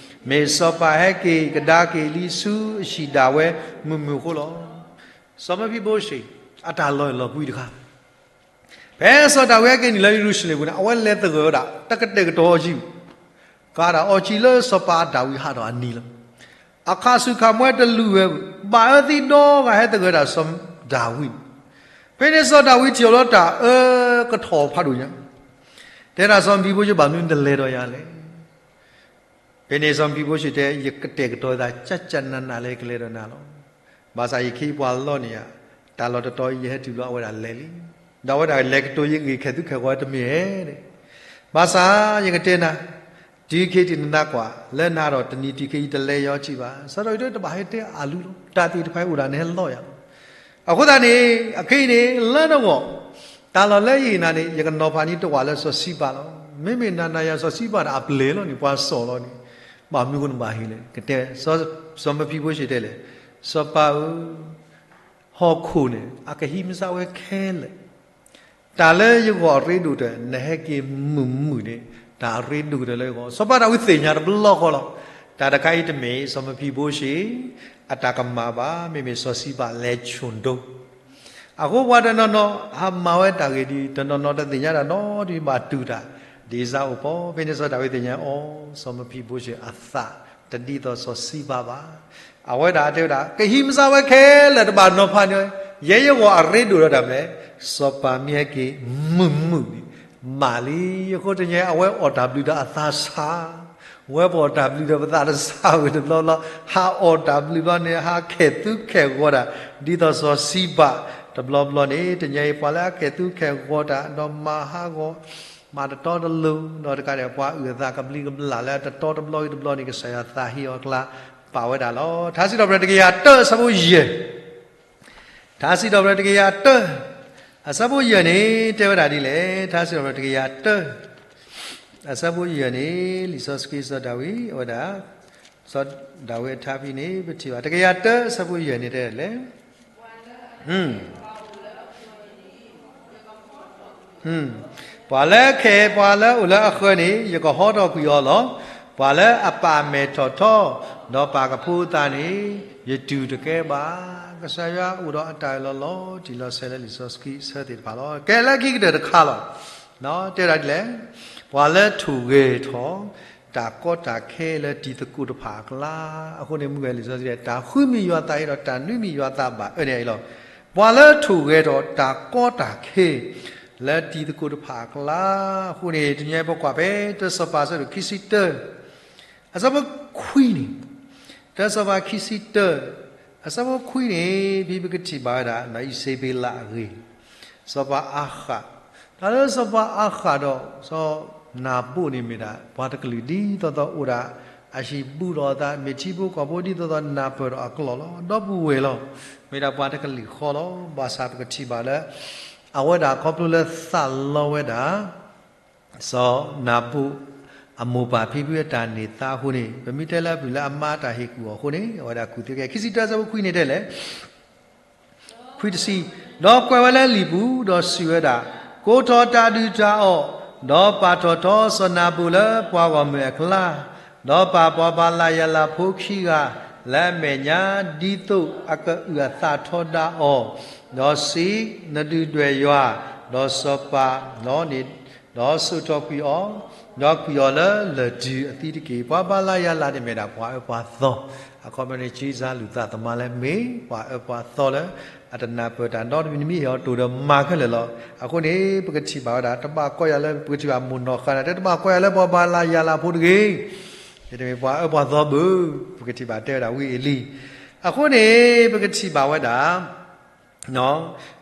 မ့ၢ်စီၤပၤဟဲက့ၤကဒါက့ၤလံဆူအဟံၣ်ဒၣ်ဝဲမုာ်မုာ်အဃိလီၤ. စီၤမဖံဘိရှ့ၣ် အတၢ်လီၤလီၤကွံတခါ ဖဲစီၤဒၤဝံးဟဲက့ၤနုာ်လၢယရူၤၡလ့ၣ်ပူၤန့ၣ် အဝဲလဲၤသဂၢၢ်ဝဲဒၣ် တကတဲာ်ကတီၤအီၤကံ, ကးဒၣ်အီၤကံလၢစီၤပၤဒၤဝံးဟးထီၣ်အနံၤလီၤ. အခးဆူၣ်ခးမွဲတလူၤဝဲ, ဘၣ်အၢသံဒီဂၤဟဲသဂၢၢ်ဒၣ်စီၤဒၤဝံးန့ၣ်, ဖဲန့ၣ်စီၤဒၤဝံးထံၣ်အီၤလၢတၢ်အၢကထီၣ်ဖးဒိၣ်ညါ, တဲဒၣ်စီၤမဖံဘိရှ့ၣ်ဘၣ်မနုၤနတလဲၤဒီးယၤလဲၣ်. ဖဲန့ၣ်စီၤမဖံဘိရှ့ၣ်တဲ ယကတဲာ်ကတီၤသး ကၠၢ်ကၠၢ်နးနးလၢယကလဲၤဒီးနၤလီၤ. ဘၣ်ဆၣ်ယခ့ယပှၤလီန့ၢ်ယၤ, တၢ်လီၢ်တတီၤအံၤယဟဲတုၤဘျီအဝဲဒၣ်လဲၤလံ. ဒီးအဝဲဒၣ်လဲၤကတိၤယဂ့ၢ်ခဲၣ်သူခဲၣ်ဂီၤတမ့ၢ်ဧါန့ၣ်, ဘၣ်ဆၣ်ယကတဲနၤ, တုၤခဲအံၤတနၤကွၢ်, လၢနၤဒီးတနံၤတုၤခဲအံၤတလဲယီၤကံဘၣ်. စီၤဒၤဝံးတဲတဘၣ်ဟဲတဲအါလူလီၤ, တၢ်သ့ၣ်တဖၣ်အိၣ်ဒၣ်န့ၣ်ဟဲလီၤယၤလီၤ. အဃိသတးန့ၣ် အခဲအံၤန့ၣ် လၢနဂီၢ်, တၢ်လီၢ်လၢယဟ့ၣ်နၤန့ၣ် ယကနီၤဖးန့ၢ်တဝာ်လၢစီၤစံဘၤလီၤ. မ့မ့ၢ်နၤနၤယၤစီၤစံဘၤန့ၣ်အပျဲၢ်လီၤန့ၣ် ပှၤစိာ်လီၤန့ၣ်, ဘၣ်မနုၤအဃိနဘၣ်ဟ့ၣ်လဲၣ်. ကတဲ, စီၤမဖံဘိရှ့ၣ်တဲလဲၣ်, စီၤပၤဧၢ, ဟီၣ်ခိၣ်န့ၣ် အကဟံးမၤစၢ်ဝဲခဲလၢာ် တၢ်လၢယဂီၢ်အရ့ဒိၣ်တၢၢ် နဟဲက့ၤမုာ်မုာ်န့ၣ် တၢ်အရ့ဒိၣ်ကတၢၢ်လၢယဂီၢ်. စီၤပၤဒၤဝံးသ့ၣ်ညါတဘျီဃီလီၤ. တၢ်တခါအံၤတမ့ၢ်စီၤမဖံဘိရှ့ၣ် အတၢ်ကမၣ်ဘၣ်, မ့မ့ၢ်စီၤစံဘၤလဲၤဆိၣ်ဒိ. အဃိပှၤတနီၤနီၤ ဟးမၤဝဲတၢ်ဂ့ၢ်ဒ်အံၤ တနီၤနီၤတသ့ၣ်ညါတၢ်နီတမံၤဘၣ်တူၢ်တၢ် ဒ်စၢ်အိၣ်ဖီ ဖဲန့ၣ်စီၤဒၤဝံးသ့ၣ်ညါအီၤ စီၤမဖံဘိရှ့ၣ်အသးတဒ်သိးစီၤစံဘၤဘၣ်. အဝဲဒၣ်တဲဝဲဒၣ် ကဟံးမၤစၢ်ဝဲခဲလၢာ်တဘၣ်နီၤဖးန့ၢ်ဝဲ, ယဲယဂီၢ်အရ့ဒိၣ်ဒီးတၢ်မနုၤလဲၣ်, စီၤပၤမ့ၢ်ဟဲက့ၤမုာ်မုာ်န့ၣ် မၤလံ. အဃိတနံၤအံၤ အဝဲအီၣ်တၢ်ဘျုးဒီးအသးဆါ ဝဲပအီၣ်တၢ်ဘျုးဒီးပသးတစၢ်ဝဲတဘျီဘျီ, ဟးအီၣ်တၢ်ဘျုးဘျီန့ၣ် ဟးခဲၣ်သူခဲၣ်ဂီၤတၢ်, ဒ်သိးစီၤစံဘၣ်တဘျီဘျီန့ၣ်, တနံၤအံၤ ပှၤလၢအခဲၣ်သူခဲၣ်ဂီၤတၢ် ဒီးမၤဟးဂီၤ မၤတတီတလိၤ, ဒီးတကးဒံး ပှၤအုၣ်အသးကဘျံးကဘျၣ်လၢအတတီတဘျီဂ့ၤတဘျီန့ၣ် ကစၢ်ယွၤသးဟ့အီၤအကျါ ပာ်ဝဲဒၣ်လီၤ. ထါစံးထီၣ်ပတြၢၤ တကယၤတၢ အဆၢဖိယဲၢ် ထါစံးထီၣ်ပတြၢၤ တကယၤတၢ အဆၢဖိယဲၢ်န့ၣ် တဲဝဲဒၣ်ဒ်လဲၣ်. ထါစံးထီၣ်ပတြၢၤ တကယၤတၢ အဆၢဖိယဲၢ်န့ၣ် လံာ်စီဆှံစီၤဒၤဝံး အဝဲဒၣ် စီၤဒၤဝံးအထါဖဲန့ၣ် ပထံၣ်ဘၣ် တကယၤတၢ အဆၢဖိယဲၢ်န့ၣ်တဲလဲၣ်. ပှၤလၢအခဲၣ် ပှၤလၢအအိၣ်လၢအဃၢၤန့ၣ် ယကဟီထီၣ်ကွံာ်အီၤလီၤ. ပှၤလၢအပာ်မဲာ်ထီၣ်ထီ ဒီးပာ်ကဖိအသးန့ၣ် ယတူၢ်တကဲဘၣ်. ကစၢ်ယွၤအိၣ်ဒီးအတၢ်အၢၣ်လီၤလီၤတံၢ်လီၤဆဲးလၢလံာ်စီဆှံအဆၢသ့ၣ်တဖၣ်လီၤ. ကဲလၢခံကတၢၢ်တခါလီၤ. တဲဒၣ်ဒ်လဲၣ်. ပှၤလၢထိၣ်ဂဲၤထီၣ် တၢ်ကီတၢ်ခဲလၢတံၤသကိးတဖၣ်အကျါ, အဃိန့ၣ် မုၢ်ဂဲၤလံာ်စီဆှံ တၢ်ဃုမံၤယွၤသးအံၤဒီး တၢ်နွံမံၤယွၤသးဘၣ် အၢန့ၣ်အံၤလီၤ. ပှၤလၢထိၣ်ဂဲၤထီၣ်တၢ်ကီတၢ်ခဲ လၢတံၤသကိးတဖၣ်အကျါ, အဃိန့ၣ် တနံၤအံၤပကွၢ်ဖဲ တၢစီၤပၤအဆၢဒိၣ်ခံဆံတၢ အဆၢဖိခွံန့ၣ်, တၢစီၤပၤခံဆံတၢ အဆၢဖိခွံန့ၣ် ဖဲပကထံၣ်ဘၣ်ဝဲဒၣ် နီၢ်အံၤစဘ့လးအဂ့ၢ်, စီၤပၤအၤဃး, တၢ်လၢစီၤပၤအၤဃးဒီး စီၤနၤဘိၣ်န့ၣ်မ့ၢ်ဒၣ် ပှၤတကလုာ်ဒ်သိးသိးအိၣ်ဒၣ် အဟံၣ်ဘူးဒီးအသး မ့ၢ်ထံဖိကီၢ်ဖိဒ်သိးသိးနၢ်ပၢၢ်ဒီးအကျိာ်လီၤ. ဒီပုၢ်ဝဲၢ်လီၤ. မ့ၢ်ဒၣ်ပှၤတကလုာ်ဃီလီၤ. ဘၣ်ဆၣ်ပကထံၣ်ဘၣ်လၢ အဝဲဒၣ်ခီဖျိလၢသးလီဝဲဒၣ် စီၤနၤဘိၣ်အမိၢ်ပၢ်ဖံဖုအတၢ်န့ၢ်သါအဃိန့ၣ်, ပမ့ၢ်တဲလၢအပူၤလၢအမါအတၢ်ဟ့ၣ်ကူၣ်အီၤအဃိန့ၣ်, အဝဲဒၣ်ကူၣ်သ့ကဲ ခံဆံတၢဆၢဖိခွံန့ၣ်တဲလဲၣ်, ခွံတဆံ, ဒီးကွဲးဝဲလၢလံာ်ပူၤ, ဒီးစံးဝဲဒၣ်, ကိးထီၣ်တၢ်ဒုၣ်တၢ်အီၣ်, ဒီးပာ်ထီၣ်ထီစီၤနၤဘိၣ်လၢပှၤဂီၢ်မုၢ်အကျါ, ဒီးပာ်ပှၤဘၤလးယၤလးဖိခံဂၤလၢအမဲာ်ညါ, ဒ်သိးအကအုၣ်အသးထီဒါအီၤ, ဒီးစံး, နဒုၣ်ဒွဲၣ်ယွၤ, ဒီးစီၤပၤလီၤန့ၣ်, ဒီးစိာ်ထီၣ်ကွံာ်အီၤ, ဒီးကွံာ်အီၤလၢလၢၢ်ဒုအသံတက့ၢ်. ပှၤဘၤလးယၤလးန့ၣ်မ့ၢ်ဒၣ်ပှၤအၢပှၤသီ, အခီပညီန့ၣ် ကၠံစါလူၢ်သးသမါလၢမ့ၢ်ပှၤအၢပှၤသီလၢ အတနၢ်ပၢၢ်တၢ်နီတမံၤ နမ့ၢ်ဟ့ၣ်အီၤတိၢ်ဒီးမၤခဲလၢာ်လီၤ. အဃိန့ၣ် ပကထံၣ်ဘၣ်ဝဲဒၣ် တဘၣ်ကီယၤလၢ ပကထံၣ်ဘၣ်မိၢ်နီၢ်ဃၢ်န့ၣ် တဲတဘၣ်ကီယၤလၢပှၤဘၤလးယၤလးဖိတဂ့ၤ. ယတမ့ၢ်ပှၤအၢပှၤသီဘၣ်, ပကထံၣ်ဘၣ်တဲဝဲဒၣ်ဝံအ့လံ. အဃိန့ၣ် ပကထံၣ်ဘၣ်ဝဲဒၣ်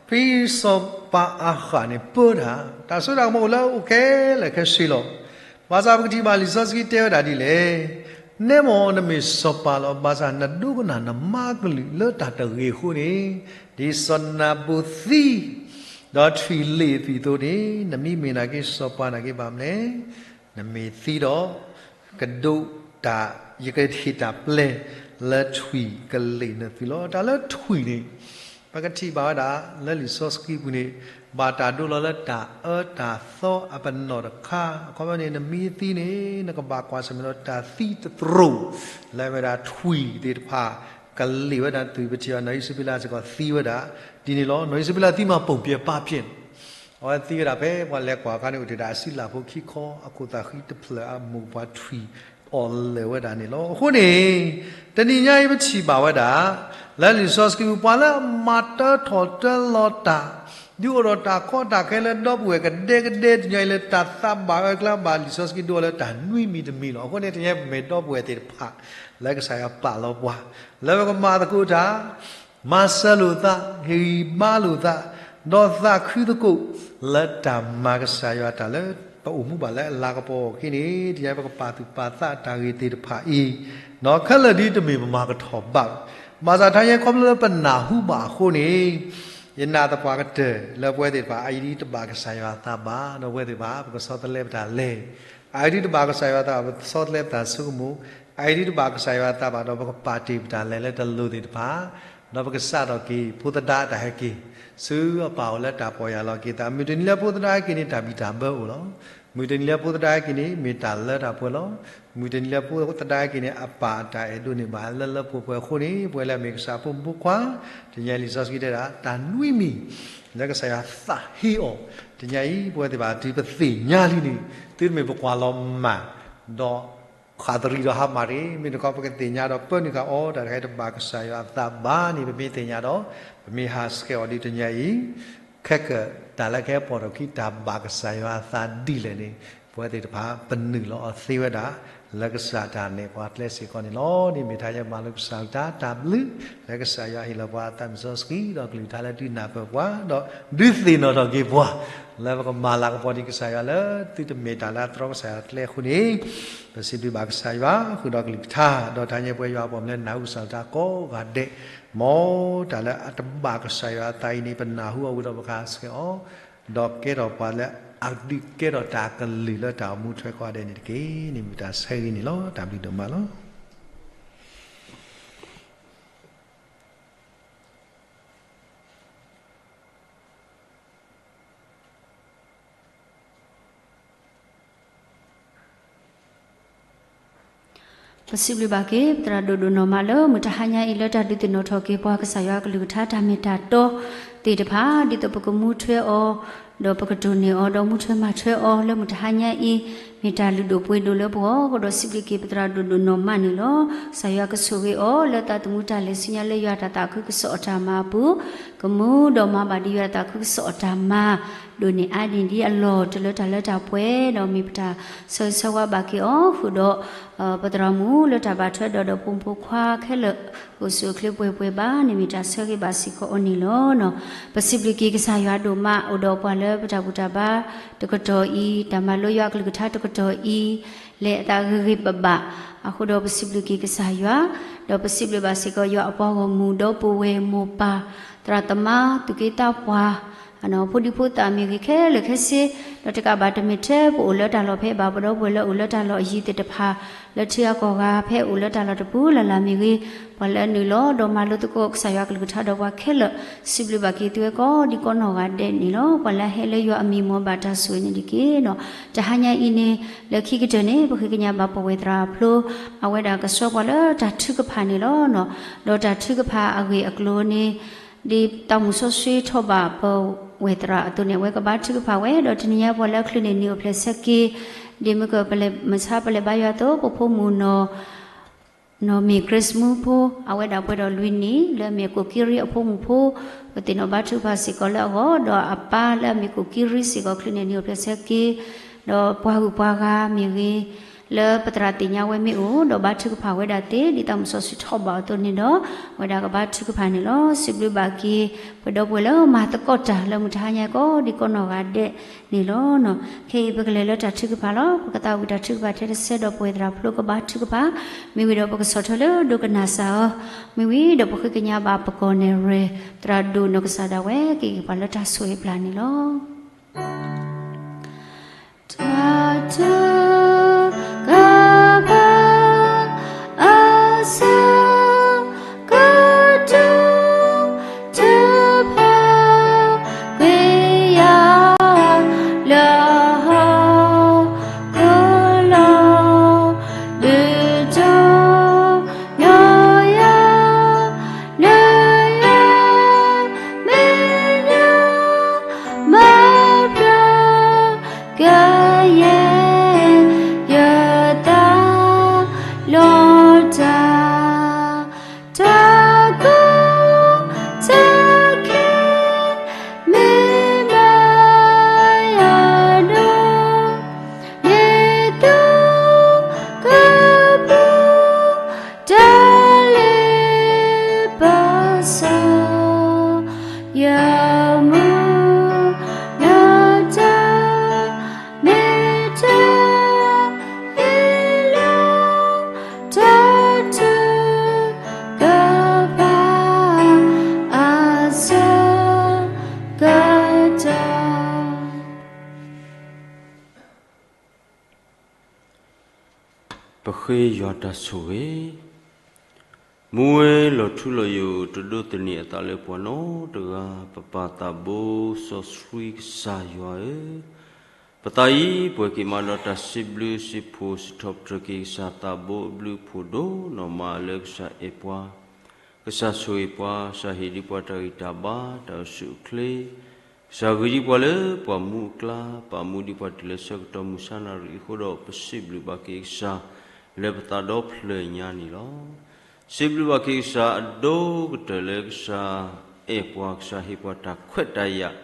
ဖဲစီၤပၤအၤဃးန့ၣ်ပၢတၢ်, တၢ်စိတၢ်ကမီၤအိၣ်လၢအအိၣ်ခဲလၢာ်ခဲဆ့လီၤ. ဘၣ်ဆၣ်ပကထံၣ်ဘၣ်လံာ်စီဆှံတဲဝဲဒၣ်ဒ်လဲၣ်, နဲမ့ၢ်နမ့ၢ်စီၤပၤလီၤ. ဘၣ်ဆၣ်နဒိကနၣ်နမါကလုၢ်လၢတၢ်တဂ့ၤအဃိန့ၣ်, ဒ်စီၤနၤဘိၣ်သံ ဒီးထွံၣ်လ့ၣ်အသွံၣ်အသိးန့ၣ်, နမ့ၢ်မ့ၢ်နာ်က့စီၤပၤနာ်က့ဘၣ်မနုၤလဲၣ်. နမ့ၢ်သံဒီး ကဒိးတၢ်, ယကဟ့ၣ်တၢ်ပျဲလၢထွံၣ်ကလ့ၣ်နသွံၣ်လီၤ. တၢ်လၢထွံၣ်န့ၣ် ပကထံၣ်ဘၣ်ဝဲဒၣ် လၢလံာ်စီဆှံပူၤန့ၣ် ဘၣ်တၢ်ဒိလီၤလၢတၢ်အၢတၢ်သီအပနီၣ်တခါ. အခီပညီန့ၣ် နမ့ၢ်သံန့ၣ် နကဘၣ်ကွၢ်ဆၢၣ်မဲာ်ဒီးတၢ်သံတသရိာ် လၢအမ့ၢ်ဒၣ်ထွံၣ်သ့ၣ်တဖၣ် ကလ့ၣ်ဝဲဒၣ်နသွံၣ်. ပထံၣ်ဘၣ်နီၢ်အံၣ်စဘ့လးစ့ၢ်ကီးသံဝဲဒၣ်ဒ်န့ၣ်လီၤ. နီၢ်အံၣ်စဘ့လးသံမး ပုံပြင်ပါဖြင့် အဝဲသံဝဲဒၣ်ဖဲပှၤလဲၤကွၢ်အခါန့ၣ် အိၣ်တ့ၢ်ဒၣ်အစုလၢ်ဖိခံခီ အခိၣ်သးဃံတဖျၢၣ်အမိၢ်ပှၢ်ထွံၣ်အီၣ်လၢာ်ဝဲဒၣ်န့ၣ်လီၤ. အဃိန့ၣ် တနံၤညါအံၤပထံၣ်ဘၣ်ဝဲဒၣ် လၢလံာ်စီဆှံပူၤ ပှၤလၢအမၤတၢထီၣ်တၢလီၤတၢ် ဒုးအိၣ်ဒီးတၢ်ကီတၢ်ခဲလၢဒီပုၢ်ဝဲၢ်ကဒဲကဒဲ တနံၤညါအံၤလၢတၢ်သးဘၣ်အၢအကျါ ဘၣ်လံာ်စီဆှံဒိလၢတၢ်နွံမံၤတမံၤလီၤ. အဃိန့ၣ် တနံၤညါအံၤပမ့ၢ်ဒီပုၢ်ဝဲၢ်သ့ၣ်တဖၣ် လၢကစၢ်ယွၤပာ်လီၤပှၤ လၢပကမၤသကိးတၢ် မၤစၢၤလိာ်သး, ဟ့ၣ်ဂံၢ်ဘါလိာ်သး, ဒီးသးခုသကိး လၢတၢ်မၤကစၢ်ယွၤတၢ်လၢ ပအိၣ်မူဘၣ်လၢအလၤကပီၤအဂီၢ်အဃိန့ၣ် တနံၤညါအံၤ ပကပာ်သူၣ်ပာ်သးတၢ်ဂ့ၢ်သ့ၣ်တဖၣ်အံၤ ခဲလၢာ်ဒ်တမ့ၢ်ပမၤကထီၣ်ဘၣ်. ဘၣ်ဆၣ်တနံၤညါအံၤ ခီဖျိလၢပနၢ်ဟူဘၣ်အဃိန့ၣ် ယနာ်သပှၢ်ကတၢၢ်လၢပဝဲသ့ၣ်တဖၣ် အအံၤဒ်တဘၣ်ကစၢ်ယွၤအသးဘၣ် ဒီးပဝဲသ့ၣ်တဖၣ် ပကဆီတလဲပတၢ်လဲၤ အအံၤဒ်တဘၣ်ကစၢ်ယွၤအသးဘၣ် ပဆီတလဲပတၢ်ဆိကမိၣ်, အအံၤဒ်တဘၣ်ကစၢ်ယွၤအသးဘၣ် ဒီးပကပာ်တ့ၢ်ပတၢ်လဲၤလၢတလိၤသ့ၣ်တဖၣ်, ဒီးပကစးထီၣ်က့ၤ ဖိသဒါအတၢ်ဟဲက့ၤ ဆူအပၢ်အအိၣ်လၢတၢ်ပီၢ်ယၢ်လီၤက့ၤသး, မုၢ်တနံၤလၢဖိသဒါဟဲက့ၤန့ၣ် တၢ်ဘံၣ်တၢ်ဘၢအိၣ်လီၤ. မုၢ်တနံၤလၢဖိသဒါဟဲက့ၤန့ၣ် မ့ၢ်တၢ်လၢတၢ်ပှဲၤလီၤ. မုၢ်တနံၤလၢဖိသဒါဟဲက့ၤန့ၣ် အပၢ်အတၢ်အဲၣ်ဒိးန့ၢ်ဘၣ်လၢလၢပှဲၤပှဲၤအဃိန့ၣ် ပဝဲလၢအမ့ၢ်ကစၢ်ဖိမုၣ်ဖိခွါ တနံၤညါအံၤလံာ်စီဆှံတဲဒၣ် တၢ်နွံမံၤ လၢကစၢ်ယွၤသးဟ့အီၤ တနံၤညါအံၤ ပဝဲသ့ၣ်တဖၣ် တုၤပသ့ၣ်ညါလံန့ၣ် သုတမ့ၢ်ပကွၢ်လီၤမၢ် ဒီးဃၣ်သရံးဒီးဟါမၢ်တဂ့ၤ, မ့ၢ်တခီပကသ့ၣ်ညါဒီးပၢနုာ်ဃာ်အီၤ တၢ်တခါအံၤတဘၣ်ကစၢ်ယွၤအသးဘၣ်န့ၣ် ပမ့ၢ်သ့ၣ်ညါဒီး ပမ့ၢ်ဟးဆှဲးအီၤဒ်တနံၤညါအံၤ ခဲကတၢၢ်လၢကဟဲပိာ်ထီၣ်ခံ တၢ်ဘၣ်ကစၢ်ယွၤအသးဒ်လဲၣ်န့ၣ် ပဝဲသ့ၣ်တဖၣ် ပနုာ်လီၤအီၤသ့ဝဲဒၣ် လၢကစၢ်တၢ်နဲၣ်ပှၤကျဲစ့ၢ်ကီးန့ၣ်လီၤ. ဒ်မ့ၢ်တၢ်ယဲၢ်မၤလိကစၢ်အကလုၢ်ကထါ တၢ်ဘျုး လၢကစၢ်ယွၤဟ့ၣ်လီၤပှၤအသးမုၢ်စီဆှံ ဒီးကလုၢ်ကထါလၢဒုးနၢ်ပၢၢ်ပှၤ ဒီးဒုးသ့ၣ်နီၣ်ထီၣ်က့ၤပှၤ လၢပကမၤလၤကပီၤဒံးကစၢ်ယွၤလၢ သုတမ့ၢ်တၢ်လၢအတြီကစၢ်ယွၤအကျဲအဃိန့ၣ် ပစံးဘျုးဘၣ်ကစၢ်ယွၤ ဃုာ်ဒီးကလုၢ်ကထါ ဒီးတၢ်ညဲပှဲၤယွၤအဘီၣ်မုၢ်လၢနၢ်ဟူကစၢ်ယွၤတၢ်ကိးဂၤဒဲး မ်တၢ်လၢအတဘၣ်ကစၢ်ယွၤအသးအံၤန့ၣ် ပနၢ်ဟူအီၤဝံၤဒီးပကဆှဲးအီၤ ဒီးကဲထီၣ်ပှၤလၢအဒုးကဲထီၣ်တၢ်ကလုၢ်လၢတၢ်အိၣ်မူထွဲကိးဂၤဒဲးန့ၣ်တက့ၢ်. န့ၣ်မ့ၢ်တၢ်ဆၢဂ့ၤန့ၣ်လီၤ. တၢ်ဘျုးဒိၣ်မးလီၤ. ပစံးဘျုးဘၣ်က့ၤ ပသရၣ်ဒိၣ်ဒိၣ်နီၢ်မးလၢ မုၢ်တဟါညါအံၤလၢတၢ်ဒုးသ့ၣ်နီၣ်ထီၣ်က့ၤပှၤကစၢ်ယွၤအကလုၢ်ကထါတၢ်မ့ၢ်တၢ်တီသ့ၣ်တဖၣ် ဒ်သိးပကမူထွဲအီၤ ဒီးပကတိၢ်န့ၢ်အီၤ ဒီးမူထွဲမၤထွဲအီၤလၢမုၢ်တဟါညါအံၤ မ့ၢ်တၢ်လုၢ်ဒိၣ်ပှ့ၤဒိၣ်လၢပဂီၢ် အဃိဒီးစံးဘျုးက့ၤပသရၣ်ဒိၣ်ဒိၣ်နီၢ်မးန့ၣ်လီၤ. ကစၢ်ယွၤကဆိၣ်ဂ့ၤအီၤ လၢသးသမူတၢ်လဲၤဆူညါလၢယွၤတၢ်သးခုကစီၣ်အတၢ်မၤအပူၤ ကမူဒီးမၤဘၣ်ဒံးယွၤတၢ်သးခုကစီၣ်အတၢ်မၤ ဒိၣ်န့ၢ်အါန့ၢ်ဒံးအလီၢ်တလၢတၢ်လၢတၢ်ပှဲၤ ဒီးမ့ၢ်ပတၢ်ဆၢဂ့ၤဆၢဝါဘၣ်က့ၤအီၤ ဃုာ်ဒီး ပသရၣ်မုၣ်လၢတၢ်ဘၣ်ထွဲဒီးဒီးပိာ်မုၣ်ဖိခွါခဲလၢာ် အိၣ်ဆူၣ်အိၣ်ချ့ပှဲၤပှဲၤဘၣ်န့ၣ် မ့ၢ်တၢ်ဆၢဂ့ၤဘၣ်စ့ၢ်ကီးအီၤန့ၣ်လီၤ. ပစံးဘျုးက့ၤကစၢ်ယွၤဒိၣ်မး အိၣ်ဒီးပှၤလၢပတၢ်ဘူၣ်တၢ်ဘါတကတီၢ်အံၤ တၢ်မၤလိယွၤအကလုၢ်ကထါတကတီၢ်အံၤ လဲၤအသးဂ့ၤဂ့ၤဘၣ်ဘၣ် အဃိဒီးပစံးဘျုးက့ၤကစၢ်ယွၤ ဒီးပစံးဘျုးဘၣ်စ့ၢ်ကီးယွၤအပှၤဂီၢ်မုၢ်ဒီပုၢ်ဝဲၢ်မိၢ်ပၢ် သရၣ်သမါ သူၣ်က့သးပှၢ် ဖိဒံဖိသၣ်မ့ၢ်ဂ့ၤခဲလၢာ်ခဲဆ့ ဒီးတကးဘၣ်တမ့ၢ်ထဲပအိၣ်လၢတၢ်လီၢ်ဖဲဘၣ် ပဒီပုၢ်ဝဲၢ်လၢအိၣ်လၢတၢ်လီၢ်အယံၤသ့ၣ်တဖၣ် လၢထံဂၤကီၢ်ဂၤဖဲအိၣ်လၢတၢ်လီၢ်တပူၤလၢ်လၢ်မ့ၢ်ဂ့ၤ ပှၤလၢအနုာ်လီၤဒီးမၤလိသကိးကစၢ်ယွၤကလုၢ်ကထါဒီးပှၤခဲလၢာ် စံးဘျုးဘၣ်က့ၤသုဝဲကိးဒံးကိးနီၢ်ဂၤဒဲးန့ၣ်လီၤ. ပှၤလၢအဟဲလၢယွၤအမံၤ မ်ဘၣ်တၢ်ဆိၣ်ဂ့ၤန့ၣ်တက့ၢ်. တဟါညါအံၤန့ၣ် လၢခံကတၢၢ်န့ၣ် ပဃ့ကညးဘၣ်ပဝဲၢ်သရၣ်ဖျိ အဝဲဒၣ်ကဆှၢပှၤလၢတၢ်ထုကဖၣ်န့ၣ်လီၤ. ဒီးတၢ်ထုကဖၣ်အဂ့ၢ်အကျိၤန့ၣ် ဒ်သးမုၢ်စီဆှံထီၣ်ဘၣ်ပဝဲၢ်သရၣ်အသိးန့ၣ် အဝဲကဘါထုကဖၣ်ဝဲ ဒီးတနံၤညါပှၤလၢအချုးန့ၢ်နံၤအိၣ်ဖျဲၣ်ဆၢက့ၤ ဒ်မ့ၢ်ကမၢဆါပလဲၤဘါယွၤအသိး ပဖိမုၣ်နီၢ် နီၢ်မ့ၢ် Grace မူဖိ အဝဲဒၣ်ပှဲၤဒီးလွံၢ်နံၣ် လၢအမ့ၢ်ကိၣ်ကံရံအဖိမုၣ်ဖိ ပသ့ၣ်နီၣ်ဘါထုကဖၣ်စ့ၢ်ကီးလၢအဂီၢ် ဒီးအပၢ်လၢအမ့ၢ်ကိၣ်ကံရံစ့ၢ်ကီး ချုးန့ၢ်နံၤအိၣ်ဖျဲၣ်ဆၢက့ၤ ဒီးပှၤဂုၤပှၤဂၤမ့ၢ်ဂ့ၤ လၢပသရၣ်သ့ၣ်ညါဝဲမ့ၢ်အိၣ် ဒီးဘါထုကဖၣ်ဝဲဒၣ်သ့ ဒ်သးမုၢ်စီဆှံထီၣ်ဘၣ်အသိးန့ၣ်ဒီး ဝဲဒၣ်ကဘါထုကဖၣ်န့ၣ်လီၤ. စံးဘျုးဘၣ်က့ၤ ပှဲၤဒီပုၢ်ဝဲၢ်လၢမၤသကိးတၢ်လၢမုၢ်တဟါညါကိးဒံးကိးနီၢ်ဂၤဒဲးန့ၣ်လီၤ. ခဲအံၤပကလဲၤလၢတၢ်ထုကဖၣ်လီၤ. ပကသးဝံၣ်တၢ်ထုကဖၣ်ထဲတစဲးဒီးပဝဲၢ်သရၣ်ဖျိကဘါထုကဖၣ် မ့ၢ်ဝံၤဒီးပကဆီၣ်ထွဲလၢဒိကနၣ်စၢ်အီၤ မ့ၢ်ဝံၤဒီးပဃ့ကညးဘၣ်ပကီၢ်နဲၣ်ရွဲၣ် သရၣ်ဒိၣ်နီၢ်ကစၢ်ဒၣ်ဝဲ က့ၤက့ၤပှၤလၢတၢ်ဆိၣ်ဂ့ၤပျၢ်န့ၣ်လီၤ. တၢ်ထုကဖၣ် အဆၢကတီၢ် ထုကဖၣ်ကွံာ်ယၤ လၢဟီၣ်ခိၣ်လီၢ် ဒုးတီၢ် ညီယၤ လၢယၤမဲာ်ညါ မၤပျၢ် ကယဲၢ် ယသး လီၤတၢ် တၢ်ကိၢ်တၢ်ဂီၤ မ့ၢ်မၤယၤဒိၣ် ဒ်သိးကပူၤ တၢ်လ့ပစီ ယမူနတၢ် မ့ၢ်တၢ်ဟ့ၣ်လီၤ တၢ်ထုကဖၣ် အဆၢကတီၢ် ပဃ့ယွၤတၢ်ဆိၣ်ဂ့ၤ မူဝဲလီၤထူလီၤယိာ် တဒိးသန့ၤအသးလၢပှၤနီတဂၤ ပပၢ်သးဘိစီဆှံကစၢ်ယွၤဧၢ, ပသးအံၤ ပှဲၤက့ၤမးဒီးတၢ်စံးဘျုးစံးဖှိၣ် စံးထီၣ်ပတြၢၤက့ၤကစၢ်သးဘိအဘျုးအဖှိၣ်ဒိၣ်နီၢ်မးလၢကစၢ်အဲၣ်ပှၤ, ကစၢ်ဆိၣ်ဂ့ၤပှၤ, ကစၢ်ဟ့ၣ်ဒံးပှၤတၢ်ဂံၢ်တၢ်ဘါ, တၢ်အိၣ်ဆူၣ်အိၣ်ချ့ ကစၢ်ဂ့ၤဒံးပှၤလၢပှၢ်မူအကျါ, ပာ်မူဒံးပှၤတုၤလၢဆၢကတီၢ်မုၢ်ဆါနၣ်ရံၣ်အဃိဒီး ပစံးဘျုးဘၣ်က့ၤကစၢ်လၢပသးဒီဖျၢၣ်ညါန့ၣ်လီၤ. စံးဘျုးဘၣ်က့ၤကစၢ်အဒိၣ်ကတၢၢ်လၢကစၢ်အဲၣ်ပှၤ, ကစၢ်ဟ့ၣ်ပှၤတၢ်ခွဲးတၢ်ယာ်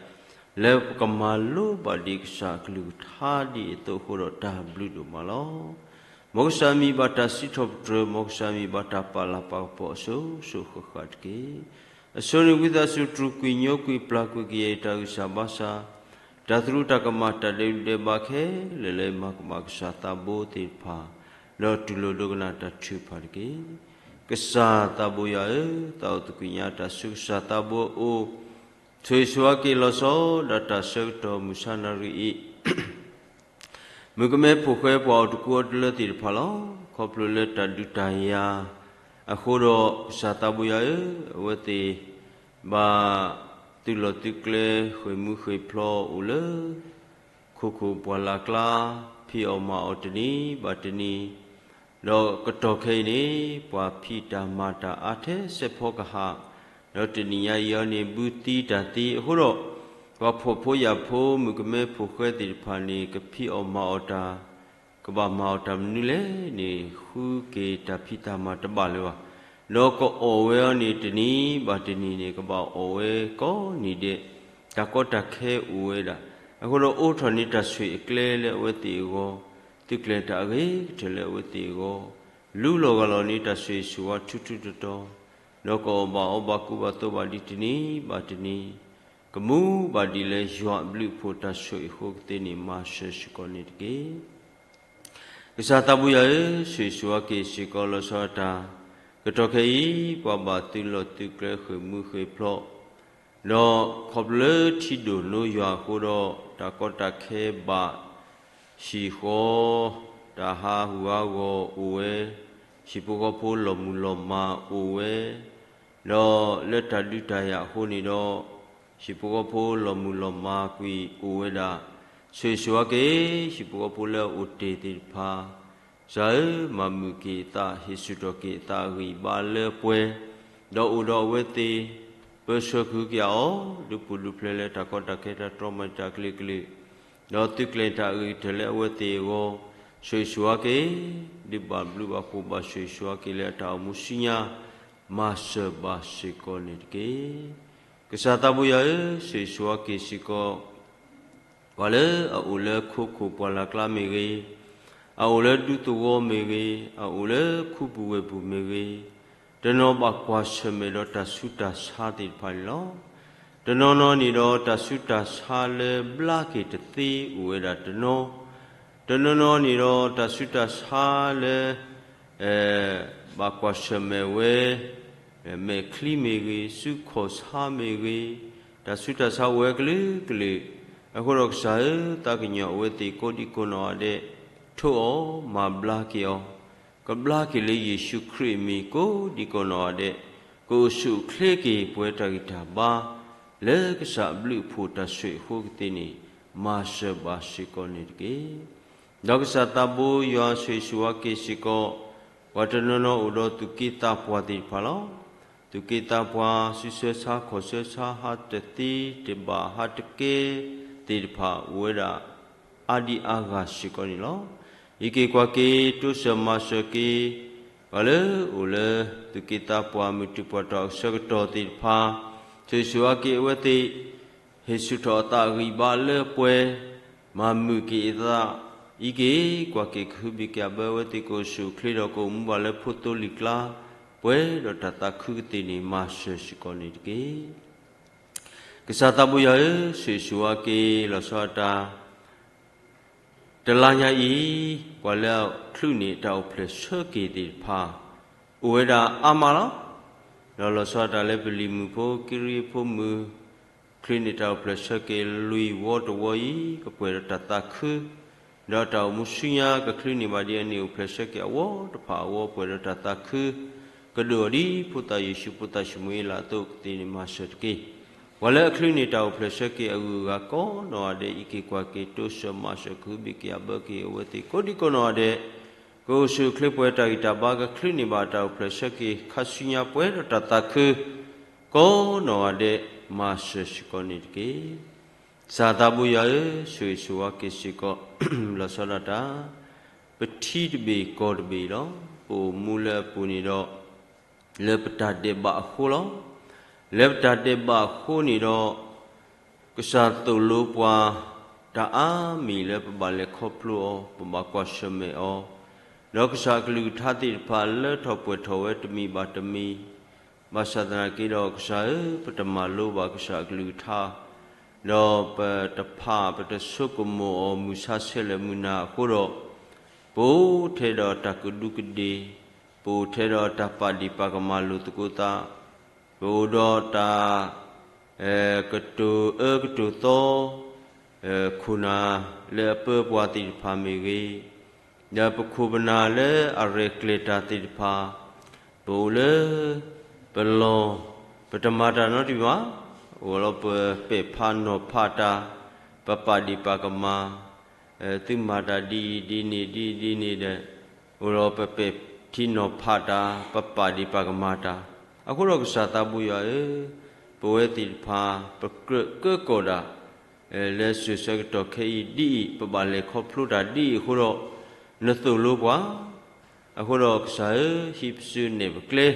လၢပကမၤလိဘၣ်ဒံးကစၢ်အကလုၢ်ကထါဒ်အံၤအသိးအဃိဒီးတၢ်ဘျုးဒိၣ်မးလီၤ. မ်ကစၢ်မံၤဘၣ်တၢ်စံးထီၣ်ပတြၢၤ, မ်ကစၢ်မံၤဘၣ်တၢ်ပာ်လၤပာ်ကပီၤအစိၤစိၤဃၣ်ဃၣ်တက့ၢ်. အစိၤန့ၣ်ဝံသးစူၤ တြူာ်ကွံာ်ညိကွံာ်ပျၢ်ကွံာ်ကယဲၢ်တၢ်ဂံၢ်စၢ်ဘါစၢ်, တၢ်သရူးတၢ်ကမၣ်တၢ်ဒဲးဘးခဲလၢာ်လၢ မၤကမၣ်ကစၢ်သးဘိသ့ၣ်တဖၣ်, ဒီးတူၢ်လိာ်ဒိကနၣ်တၢ်ထုကဖၣ်တက့ၢ်. ကစၢ်သးဘိယွၤဧၢ, သးအိၣ်သကွံာ်ညါတၢ်ဆူကစၢ်သးဘိအအိၣ်, ဆိၣ်ဂ့ၤဆိၣ်ဝါက့ၤလီၤဆီဒၣ်တၢ်ဆၢကတီၢ်မုၢ်ဆါနၣ်ရံၣ်အံၤ မုၣ်ကမဲဖိဃဲပှၤအိၣ်တကူအိၣ်တလၢသ့ၣ်တဖၣ်လီၤ. ခီဖျိလၢတၢ်ဒုးတၢ်ယၤအဃိဒီး ကစၢ်သးဘိယွၤဧၢ, အဝဲသ့ၣ်ဘၣ်သုးလီၢ်သုးကျဲဃ့ၢ်မူဃ့ၢ်ဖျိးအိၣ်လၢ ခိခိၣ်ပှၢ်လၢ်ကျါ, ဖံးအီၣ်မၤအီၣ်တနံၤဘၣ်တနံၤ, ဒီးကတီၢ်ခဲအံၤန့ၣ် ပှၤဖံးတၢ်မၤတၢ်အါထဲစဲးဖီကဟၣ်, ဒီးတနံၤညါအံၤအီၤန့ၣ် ဘုသံတၢ်သံအဃိဒီး ပှၤဖှီၣ်ဖိယာ်ဖိမုၣ်ကမဲဖိဃဲသ့ၣ်တဖၣ်န့ၣ် ကဖံးအီၣ်မၤအီၣ်တၢ် ကဘၣ်မၤအီၣ်တၢ်မနုၤလဲၣ်န့ၣ် ဃုက့ၤတၢ်ဖံးတၢ်မၤတဘၣ်လၢၤဘၣ်. ဒီးကအီၣ်ဝဲအီၤန့ၣ် တနံၤဘၣ်တနံၤန့ၣ် ကဘၣ်အီၣ်ဝဲကိးနံၤဒဲး, တၢ်ကီတၢ်ခဲအိၣ်ဝဲဒၣ်. အဃိဒီးအိးထီၣ်န့ၢ်တၢ်ဆိၣ်အၢကျဲလၢအဝဲသ့ၣ်အဂီၢ်, သုးကျဲၤတၢ်အဂ့ၤကတၢၢ်လၢအဝဲသ့ၣ်အဂီၢ်, လူလီၤဂာ်လီၤန့ၢ်တၢ်ဆိၣ်ဂ့ၤဆိၣ်ဝါထူထူတီတီ, ဒီးကအီၣ်ဘၣ်အီဘၣ်ကူဘၣ်သိးဘၣ်ဒံးတနံၤဘၣ်တနံၤ, ကမူဘၣ်ဒံးလၢယွၤအဘျုးအဖှိၣ်တၢ်ဆိၣ်ဂ့ၤအဃိကသ့န့ၣ် မၤစၢၤစ့ၢ်ကီးန့ၣ်တက့ၢ်. ကစၢ်သးဘိယွၤဧၢ, ဆိၣ်ဂ့ၤဆိၣ်ဝါက့ၤစ့ၢ်ကီးလီၤဆီဒၣ်တၢ်, ကတီၢ်ခဲအံၤ ပှၤဘၣ်သုးလီၢ်သုးကျဲဃ့ၢ်မူဃ့ၢ်ဖျိး, ဒီးခီဖျိလၢထံဒိၣ်နိယွၤအဃိဒီး တၢ်ကီတၢ်ခဲဘၣ်ဟံၣ်ဃီ, တၢ်ဟးဂူာ်ဟးဂီၤအိၣ်ဝဲ, ဟံၣ်ဖိဃီဖိလီၤမုၢ်လီၤမၢ်အိၣ်ဝဲ, ဒီးလၢတၢ်ဒုးတၢ်ယၤအဃိန့ၣ်ဒီး ဟံၣ်ဖိဃီဖိလီၤမုၢ်လီၤမၢ်ကွံာ်အိၣ်ဝဲဒၣ်, ဆိၣ်ဂ့ၤဆိၣ်ဝါက့ၤ ဟံၣ်ဖိဃီဖိလၢအအိၣ်တ့ၢ်သ့ၣ်တဖၣ်, ကစၢ်ဧၢ, မၤမုာ်က့ၤအသး, ဟ့ၣ်ဆူၣ်ထီၣ်က့ၤအသးအဂံၢ်အဘါလၢပှဲၤ, ဒီးအိၣ်ဒီးအဝဲသ့ၣ်, ပၢဆှၢကဟုကယာ်အီၤ, ဒုးပူၤဒုးဖျဲးလၢတၢ်ကီတၢ်ခဲတၢ်တြီမၤတၢ်ကလုာ်ကလုာ်, ဒီးသုးကျဲၤတၢ်အဂ့ၤကတၢၢ်လၢအဝဲသ့ၣ်အဂီၢ်, ဆိၣ်ဂ့ၤဆိၣ်ဝါက့ၤ, ဒုးဘၣ်ဘျုးဘၣ်ဖှိၣ်ဘၣ်ဆိၣ်ဂ့ၤဆိၣ်ဝါက့ၤလၢအတၢ်အိၣ်မူဆူညါ, မၤစၢၤဘၣ်စ့ၢ်ကီးန့ၣ်တက့ၢ်. ကစၢ်သးဘိယွၤဧၢ, ဆိၣ်ဂ့ၤဆိၣ်ဝါက့ၤစ့ၢ်ကီး ပှၤလၢအအိၣ်လၢခိခိၣ်ပှၢ်လၢ်ကျါမ့ၢ်ဂ့ၤ, အအိၣ်လၢဒူသဝီမ့ၢ်ဂ့ၤ, အအိၣ်လၢခူပူၤဝ့ၢ်ပူၤမ့ၢ်ဂ့ၤ, တနီၤဘၣ်ကွၢ်ဆၢၣ်မဲာ်ဒီးတၢ်ဆူးတၢ်ဆါသ့ၣ်တဖၣ်န့ၣ်လီၤ. တနီၤနီၤန့ၣ်ဒီးတၢ်ဆူးတၢ်ဆါလၢဘျါက့ၤတသ့အိၣ်ဝဲဒၣ်တနီၤ, တနီၤနီၤန့ၣ်ဒီးတၢ်ဆူးတၢ်ဆါလၢ ဘၣ်ကွၢ်ဆၢၣ်မဲာ်ဝဲ မဲာ်ချံမ့ၢ်ဂ့ၤ, စုခီၣ်ဆါမ့ၢ်ဂ့ၤ, တၢ်ဆူးတၢ်ဆါအိၣ်ဝဲကလုာ်ကလုာ်, အဃိဒီးကစၢ်ဧၢ, သးကညီၤအဝဲသ့ၣ်ကိးဒံကိးနီၢ်ဂၤဒဲး, ထိးအီၤ, မၤဘျါက့ၤအီၤ, ကဘျါက့ၤလၢယ့ၣ်ၡူးခရံာ်အမံၤ ကိးဒံကိးနီၢ်ဂၤဒဲး, ကအိၣ်ဆူၣ်အိၣ်ချ့က့ၤပှဲၤတၢ်ဂံၢ်တၢ်ဘါ, လၢကစၢ်အဘျုးအဖှိၣ်တၢ်ဆိၣ်ဂ့ၤအဃိကသ့န့ၣ်, မၤစၢၤဘၣ်စ့ၢ်ကီးန့ၣ်တက့ၢ်. ဒီးကစၢ်သးဘိယွၤဆိၣ်ဂ့ၤဆိၣ်ဝါက့ၤစ့ၢ်ကီး, ပှၤတနီၤနီၤအိၣ်ဒီးသူၣ်က့သးပှၢ်သ့ၣ်တဖၣ်လီၤ. သူၣ်က့သးပှၢ် စုဆၢဆါခီၣ်ဆၢဆါ ဟးတသ့တဘၣ် ဟးတကဲသ့ၣ်တဖၣ်အိၣ်ဝဲဒၣ် အါဒံအါဂၤစ့ၢ်ကီးန့ၣ်လီၤ. အံးက့ၤကွၢ်က့ၤ တိစၢၤမၤစၢၤက့ၤ ပှၤလၢအိၣ်လၢသူၣ်က့သးပှၢ် မုၢ်တူၢ်ပှၢ်တီၢ်အဆၢကတီၢ်သ့ၣ်တဖၣ်, ဆိၣ်ဂ့ၤဆိၣ်ဝါက့ၤအဝဲသ့ၣ် ဟ့ၣ်ဆူၣ်ထီၣ်အသးအဂံၢ်ဘါလၢပှဲၤ, မၤမုာ်က့ၤအသး, အံးက့ၤကွၢ်က့ၤကဟုဘံၣ်ကယာ်ဘၢအဝဲသ့ၣ် ကအိၣ်ဆူၣ်အိၣ်ချ့ဒီးကအိၣ်မူဘၣ်လၢဖိသိလံာ်ကျါ, ပှဲၤဒီးတၢ်သးခုကသ့န့ၣ် မၤစၢၤစ့ၢ်ကီးန့ၣ်တက့ၢ်. ကစၢ်သးဘိယွၤဧၢ, ဆိၣ်ဂ့ၤဆိၣ်ဝါက့ၤလီၤဆီဒၣ်တၢ် တလါညါအံၤ, ပှၤလၢအချုးန့ၢ်တၢ်အိၣ်ဖျဲၣ်ဆၢက့ၤသ့ၣ်တဖၣ် အိၣ်ဝဲဒၣ်အါမးလီၤ. ဒီးလီၤဆီဒၣ်တၢ်လၢပလံၤမုၣ်ဖိ ကရံဖိမုၣ် ချုးန့ၢ်တၢ်အိၣ်ဖျဲၣ်ဆၢက့ၤလွံၢ်ဝီတဝီအံၤ ကပှဲၤဒီးတၢ်သးခု, ဒီးတၢ်အိၣ်မူဆူညါ ကချုးန့ၢ်ဘၣ်ဒ်အန့ၣ် အိၣ်ဖျဲၣ်ဆၢက့ၤအဝီတဖၣ်အဂီၢ် ပှဲၤဒီးတၢ်သးခု, ကဒိၣ်အီၤဒ်ဖိသၣ်ယ့ၣ်ၡူး ဖိသၣ်ၡမူၤအ့လးအသိးကသ့န့ၣ် မၤစၢၤတက့ၢ်. ပှၤလၢအချုးန့ၢ်တၢ်အိၣ်ဖျဲၣ်ဆၢက့ၤအဂုၤအဂၤကိးနီၢ်ဂၤဒဲး အံးက့ၤကွၢ်က့ၤ တိစၢၤမၤစၢၤ ကဟုဘံၣ်ကယာ်ဘၢက့ၤအဝဲသ့ၣ်ကိးဒံကိးနီၢ်ဂၤဒဲး, ကအိၣ်ဆူၣ်အိၣ်ချ့ပှဲၤတၢ်ဂံၢ်တၢ်ဘါ ကချုးန့ၢ်ဘၣ်တၢ်အိၣ်ဖျဲၣ်ဆၢက့ၤ ခါဆူညါပှဲၤဒီးတၢ်သးခု ကိးနီၢ်ဂၤဒဲး မၤစၢၤစ့ၢ်ကီးန့ၣ်တက့ၢ်. ကစၢ်သးဘိယွၤဧၢ, ဆိၣ်ဂ့ၤဆိၣ်ဝါက့ၤစ့ၢ်ကီး လီၤဆီဒၣ်တၢ်, ပထံတဘ့ၣ်ကီၢ်တဘ့ၣ်လီၤ. ပအိၣ်မူလၢအပူၤန့ၣ်ဒီး လၢပတၢ်ဒဲးဘးအဃိလီၤ. လၢပတၢ်ဒဲးဘးအဃိန့ၣ်ဒီး က ကစၢ်သိၣ်လိပှၤ တၢ်အါမံၤလၢပဘၣ်လဲၤခီဖျိအီၤ, ပဘၣ်ကွၢ်ဆၢၣ်မဲာ်အီၤ, ဒီးကစၢ်အကလုၢ်ကထါသ့ၣ်တဖၣ်လၢထီၣ်ပှဲၤထီၣ်ဝဲတမံၤဘၣ်တမံၤ, ဘၣ်ဆၣ်သနာ်က့ဒီး ကစၢ်ဧၢ, ပတမၤလိဘၣ်ကစၢ်အကလုၢ်ကထါ, ဒီးပတဖး ပတဆိကမိၣ်အီၤ မုၢ်ဆါဆဲးလဲၣ်မုၢ်နၤအဃိဒီး, ပအိၣ်ထဲဒီးတၢ်ကဒူကဒ့ၣ်, ပအိၣ်ထဲဒီးတၢ်ပာ်ဒံၣ်ပာ်ကမၣ်လိာ်သကိးသး, ပအိၣ်ဒီးတၢ် ကတိၤအၢကတိၤသီ, ခိၣ်နၢ်လၢအပၢပှၤသ့ၣ်တဖၣ်မ့ၢ်ဂ့ၤ, ဒီးပခိၣ်ပနၢ်လၢအရဲၣ်ကျဲၤတၢ်သ့ၣ်တဖၣ်, ပအိၣ်လၢပလီၢ်, ပတမၤတၢ်နီတမံၤဘၣ်, အိၣ်လီၤပပဲာ်ဖးနီၤဖးတၢ်, ပပာ်ဒံၣ်ပာ်ကမၣ်, သုမၤတၢ်ဒ်အံၤဒ်န့ၣ်ဒ်အံၤဒ်န့ၣ်ဒီး, အိၣ်လီၤပပဲာ်ထံနီၤဖးတၢ်, ပပာ်ဒံၣ်ပာ်ကမၣ်တၢ်, အဃိဒီးကစၢ်သးဘိယွၤဧၢ, ပဝဲသ့ၣ်တဖၣ် ပကြၢးကၢကီၣ်ဒၣ် လၢစိၤဆၢကတီၢ်ခဲအံၤဒ်အံၤ, ပဘၣ်လဲၤခီဖျိတၢ်ဒ်အံၤအဃိဒီး, နသိၣ်လိပှၤ, အဃိဒီးကစၢ်ဧၢ, ဟံးပစုနဲၣ်ပကျဲ,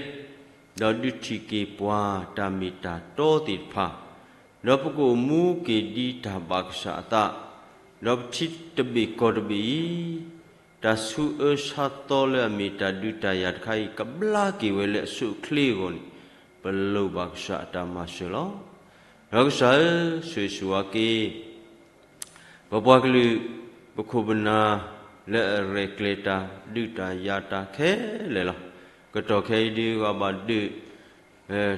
ဒီးဒုးထံၣ်က့ၤပှၤတၢ်မ့ၢ်တၢ်တီသ့ၣ်တဖၣ်, ဒီးပကအိၣ်မူက့ၤဒ်တၢ်ဘၣ်ကစၢ်အသး, ဒီးပထံတဘ့ၣ်ကီၢ်တဘ့ၣ်အံၤ, တၢ်ဆူးအၢဆါသီလၢအမ့ၢ်တၢ်ဒုးတၢ်ယၤတခါအံၤ ကဘျါက့ၤဝဲလၢအဆိအချ့အဂီၢ်န့ၣ်, ပလိၣ်ဘၣ်ကစၢ်အတၢ်မၤစၢၤလီၤ. ဒီးကစၢ်ဧၢ, ဆိၣ်ဂ့ၤဆိၣ်ဝါက့ၤ ပပှၤကလုာ်, ပခိၣ်ပနၢ်လၢအရဲၣ်ကျဲၤတၢ်, ဒုးတၢ်ယၤတၢ်ခဲလၢာ်လီၤ. ကတီၢ်ခဲအံၤဒုး ပှၤဘၣ်ဒုး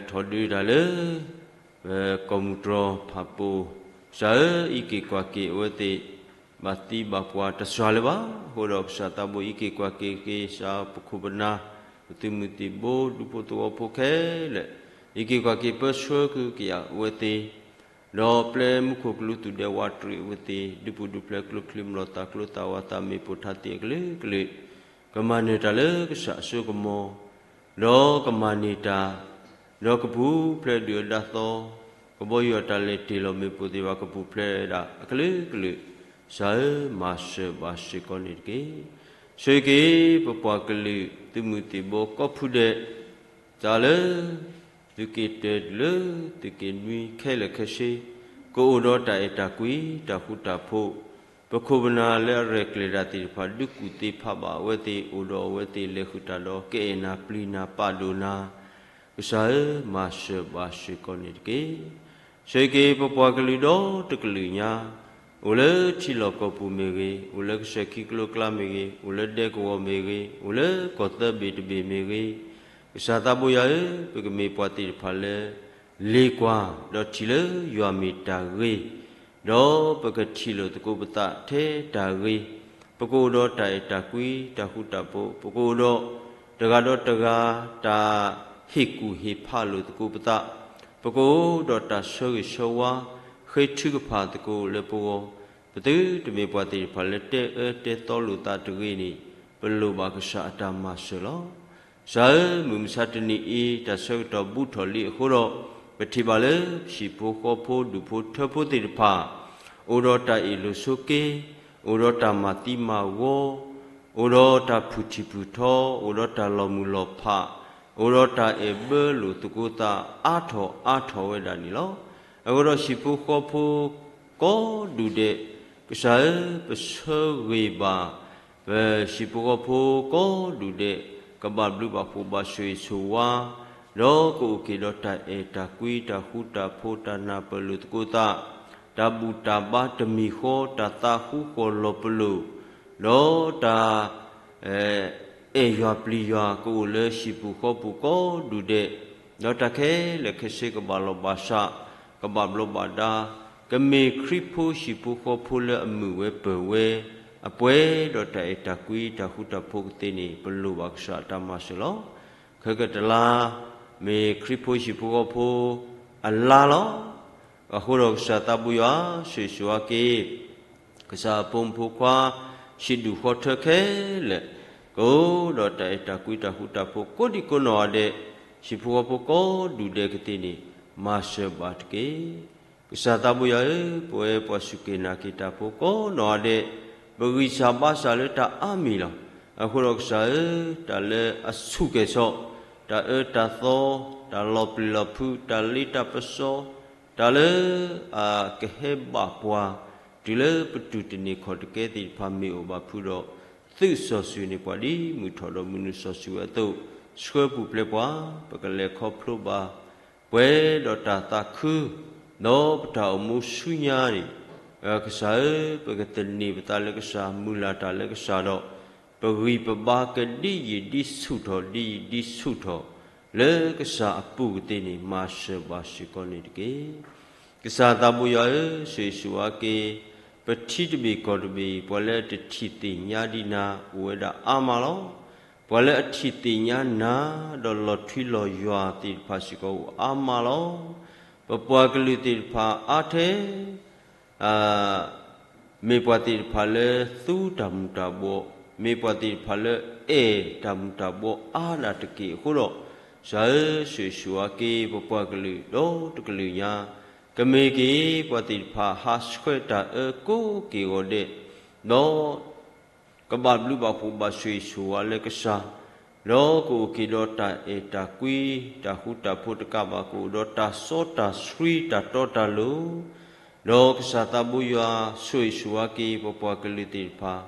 ထီၣ်ဒုးတၢ်လၢ ပကီၢ်မုၢ်တြီၤဖးပိၤ, ကစၢ်ဧၢ, အံးက့ၤကွၢ်က့ၤအဝဲသ့ၣ် ဘၣ်သံဘၣ်ပှၢ်တစှၤလၢၤဘၣ်. အဃိဒီးကစၢ်သးဘိအံးက့ၤကွၢ်က့ၤက့ၤ ကစၢ်ပခိၣ်ပနၢ်, ပသုးမုၢ်သံၣ်ဘိ, ဒူဖိသဝီဖိခဲလၢာ်, အံးက့ၤကွၢ်က့ၤပၢဆှၢက့ၤအဝဲသ့ၣ်, ဒီးပျဲမူခိၣ်ကလူးသူၣ်ဒဲဝးတရံးအဝဲသ့ၣ်, ဒုးပူၤဒုးဖျဲးကျိချံမျိာ်သၣ်ကျိသၣ်ဝးသးမ့ၢ်ပိာ်ထါသ့ၣ်အကလုာ်ကလုာ်, ကမၤနၢၤတၢ်လၢကစၢ်အစိကမီၤ, ဒီးကမၤန့ၢ်တၢ်, ဒီးကပူၤဖျဲးဒုၣ်အဒါသီ, ကဘီယူၤအတၢ်လဲၤတ့ၢ်လီၤမ့ၢ်ပိာ်သ့ၣ်တဖၣ် ကပူၤဖျဲးဒၣ်အကလုာ်ကလုာ်, ကစၢ်ဧၢ, မၤစၢၤဘၣ်စ့ၢ်ကီးန့ၣ်တက့ၢ်. ဆိၣ်ဂ့ၤက့ၤ ပပှၤကလုာ်သုးမုၢ်သံၣ်ဘိကိးဖုဒဲး, တၢ်လၢ သုးက့တၢတုၤလၢသုးက့နွံခဲလၢာ်ခဲဆ့, ကအိၣ်ဒီးတၢ်အဲၣ်တၢ်ကွံ တၢ်ဃူတၢ်ဖိး, ပခိၣ်ပနၢ်လၢအရဲၣ်ကျဲၤတၢ်သ့ၣ်တဖၣ် ဒုးကူၣ်သ့ဖးဘၣ်အဝဲသ့ၣ်, အိၣ်ဒီးအဝဲသ့ၣ်လဲၤဃုာ်တၢ်ဒီး ကအဲၣ်နၤပျံၤနၤပာ်ဒိၣ်နၤ, ကစၢ်ဧၢ, မၤစၢၤဘၣ်စ့ၢ်ကီးန့ၣ်တက့ၢ်. ဆိၣ်ဂ့ၤက့ၤပပှၤကလုာ်ဒီတကလုာ်ညါ, အိၣ်လၢထံလီၢ်ကီၢ်ပူၤမ့ၢ်ဂ့ၤ, အိၣ်လၢကစၢၢ်ခံကျိကျါမ့ၢ်ဂ့ၤ, အိၣ်လၢဒဲကဝီၤမ့ၢ်ဂ့ၤ, အိၣ်လၢကီၢ်သၢဘ့ၣ်တဘ့ၣ်မ့ၢ်ဂ့ၤ, ကစၢ်သးဘိယွၤဧၢ, ပကမ့ၢ်ပှၤသ့ၣ်တဖၣ်လၢ လ့ၤကွၢ်, ဒီးထံၣ်လၢယွၤမ့ၢ်တၢ်ဂ့ၤ, ဒီးပကထံၣ်လိာ်သကိးပသးထဲတၢ်ဂ့ၤ, ပကအိၣ်ဒီးတၢ်အဲၣ်တၢ်ကွံ တၢ်ဃူတၢ်ဖိး, ပကအိၣ်ဒီးတဂၤဒီးတဂၤ တၢ်ဟ့ၣ်ကူၣ်ဟ့ၣ်ဖးလိာ်သကိးပသး, ပကအိၣ်ဒီးတၢ်ဆၢဂ့ၤဆၢဝါ ဃ့ထုကဖၣ်သကိးလၢပဂီၢ်, ပသုတမ့ၢ်ပှၤသ့ၣ်တဖၣ်လၢတဲအၢတဲသီလိာ်သးတဂ့ၤန့ၣ်, ပလိၣ်ဘၣ်ကစၢ်အတၢ်မၤစၢၤလီၤ. ကစၢ်ဧၢ, မုၢ်မဆါတနံၤအံၤ တၢ်ဆၢကတီၢ်ဘူးထီၣ်လံအဃိဒီး, ပထံၣ်ဘၣ်လၢ ဟံၣ်ဖိဃီဖိဒူၣ်ဖိထၢဖိသ့ၣ်တဖၣ်, အိၣ်ဒီးတၢ်အ့ၣ်လိာ်ဆိးက့, အိၣ်ဒီးတၢ်မၤသံမၤဂီၤ, အိၣ်ဒီးတၢ်ဖုၣ်ထံၣ်ဖုၣ်ထီ, အိၣ်ဒီးတၢ်လီၤမုၢ်လီၤဖး, အိၣ်ဒီးတၢ်အဲၣ်ဘၢလိာ်သကိးသး အါထီၣ်အါထီၣ်ဝဲဒၣ်န့ၣ်လီၤ. အဃိဒီးဟံၣ်ဖိဃီဖိ ကိးဒူၣ်ဒဲး, ကစၢ်ဧၢ, ပဆၢဂ့ၤဘၣ် ပဟံၣ်ဖိဃီဖိကိးဒူၣ်ဒဲး, ကဘၣ်ဘျုးဘၣ်ဖှိၣ်ဘၣ်ဆိၣ်ဂ့ၤဆိၣ်ဝါ, ဒီးကအိၣ်က့ၤဒီးတၢ်အဲၣ်တၢ်ကွံ တၢ်ဃူတၢ်ဖိး တၢ်နၢ်ပၢၢ်လိာ်သကိးသး, တၢ်ဘူၣ်တၢ်ဘါတမံၤဃီ, တၢ်သးဃူဃီၤလီၤပလိာ်, ဒီးတၢ် အဲၣ်ယွၤပျံၤယွၤ ကအိၣ်လၢဟံၣ်ပူၤဃီပူၤကိးဒူၣ်ဒဲး, ဒီးတၢ်ခဲလၢာ်ခဲဆ့ကဘၣ်လီၤဘၣ်စး, ကဘၣ်ဘျီးဘၣ်ဒါ, ကမ့ၢ်ခရံာ်ဖိဟံၣ်ဖိဃီဖိလၢအမုာ်ဝဲပၢၤဝဲ, အပှဲၤဒီးတၢ်အဲၣ်တၢ်ကွံ တၢ်ဃူတၢ်ဖိးကသ့န့ၣ် ပလိၣ်ဘၣ်ကစၢ်အတၢ်မၤစၢၤလီၤ. ခဲကတလါ, မ့ၢ်ခရံာ်ဖိဟံၣ်ဖိဃီဖိအလါလီၤ. အဃိဒီးကစၢ်သးဘိယွၤ ဆိၣ်ဂ့ၤဆိၣ်ဝါက့ၤ ကစၢ်အဖိမုၣ်ဖိခွါ ဟံၣ်ဒူၣ်ဃီထၢခဲလၢာ်, ကအိၣ်ဒီးတၢ်အဲၣ်တၢ်ကွံတၢ်ဃူတၢ်ဖိး ကိးဒံကိးနီၢ်ဂၤဒဲး, ဟံၣ်ဖိဃီဖိကိးဒူၣ်ဒဲးကသ့န့ၣ် မၤစၢၤဘၣ်တက့ၢ်. ကစၢ်သးဘိယွၤဧၢ, ပဝဲပှၤစူၢ်က့ၤနာ်က့ၤတၢ်ဖိကိးနီၢ်ဂၤဒဲး, ပဂံၢ်စၢ်ဘါစၢ်လၢတၢ်အါမံၤလီၤ. အဃိဒီးကစၢ်ဧၢ, တၢ်လၢအဆူၣ်ကဲၣ်ဆိး, တၢ်အၢတၢ်သီ, တၢ်လီၤပျံၤလီၤဖုး, တၢ်လ့တၢ်ပစီ, တၢ်လၢအကဟဲဘၣ်ပှၤ တုၤလၢပတူၢ်တန့ၢ်ခီၣ်တကဲသ့ၣ်တဖၣ်မ့ၢ်အိၣ်ဘၣ်ဖုဒီး သုးစီၤစုၤန့ၢ်ပှၤဒ်မုၢ်ထီၣ်ဒီးမုၢ်နုာ်စီၤစုၤဝဲအသိး, ဆှၢပူၤဖျဲးပှၤ, ပကလဲၤခီဖျိဘၣ် ပှဲၤဒီးတၢ်သးခု ဒီးပတၢ်အိၣ်မူဆူညါန့ၣ်, ကစၢ်ဧၢ, ပကသန့ၤပသးလၢကစၢ်, မုၢ်လၢ်တၢ်လၢကစၢ်ဒီး ပဂံၢ်ပဘါကဒ်ယံာ်ဒ်ဆူၣ်ထီၣ် ဒ်ယံာ်ဒ်ဆူၣ်ထီၣ် လၢကစၢ်အပူၤကသ့န့ၣ် မၤစၢၤဘၣ်စ့ၢ်ကီးန့ၣ်တက့ၢ်. ကစၢ်သးဘိယွၤဧၢ, ဆိၣ်ဂ့ၤဆိၣ်ဝါက့ၤ ပထံတဘ့ၣ်ကီၢ်တဘ့ၣ်အံၤ, ပှၤလၢအတထံၣ်သ့ၣ်ညါဒံးနၤ အိၣ်ဝဲဒၣ်အါမးလီၤ. ပှၤလၢအထံၣ်သ့ၣ်ညါနၤ ဒီးလီၤထွံလီၤယွၤသ့ၣ်တဖၣ်စ့ၢ်ကီးအိၣ်အါမးလီၤ. ပပှၤကလုာ်သ့ၣ်တဖၣ်အါထဲ မ့ၢ်ပှၤသ့ၣ်တဖၣ်လၢသူတၢ်မူၤတၢ်ဘှီး, မ့ၢ်ပှၤသ့ၣ်တဖၣ်လၢအဲၣ်တၢ်မူၤတၢ်ဘှီးအါဒၣ်တက့ၢ်အဃိဒီး, ကစၢ်ဧၢ, ဆိၣ်ဂ့ၤဆိၣ်ဝါက့ၤပပှၤကလုာ်ဒီးတကလုာ်ညါ, ကမ့ၢ်က့ၤပှၤသ့ၣ်တဖၣ်ဟးဆှဲးတၢ်အၢကိးက့ၢ်ဂီၤဒဲး, ဒီး ကဘၣ်ဘျုးဘၣ်ဖှိၣ်ဘၣ်ဆိၣ်ဂ့ၤဆိၣ်ဝါလၢကစၢ်, ဒီးကအိၣ်က့ၤဒီးတၢ်အဲၣ်တၢ်ကွံ, တၢ်ဃူတၢ်ဖိးတကးဘၣ် ကအိၣ်ဒီးတၢ်စီတၢ်ဆှံတၢ်တီတၢ်လိၤ, ဒီးကစၢ်သးဘိယွၤ ဆိၣ်ဂ့ၤဆိၣ်ဝါက့ၤပပှၤကလုာ်သ့ၣ်တဖၣ်,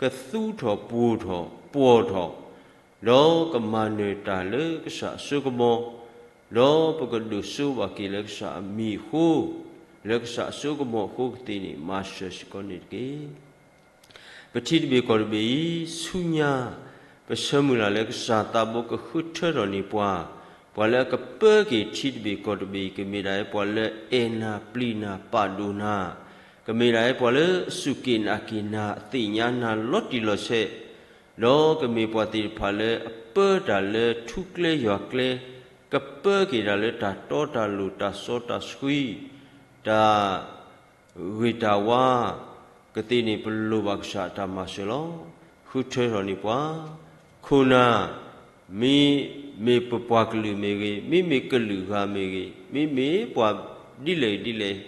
ကသူထီၣ်ပှိၤထီၣ်ပှီၢ်ထီၣ် ဒီးကမၤနၢၤတၢ်လၢကစၢ်အစိကမီၤ, ဒီးပကဒိၣ်စိဘၣ်က့ၤလၢကစၢ်အမံၤအဃိ, လၢကစၢ်အစိကမီၤအဃိကသ့န့ၣ် မၤစၢၤစ့ၢ်ကီးန့ၣ်တက့ၢ်. ပထံတဘ့ၣ်ကီၢ်တဘ့ၣ်အံၤ ဆူညါ ပဆၢမုၢ်လၢ်လၢကစၢ်သးဘိကဃုထၢထီၣ်န့ၢ်ပှၤ, ပှၤလၢအကပၢက့ၤထံတဘ့ၣ်ကီၢ်တဘ့ၣ်အံၤ ကမ့ၢ်ဒၣ်ပှၤလၢအဲၣ်နၤပျံၤနၤပာ်ဒိၣ်နၤ, ကမ့ၢ်ဒၣ်ပှၤလၢအစူၢ်က့ၤနာ်က့ၤနၤ အသ့ၣ်ညါနၤလီၤတံၢ်လီၤဆဲး, ဒီးကမ့ၢ်ပှၤသ့ၣ်တဖၣ်လၢအပၢတၢ်လၢထူကျဲယွၤကျဲ, ကပၢက့ၤတၢ်လၢတၢ်တီတၢ်လိၤတၢ်စီတၢ်ဆှံ, တၢ် ဂ့ၤတၢ်ဝါ ကသ့န့ၣ် ပလိၣ်ဘၣ်ကစၢ်အတၢ်မၤစၢၤလီၤ. ဃုထၢထီၣ်န့ၢ်ပှၤ, ခိၣ်နၢ်, မ့မ့ၢ်ပပှၤကလုာ်မ့ၢ်ဂ့ၤ, မ့မ့ၢ်ကလုာ်ဂၤမ့ၢ်ဂ့ၤ, မ့မ့ၢ်ပှၤဒ်လဲၣ်ဒ်လဲၣ်,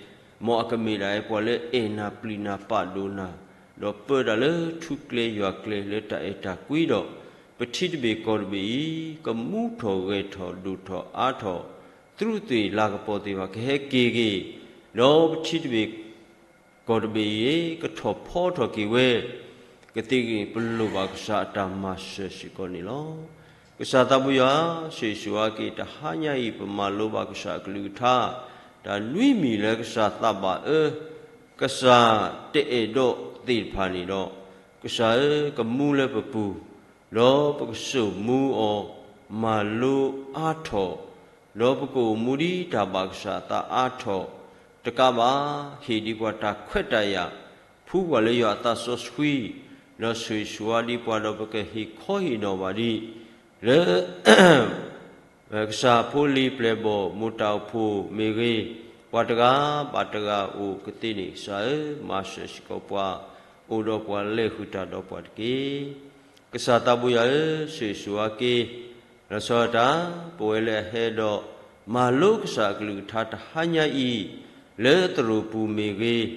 မ်အကမ့ၢ်ဒၣ်ပှၤလၢအဲၣ်နၤပျံၤနၤပာ်ဒိၣ်နၤ, ဒီးပၢတၢ်လၢထူကျဲယွၤကျဲလၢတၢ်အဲၣ်တၢ်ကွံဒီး, ပထံတဘ့ၣ်ကီၢ်တဘ့ၣ်အံၤ ကမူထီၣ်ဂဲၤထီၣ်ဒိၣ်ထီၣ်အါထီၣ်, သရူးသ့ၣ်လၤကပီၤသ့ၣ်တဖၣ်ကဟဲက့ၤက့ၤ, ဒီးပထံတဘ့ၣ် ကီၢ်တဘ့ၣ်အံၤ ကထီၣ်ဖီထီၣ်က့ၤဝဲ, ကသ့ဂ့ၤ ပလိၣ်ဘၣ်ကစၢ်အတၢ်မၤစၢၤစ့ၢ်ကီးန့ၣ်လီၤ. ကစၢ်သးဘိယွၤ ဆိၣ်ဂ့ၤဆိၣ်ဝါက့ၤ တဟါညါအံၤ ပမၤလိဘၣ်ကစၢ်အကလုၢ်ကထါ, တၢ်နွံမံၤလၢကစၢ်သးဘၣ်အၢ, ကစၢ်တအဲၣ်ဒိးသ့ၣ်တဖၣ်န့ၣ်ဒီး, ကစၢ်ဧၢ, ကမူလၢပပူၤ, ဒီးပကစိာ်မူအီၤ, မၤလိအါထီၣ်, ဒီးပကအိၣ်မူဒ်တၢ်ဘၣ်ကစၢ်အသးအါထီၣ်, တကးဘၣ် ဟ့ၣ်ဒံးပှၤတၢ်ခွဲးတၢ်ယာ်, ဖှူပှၤလၢယွၤအသးစီဆှံ, ဒီးဆိၣ်ဂ့ၤဆိၣ်ဝါဒံးပှၤဒီးပကဟ့ၣ်ခီဟ့ၣ်နီၤဘၣ်ဒံး, လၢ ကစၢ်ဖိလံၤပျဲၢ်ဘီၣ် မိၢ်တၢ်အိၣ်ဖှိၣ်မ့ၢ်ဂ့ၤ, ပှၤတဂၤဘၣ်တဂၤအိၣ်ကသ့န့ၣ် ကစၢ်ဧၢ, မၤစၢၤစ့ၢ်ကီးပှၤ, အိၣ်ဒီးပှၤလဲၤဃုာ်တၢ်ဒီးပှၤတက့ၢ်. ကစၢ်သးဘိယွၤဧၢ, ဆိၣ်ဂ့ၤဆိၣ်ဝါက့ၤ, လီၤဆီဒၣ်တၢ် ပဝဲလၢအဟဲဒီး မၤလိကစၢ်အကလုၢ်ကထါတဟါညါအံၤ, လၢသရိာ်ပူၤမ့ၢ်ဂ့ၤ,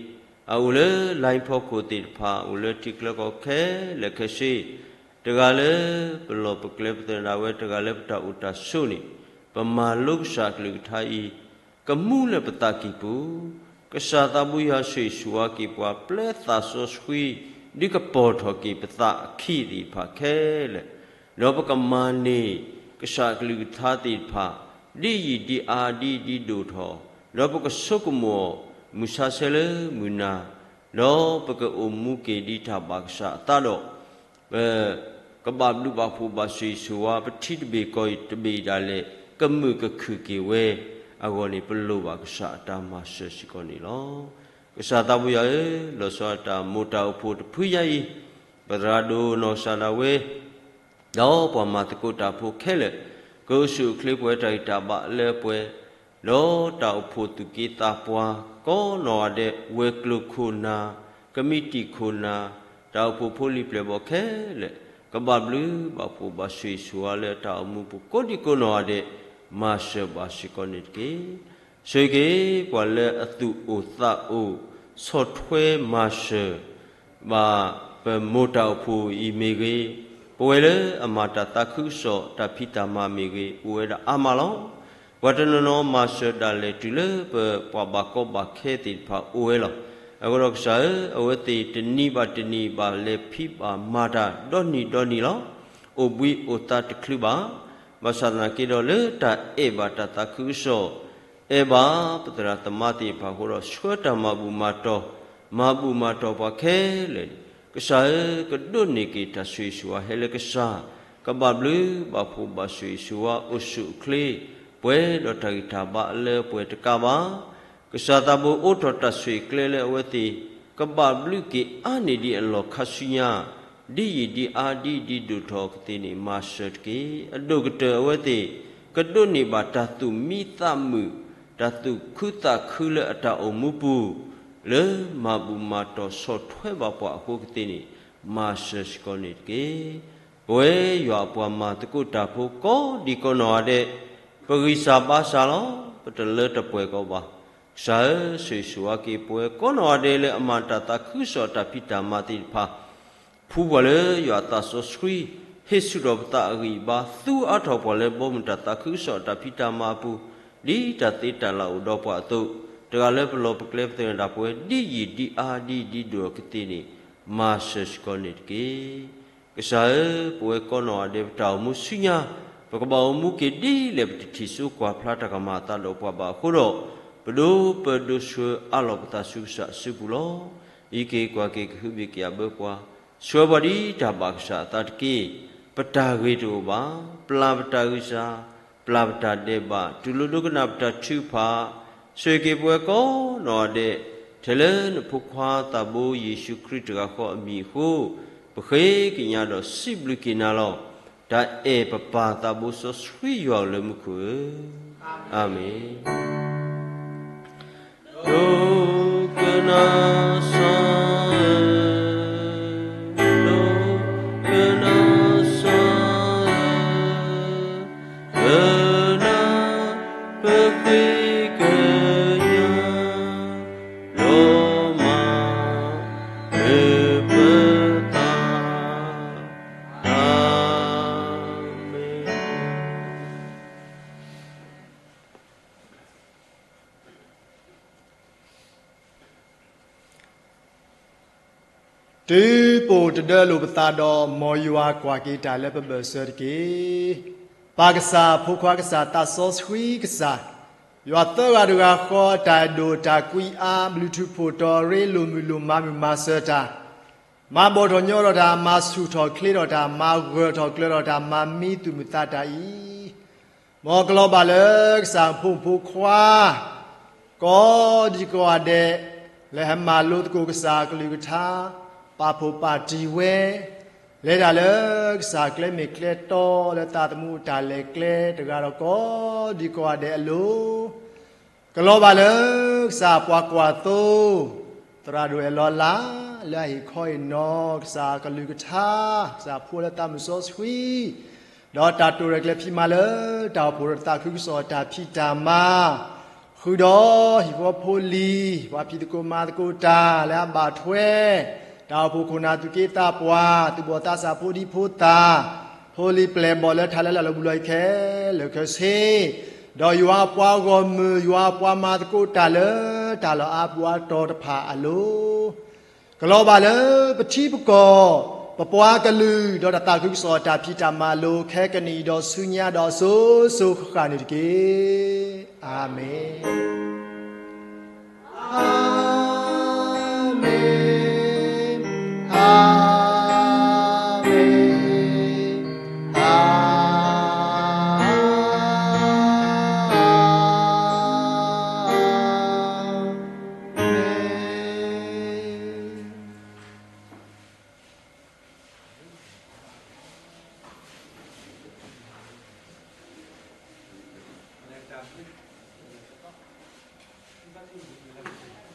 အအိၣ်လၢ line ဖီခိၣ်သ့ၣ်တဖၣ် အိၣ်လၢထံချၢကီၢ်ခဲလၢာ်ခဲဆ့, တဂၤလၢပလီၢ်ပကျဲပသရၣ်ဒၣ်ဝဲ, တဂၤလၢပတၢ်အိၣ်တၢ်ဆိးန့ၣ်, ပမၤလိကစၢ်အကလုၢ်ကထါအံၤ, ကမူလၢပသးကံၢ်ပူၤ, ကစၢ်သးဘိယွၤဆိၣ်ဂ့ၤဆိၣ်ဝါက့ၤပှၤ ပျဲသးစီဆှံ ဒ်ကပီၤထီၣ်က့ၤပသးအခံသ့ၣ်တဖၣ်ခဲလၢာ်, ဒီးပကမၤန့ၢ်ကစၢ်အကလုၢ်ကထါသ့ၣ်တဖၣ် ဒ်ယံာ်ဒ်အါဒ်ဒ်ဒိၣ်ထီၣ်, ဒီးပကဆိကမိၣ်အီၤ မုၢ်ဆါဆဲလၢမုၢ်နၤ, ဒီးပကအိၣ်မူက့ၤဒ်တၢ်ဘၣ်ကစၢ်အသးဒီး ပကဘၣ်ဘျုးဘၣ်ဖှိၣ်ဘၣ်ဆိၣ်ဂ့ၤဆိၣ်ဝါ ပထံတဘ့ၣ်ကီၢ်တဘ့ၣ်ဒၣ်လဲာ် ကမုာ်ကခုၣ်က့ၤဝဲအဂီၢ်န့ၣ် ပလိၣ်ဘၣ်ကစၢ်အတၢ်မၤစၢၤစ့ၢ်ကီးန့ၣ်လီၤ. ကစၢ်သးဘိယွၤဧၢ, လီၤဆီဒၣ်တၢ်မိၢ်တၢ်အိၣ်ဖှိၣ်တဖုညါအံၤ, ပသရၣ်ဒိၣ်နီၢ်ကစၢ်ဒၣ်ဝဲ ဒီးပှၤမၤသကိးတၢ်ဖိခဲလၢာ်, ကအိၣ်ဆူၣ်အိၣ်ချ့ပှဲၤတၢ်ဂံၢ်တၢ်ဘါလၢပှဲၤ, ဒီးတၢ်အိၣ်ဖှိၣ်သူၣ်က့သးပှၢ်ကိးနီၢ်ဂၤဒဲး, ဝဲၤကျိၤခိၣ်နၢ်, ကမံးတံာ်ခိၣ်နၢ်, တၢ်အိၣ်ဖှိၣ်ဖိလံၤပျဲၢ်ဘီၣ်ခဲလၢာ်, ကဘၣ်ဘျုးဘၣ်ဖှိၣ်ဘၣ်ဆိၣ်ဂ့ၤဆိၣ်ဝါလၢတၢ်အိၣ်မူပူၤကိးဒံကိးနီၢ်ဂၤဒဲး, မၤစၢၤဘၣ်စ့ၢ်ကီးန့ၣ်တက့ၢ်. ဆိၣ်ဂ့ၤက့ၤ ပှၤလၢအသူၣ်အိၣ်သးအိၣ် ဆီၣ်ထွဲမၤစၢၤ ဘၣ်ပမိၢ်တၢ်အိၣ်ဖှိၣ်အံၤမ့ၢ်ဂ့ၤ, ပဝဲလၢအမၤတၢ်သးခုကစီၣ် တၢ်ဖံးတၢ်မၤမ့ၢ်ဂ့ၤ, အိၣ်ဝဲဒၣ်အါမးလီၤ. ပှၤတနီၤနီၤမၤစၢၤဒၣ်လဲာ်တုၤလၢပပှၤဘၣ်ကီဘၣ်ခဲသ့ၣ်တဖၣ်အိၣ်ဝဲလီၤ. အဃိဒီးကစၢ်ဧၢ, အဝဲသ့ၣ်တနံၤဘၣ်တနံၤဘၣ်လဲၤဖံးဘၣ်မၤတၢ်ဒီနံၤဒီနံၤလီၤ. အိၣ်ဘှံးအိၣ်သါတချုးဘၣ်. ဘၣ်ဆၣ်သနာ်က့ဒီးလၢတၢ်အဲၣ်ဘၣ်တၢ်သးခုကစီၣ် အဲၣ်ဘၣ်ပသရၣ်သမါသ့ၣ်တဖၣ်အဃိဒီး ဆှၢတၢ်မၤဘူၣ်မၤတီၢ်, မၤဘူၣ်မၤတီၢ်ပှၤခဲလၢာ်န့ၣ်, ကစၢ်ဧၢ, ကဒိးန့ၢ်က့ၤတၢ်ဆိၣ်ဂ့ၤဆိၣ်ဝါဟဲလၢကစၢ်, ကဘၣ်ဘျုးဘၣ်ဖှိၣ်ဘၣ်ဆိၣ်ဂ့ၤဆိၣ်ဝါအိၣ်ဆူၣ်အိၣ်ချ့, ပှဲၤဒီးတၢ်ဂံၢ်တၢ်ဘါလၢပှဲၤတကးဘၣ် ကစၢ်သးဘိအိးထီၣ်တၢ်ဆိၣ်ဂ့ၤကျဲလၢအဝဲသ့ၣ် ကဘၣ်ဘျုးက့ၤအါန့ၢ်ဒံးအလီၢ်ခါဆူညါ, ဒ်ယံာ်ဒ်အါဒ်ဒ်ဒိၣ်ထီၣ်ကသ့န့ၣ် မၤစၢၤတက့ၢ်. အဒိၣ်ကတၢၢ်အဝဲသ့ၣ် ကဒိးန့ၢ်ဘၣ်တၢ်သူၣ်မံသးမုာ်, တၢ်သူၣ်ခုသးခုလၢအတၢ်အိၣ်မူပူၤ, လၢမၤဘူၣ်မၤတီၢ်ဆီၣ်ထွဲဘၣ်ပှၤအဃိကသ့န့ၣ် မၤစၢၤစ့ၢ်ကီးန့ၣ်တက့ၢ်. ပဝဲယွၤအပှၤမၤသကိးတၢ်ဖိကိးဒံကိးနီၢ်ဂၤဒဲး, ပဂံၢ်စၢ်ဘါစၢ်လီၤ. ပတလၢတပှဲၤကီးဘၣ်. ကစၢ်ဧၢ, ဆိၣ်ဂ့ၤဆိၣ်ဝါက့ၤပဝဲကိးနီၢ်ဂၤဒဲးလၢအမၤတၢ်သးခုကစီၣ်အတၢ်ဖံးတၢ်မၤသ့ၣ်တဖၣ်, ဖှူပှၤလၢယွၤအသးစီဆှံ, ဟ့ၣ်ဆူၣ်ထီၣ်ပသးအဂံၢ်အဘါ, သူအါထီၣ်ပှၤလၢဘီမုၢ်တၢ်သးခုကစီၣ်အတၢ်ဖံးတၢ်မၤအပူၤ, ဒ်တၢ်သ့တၢ်လၢ်အိၣ်ဒီးပှၤအသိး, တဂၤလၢပလီၢ်ပကျဲပသနၢၣ်ဒၣ်ပဝဲ ဒ်ယံာ်ဒ်အါဒ်ဒ်ဒိၣ်ထီၣ်ကသ့န့ၣ် မၤစၢၤစ့ၢ်ကီးန့ၣ်တက့ၢ်. ကစၢ်ဧၢ, ပဝဲကိးနီၢ်ဂၤဒဲးပတၢ်အိၣ်မူဆူညါ, ပကဘၣ်အိၣ်မူက့ၤဒ်လဲၣ်ပတထံၣ်စိကွၢ်ဖျါတၢ်ကမၤအသးဒီးပှၤဘၣ်အဃိဒီး, ပဒိၣ်ပၢဒိၣ်ဆှၢအးလီၤပသးဆူကစၢ်အစုပူၤလီၤ. အံးက့ၤကွၢ်က့ၤကဟုဘ့ၣ်က့ၤအဘၢပှၤ, ဆှၢပှၤဒ်တၢ်ဘၣ်ကစၢ်အသးတက့ၢ်. ပတၢ်ဂ့ၤတအိၣ်ဘၣ်, ပျၢ်ပတၢ်ဂံၢ်စၢ်, ပျၢ်ပတၢ်ဒဲးဘး, တူၢ်လိာ်ဒိကနၣ်ပတၢ်ထုကဖၣ်, ဆိၣ်ဂ့ၤက့ၤပဝဲကိးနီၢ်ဂၤဒဲး, ထဲလၢနဖိခွါသးဘိယ့ၣ်ၡူးခရံာ်တဂၤဃီအမံၤအဃိ, ပဃ့ကညးဒီးစံးဘျုးက့ၤနၤလီၤ. တၢ်အဲၣ်ပပၢ်သးဘိစီဆှံယွၤလၢမူခိၣ်ဧၢ, အၤမ့ၣ်. ဒိကနၣ်စၢ်ဧၢ, ဒိကနၣ်စၢ်ဧၢ, ကနၣ်ပဃ့ကညး, ဒီးမၤနၢၤပသး, အၤမ့ၣ်. တုၤပအိၣ်တဒၢလိာ်ပသးဒီး မ်ယွၤကွၢ်က့ၤတၢ်လၢပဘၢၣ်စၢၤတက့ၢ်. ပၢ်ကစၢ်, ဖိခွါကစၢ်, သးစီဆှံကစၢ်, ယွၤသၢဂၤတဂၤဃီ တၢ်အဲၣ်ဒိၣ်တၢ်ကွံအါ, ဘျုးထူးဖှိၣ်တီၤရ့, လိာ်မုာ်လိာ်မၤမုာ်မၤစၢၤတၢ်, မၤဘီၣ်ထီၣ်ညီထီၣ်တၢ်, မၤဆူၣ်ထီၣ်ချ့ထီၣ်တၢ်, မၤဂၢၢ်ထီၣ်ကျၢၤထီၣ်တၢ်, မၤမံသူၣ်မုာ်သးတၢ်အံၤ, မ်ကလီၤဘၣ်လၢကစၢ်ဖိမုၣ်ဖိခွါ ကိးဒံကိးဂၤဒဲး, လၢဟဲမၤလိသကိးကစၢ်အကလုၢ်ကထါ, ပာ်ဖှိၣ်ပာ်တံၢ်ဝဲ, လဲၤတၢ်လၢကစၢ်ကျဲမ့ၢ်ကျဲတီ လၢသးသမူအတၢ်လဲၤကျဲတဂၤဒီးကိးဒံကိးဂၤဒဲးအလိၤ, ကလီၤဘၣ်လၢကစၢ်ပှၤကွၢ်သိ, သရၣ်ဒိၣ်အဲၣ်လီၤလး, လၢအဟ့ၣ်ခီဟ့ၣ်နီၤကစၢ်အကလုၢ်ကထါ, ကစၢ်ဖိလၢသးမုၢ်စီဆှံ ဒီးတၢ်တိၢ်ရဲၣ်ကျဲၤဖံးမၤလၢတၢ်အိၣ်ဖှိၣ်ဒီးသးခုကစီၣ်အတၢ်ဖံးတၢ်မၤ, ဃုာ်ဒီးဟံၣ်ဖိဃီဖိလံၤ, ပှၤဖံးသကိးမၤသကိးတၢ်လၢအဘၣ်ထွဲ, တၢ်အိၣ်ဖှိၣ်ခိၣ်နၢ်သူၣ်က့သးပှၢ်, သူၣ်ဘီၣ်သးစၢ်ဖိဒံဖိသၣ်, ဖိလံၤပျဲၢ်ဘီၣ်လၢထးလၢလၢ်လၢဘူးလီၤအံၤခဲလၢာ်ခဲဆ့, ဒီးယွၤအပှၤဂီၢ်မုၢ်ယွၤအပှၤမၤသကိးတၢ်လၢတၢ်လီၢ်အါပူၤအါတီၤတဖၣ်အလိၤ ကလီၤဘၣ်လၢပထံပကီၢ်, ပပှၤကလုာ်, ဒီးတၢ်သးခုကစီၣ်အတၢ်ဖံးတၢ်မၤအလိၤ, ခဲကနံၣ်အံၤဒီးဆူညါဒီးအစိၤစိၤဃၣ်ဃၣ်န့ၣ်တက့ၢ်. အၤမ့ၣ်, အၤမ့ၣ်, အၤမ့ၣ်, အၤမ့ၣ်. လၢတၢ်ဘျုး